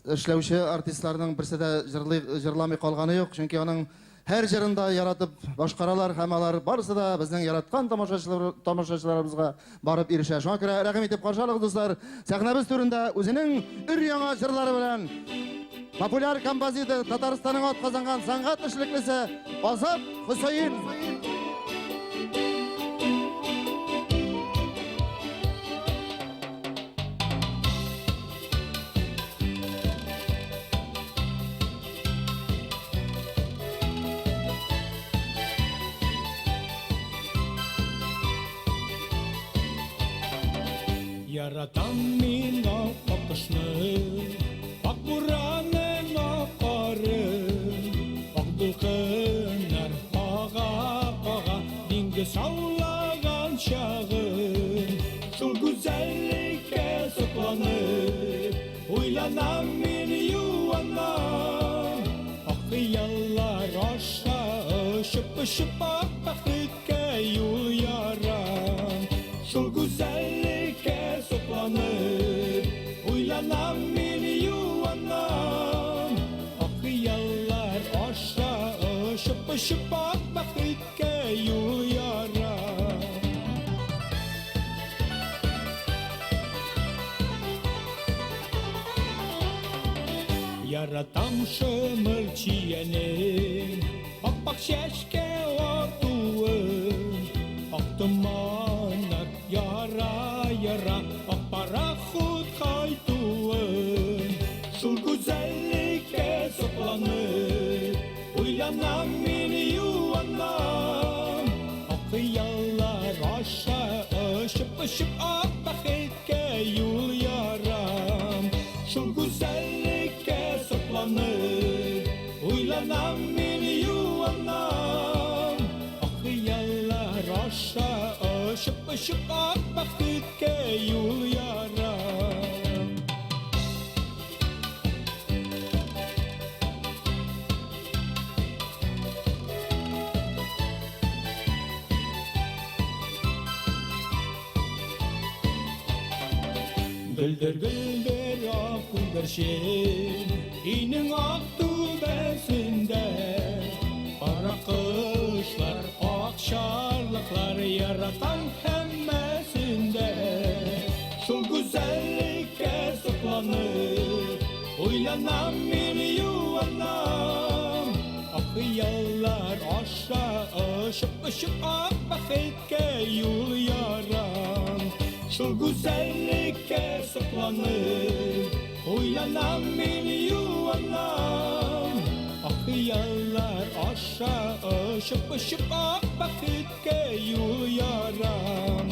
эшләүче артистларның берсе дә җырлый, җырламый калганы юк, чөнки аның һәр җырын да яратып башкаралар һәм алар барысы да безнең яраткан тамашачылар, тамашачыларыбызга барып ирешә. Шуңа күрә рәхим итеп каршы алыгыз, дуслар. Сәхнәбез түрендә үзенең өр-яңа җырлары белән популяр композитор, Татарстанның атказанган сәнгать эшлеклесе Азат Хөсәен. Яратам мин ак аккошны, ак буранның ак карын, ак дулкыннар ага-ага, диңгез шаулаган чагын. Шул гүзәллеккә сокланып, уйланам мин юанам. Ак хыяллар аша очып-очып ак бәхеткә юл ярам. Шул гүзәллеккә сокланып, уйланам мин юанам. Ак хыяллар аша очып-очып ак бәхеткә юл ярам. Яратам шымыр чиянең, ап-ак чәчкә атуын, ак томаннар яра-яра, ак пароход кайтуын. Шул гүзәллеккә сокланып, уйланам мин юанам. Ак хыяллар аша очып-очып ак бәхеткә юл ярам. Шул гүзәллеккә сокланып, уйланам мин юанам. Ак хыяллар аша очып-очып ак бәхеткә юл ярам. Гөлдер-гөлдер ак күгәрчен, өйнең ак түбәсендә. Кара кошлар, ак чарлыклар яратам һәммәсен дә. Шул гүзәллеккә сокланып, уйланам мин юанам. Ак хыяллар аша очып-очып ак бәхеткә юл ярам. Шул гүзәллеккә сокланып, уйланам мин юанам. Ак хыяллар аша очып-очып ак бәхеткә юл ярам.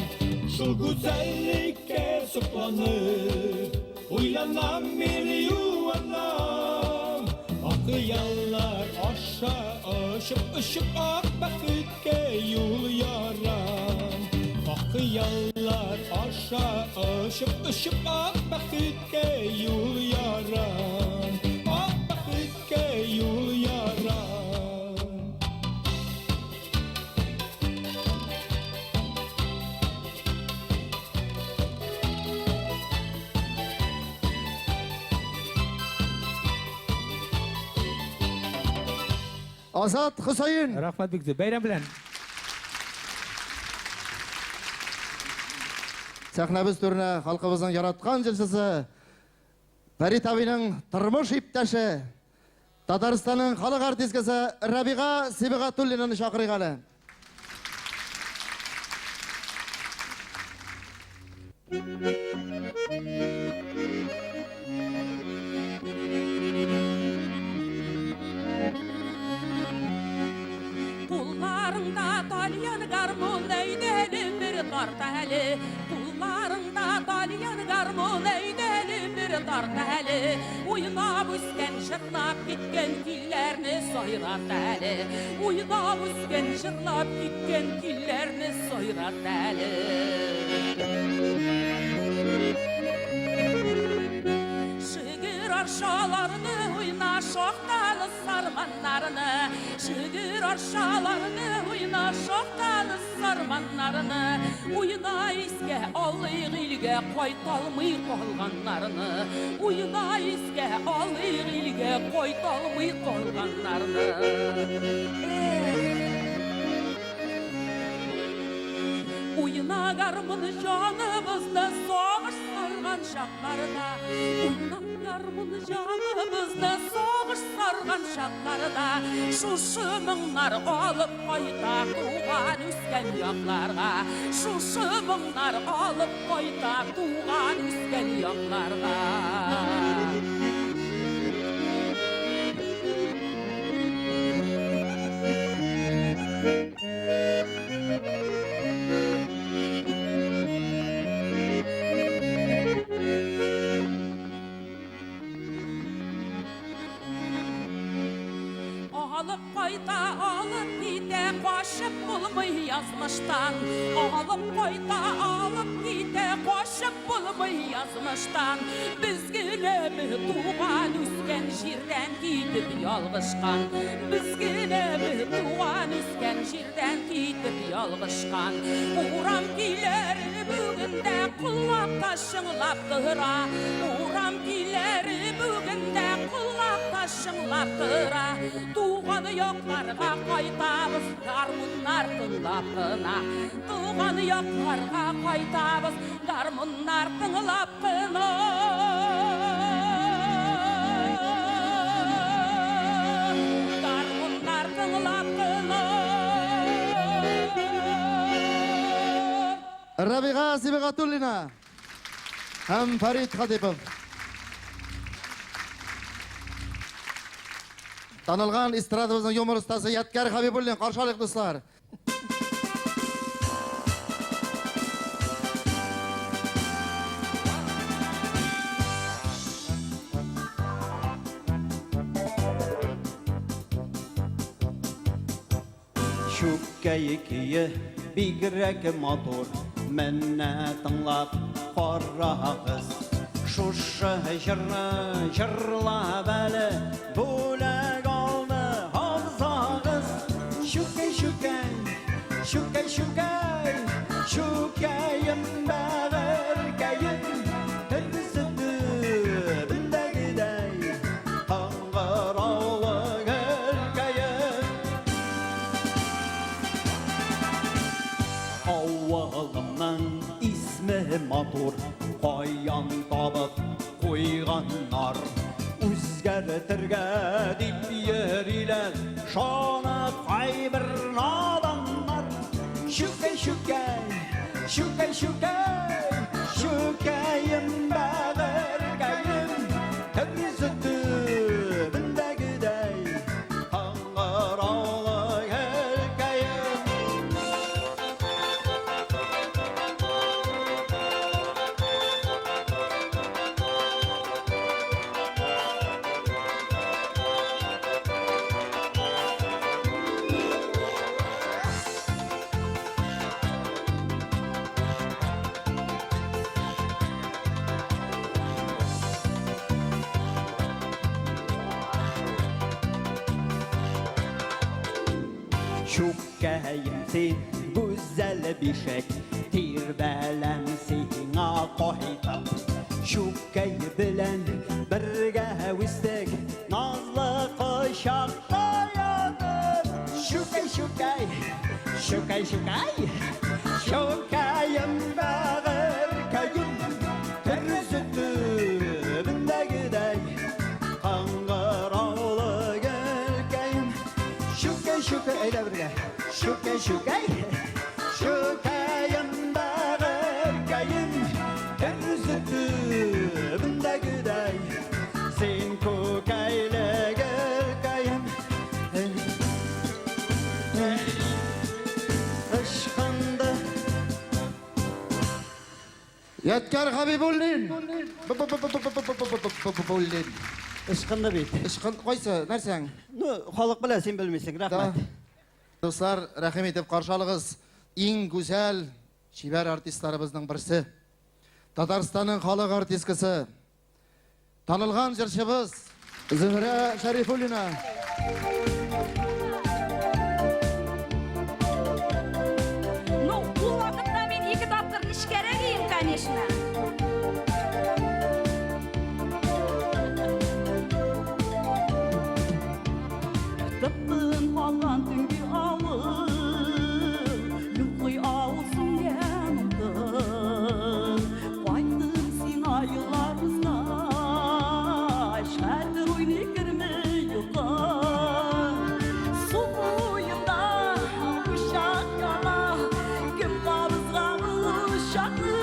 Шул гүзәллеккә сокланып, уйланам мин юанам. Ак хыяллар аша очып-очып ак бәхеткә юл ярам. Ак хыяллар аша очып-очып ак бәхеткә юл ярам. Ак бәхеткә юл ярам. Азат Хөсәен. Рәхмәт бик зур. Бәйрәм белән. Сәхнәбез түренә халкыбызның яраткан җырчысы Фәрит абыйның тормыш иптәше, Татарстанның халык артисткасы Рабига Сибгатуллинаны чакырыйк әле. Кулларыңда тальян гармун, әйдәле бер тарт әле. Кулларыңда тальян гармун, әйдәле бер тарт әле. Уйнап үскән, җырлап киткән көйләрне сайрат әле. Уйнап үскән, җырлап киткән көйләрне сайрат әле. Шөгер аршаларны уйна, шахталы сарманнарны. Шөгер аршаларны уйна, шахталы сарманнарны. Уйна искә алыйк илгә кайталмый калганнарны. Уйна искә алыйк илгә кайталмый калганнарны. Эх! Уйна гармун җаныбызны сагыш сарган чакларда. Уйна гармун җаныбызны сагыш сарган чакларда. Шушы моңнар алып кайта туган үскән якларга. Шушы моңнар алып кайта туган үскән якларга. булмый язмыштан. Алып кайта, алып китә, качып булмый язмыштан. Без генәме туган үскән җирдән китеп ялгышкан? Без генәме туган үскән җирдән китеп ялгышкан? Урам көйләре бүген дә колакта чыңлап тора. Урам көйләре бүген дә колакта чыңлап тора. Туган якларга кайтабыз, гармуннар тыңлап кына. Туган якларга кайтабыз, гармуннар тыңлап кына. Гармуннар тыңлап кына. Рабига Сибагатуллина һәм Фәрит Хатипов. Танылган эстрадабызның юмор остасы Ядкәр Хабибуллин. Каршы алыйк, дуслар. Чүкәй көе бигрәк матур, менә тыңлап карагыз. Шушы җырны җырлап әле бүләк алды абзагыз. Чүкәй, чүкәй, чүкәй, чүкәй, чүкәем бәгырькәем, Терсе төбендәгедәй кыңгыраулы гөлкәем. Авылымның исме матур, каян табып куйганнар. Үзгәртергә дип йөриләр, шуны кайбер наданнар. Чүкәй, чүкәй, чүкәй, чүкәй, чүкәем бәгырькәем, Терсе төбендәгедәй кыңгыраулы гөлкәем. Чүкәем син, гүзәл бишек, тирбәләм сиңа кайтып. Чүкәй белән бергә үстек, назлы кочакта ятып. Чүкәй, чүкәй, чүкәй, чүкәй, чүкәем бәгырькәем, Терсе төбендәгедәй кыңгыраулы гөлкәем. Чүкәй, чүкәй, әйдә бергә. Чүкәй, чүкәй, чүкәем бәгырькәем, Терсе төбендәгедәй син күкәйле гөлкәем. Ычкынды. Ядкәр Хабибуллин. Буллин. Ычкынды бит. Ычкын кайсы? Нәрсәң? Ну, халык белә, син белмисең. Рәхмәт. Дуслар, рәхим итеп каршы алыгыз. Иң гүзәл, чибәр артистларыбызның берсе. Татарстанның халык артисткасы. Танылган җырчыбыз Зөһрә Шәрифуллина. Ну, ул вакытта мин ике тапкыр нечкәрәк идем, конечно. Тып-тын калган төнге авыл, йоклый авыл сүнгән утын. Кайттым сиңа еллар узгач, хәтер уйный керми йокы. Су буенда учак яна, кем кабызган учакны?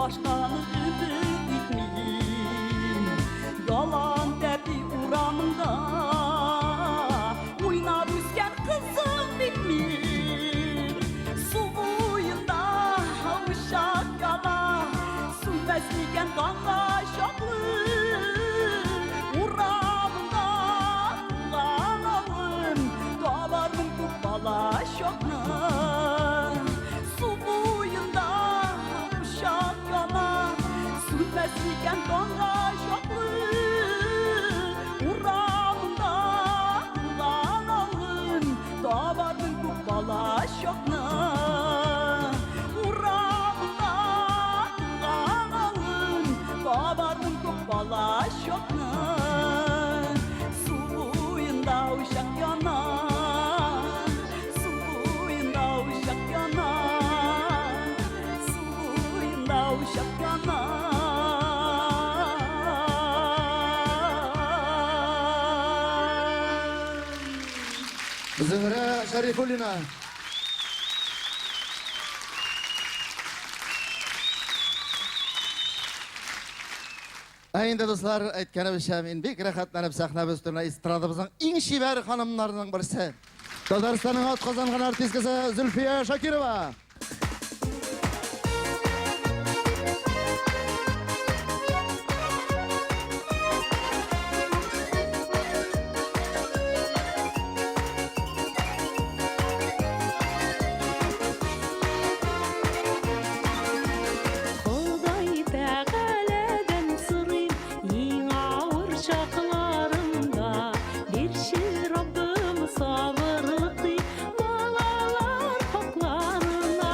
Башканы өмет итмим. Ялан тәпи урамында уйнап үскән кызың бит мин. Су буенда учак яна, сүнмәс микән таңга чаклы. Урамында туган авылым, табармын күп бала чакны. Су буенда учак яна, сүнмәс микән таңга чаклы. Урамында туган авылым, табармын күп бала чакны. Урамында туган авылым, табармын күп бала чакны. Су буенда учак яна, су буенда учак яна, су буенда учак яна. Зөһрә Шәрифуллина. Ә инде, дуслар, әйткәнебезчә, мин бик рәхәтләнеп сәхнәбез өстенә эстрадабызның иң чибәр ханымнарының берсе, Татарстанның атказанган артисткасы Зөлфия Шакирова. Ходай Тәгаләдән сорыйм, иң авыр чакларымда бирче Раббым сабырлык дип балалар хакларына.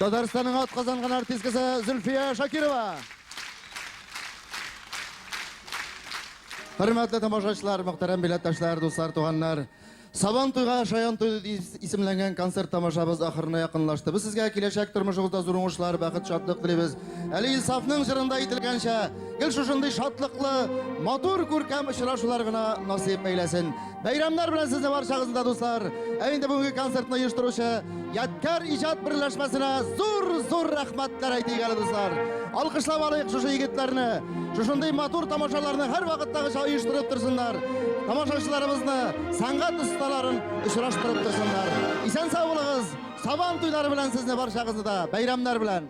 Татарстанның атказанган артисткасы Зөлфия Шакирова. Хөрмәтле тамашачылар, мөхтәрәм билетташлар, дуслар, туганнар. Сабан туйга шаян туй дип исемләнгән концерт тамашабыз ахырына якынлашты. Без сезгә киләчәк тормышыгызда зур уңышлар, бәхет, шатлык телибез. Әле Илсафның җырында әйтелгәнчә, гел шушындый шатлыклы, матур, күркәм очрашулар гына насыйп әйләсен. Бәйрәмнәр белән сезне барчагызны да, дуслар. Ә инде бүгенге концертны оештыручы Ядкәр иҗат берләшмәсенә зур-зур рәхмәтләр әйтик әле, дуслар. Алкышлап алыйк шушы егетләрне. Шушындый матур тамашаларны һәрвакыттагыча оештырып торсыннар. Тамашачыларыбызны, сәнгать осталарын очраштырып торсыннар. Исән-сау булыгыз. Сабан туйлары белән сезне барчагызны да, бәйрәмнәр белән.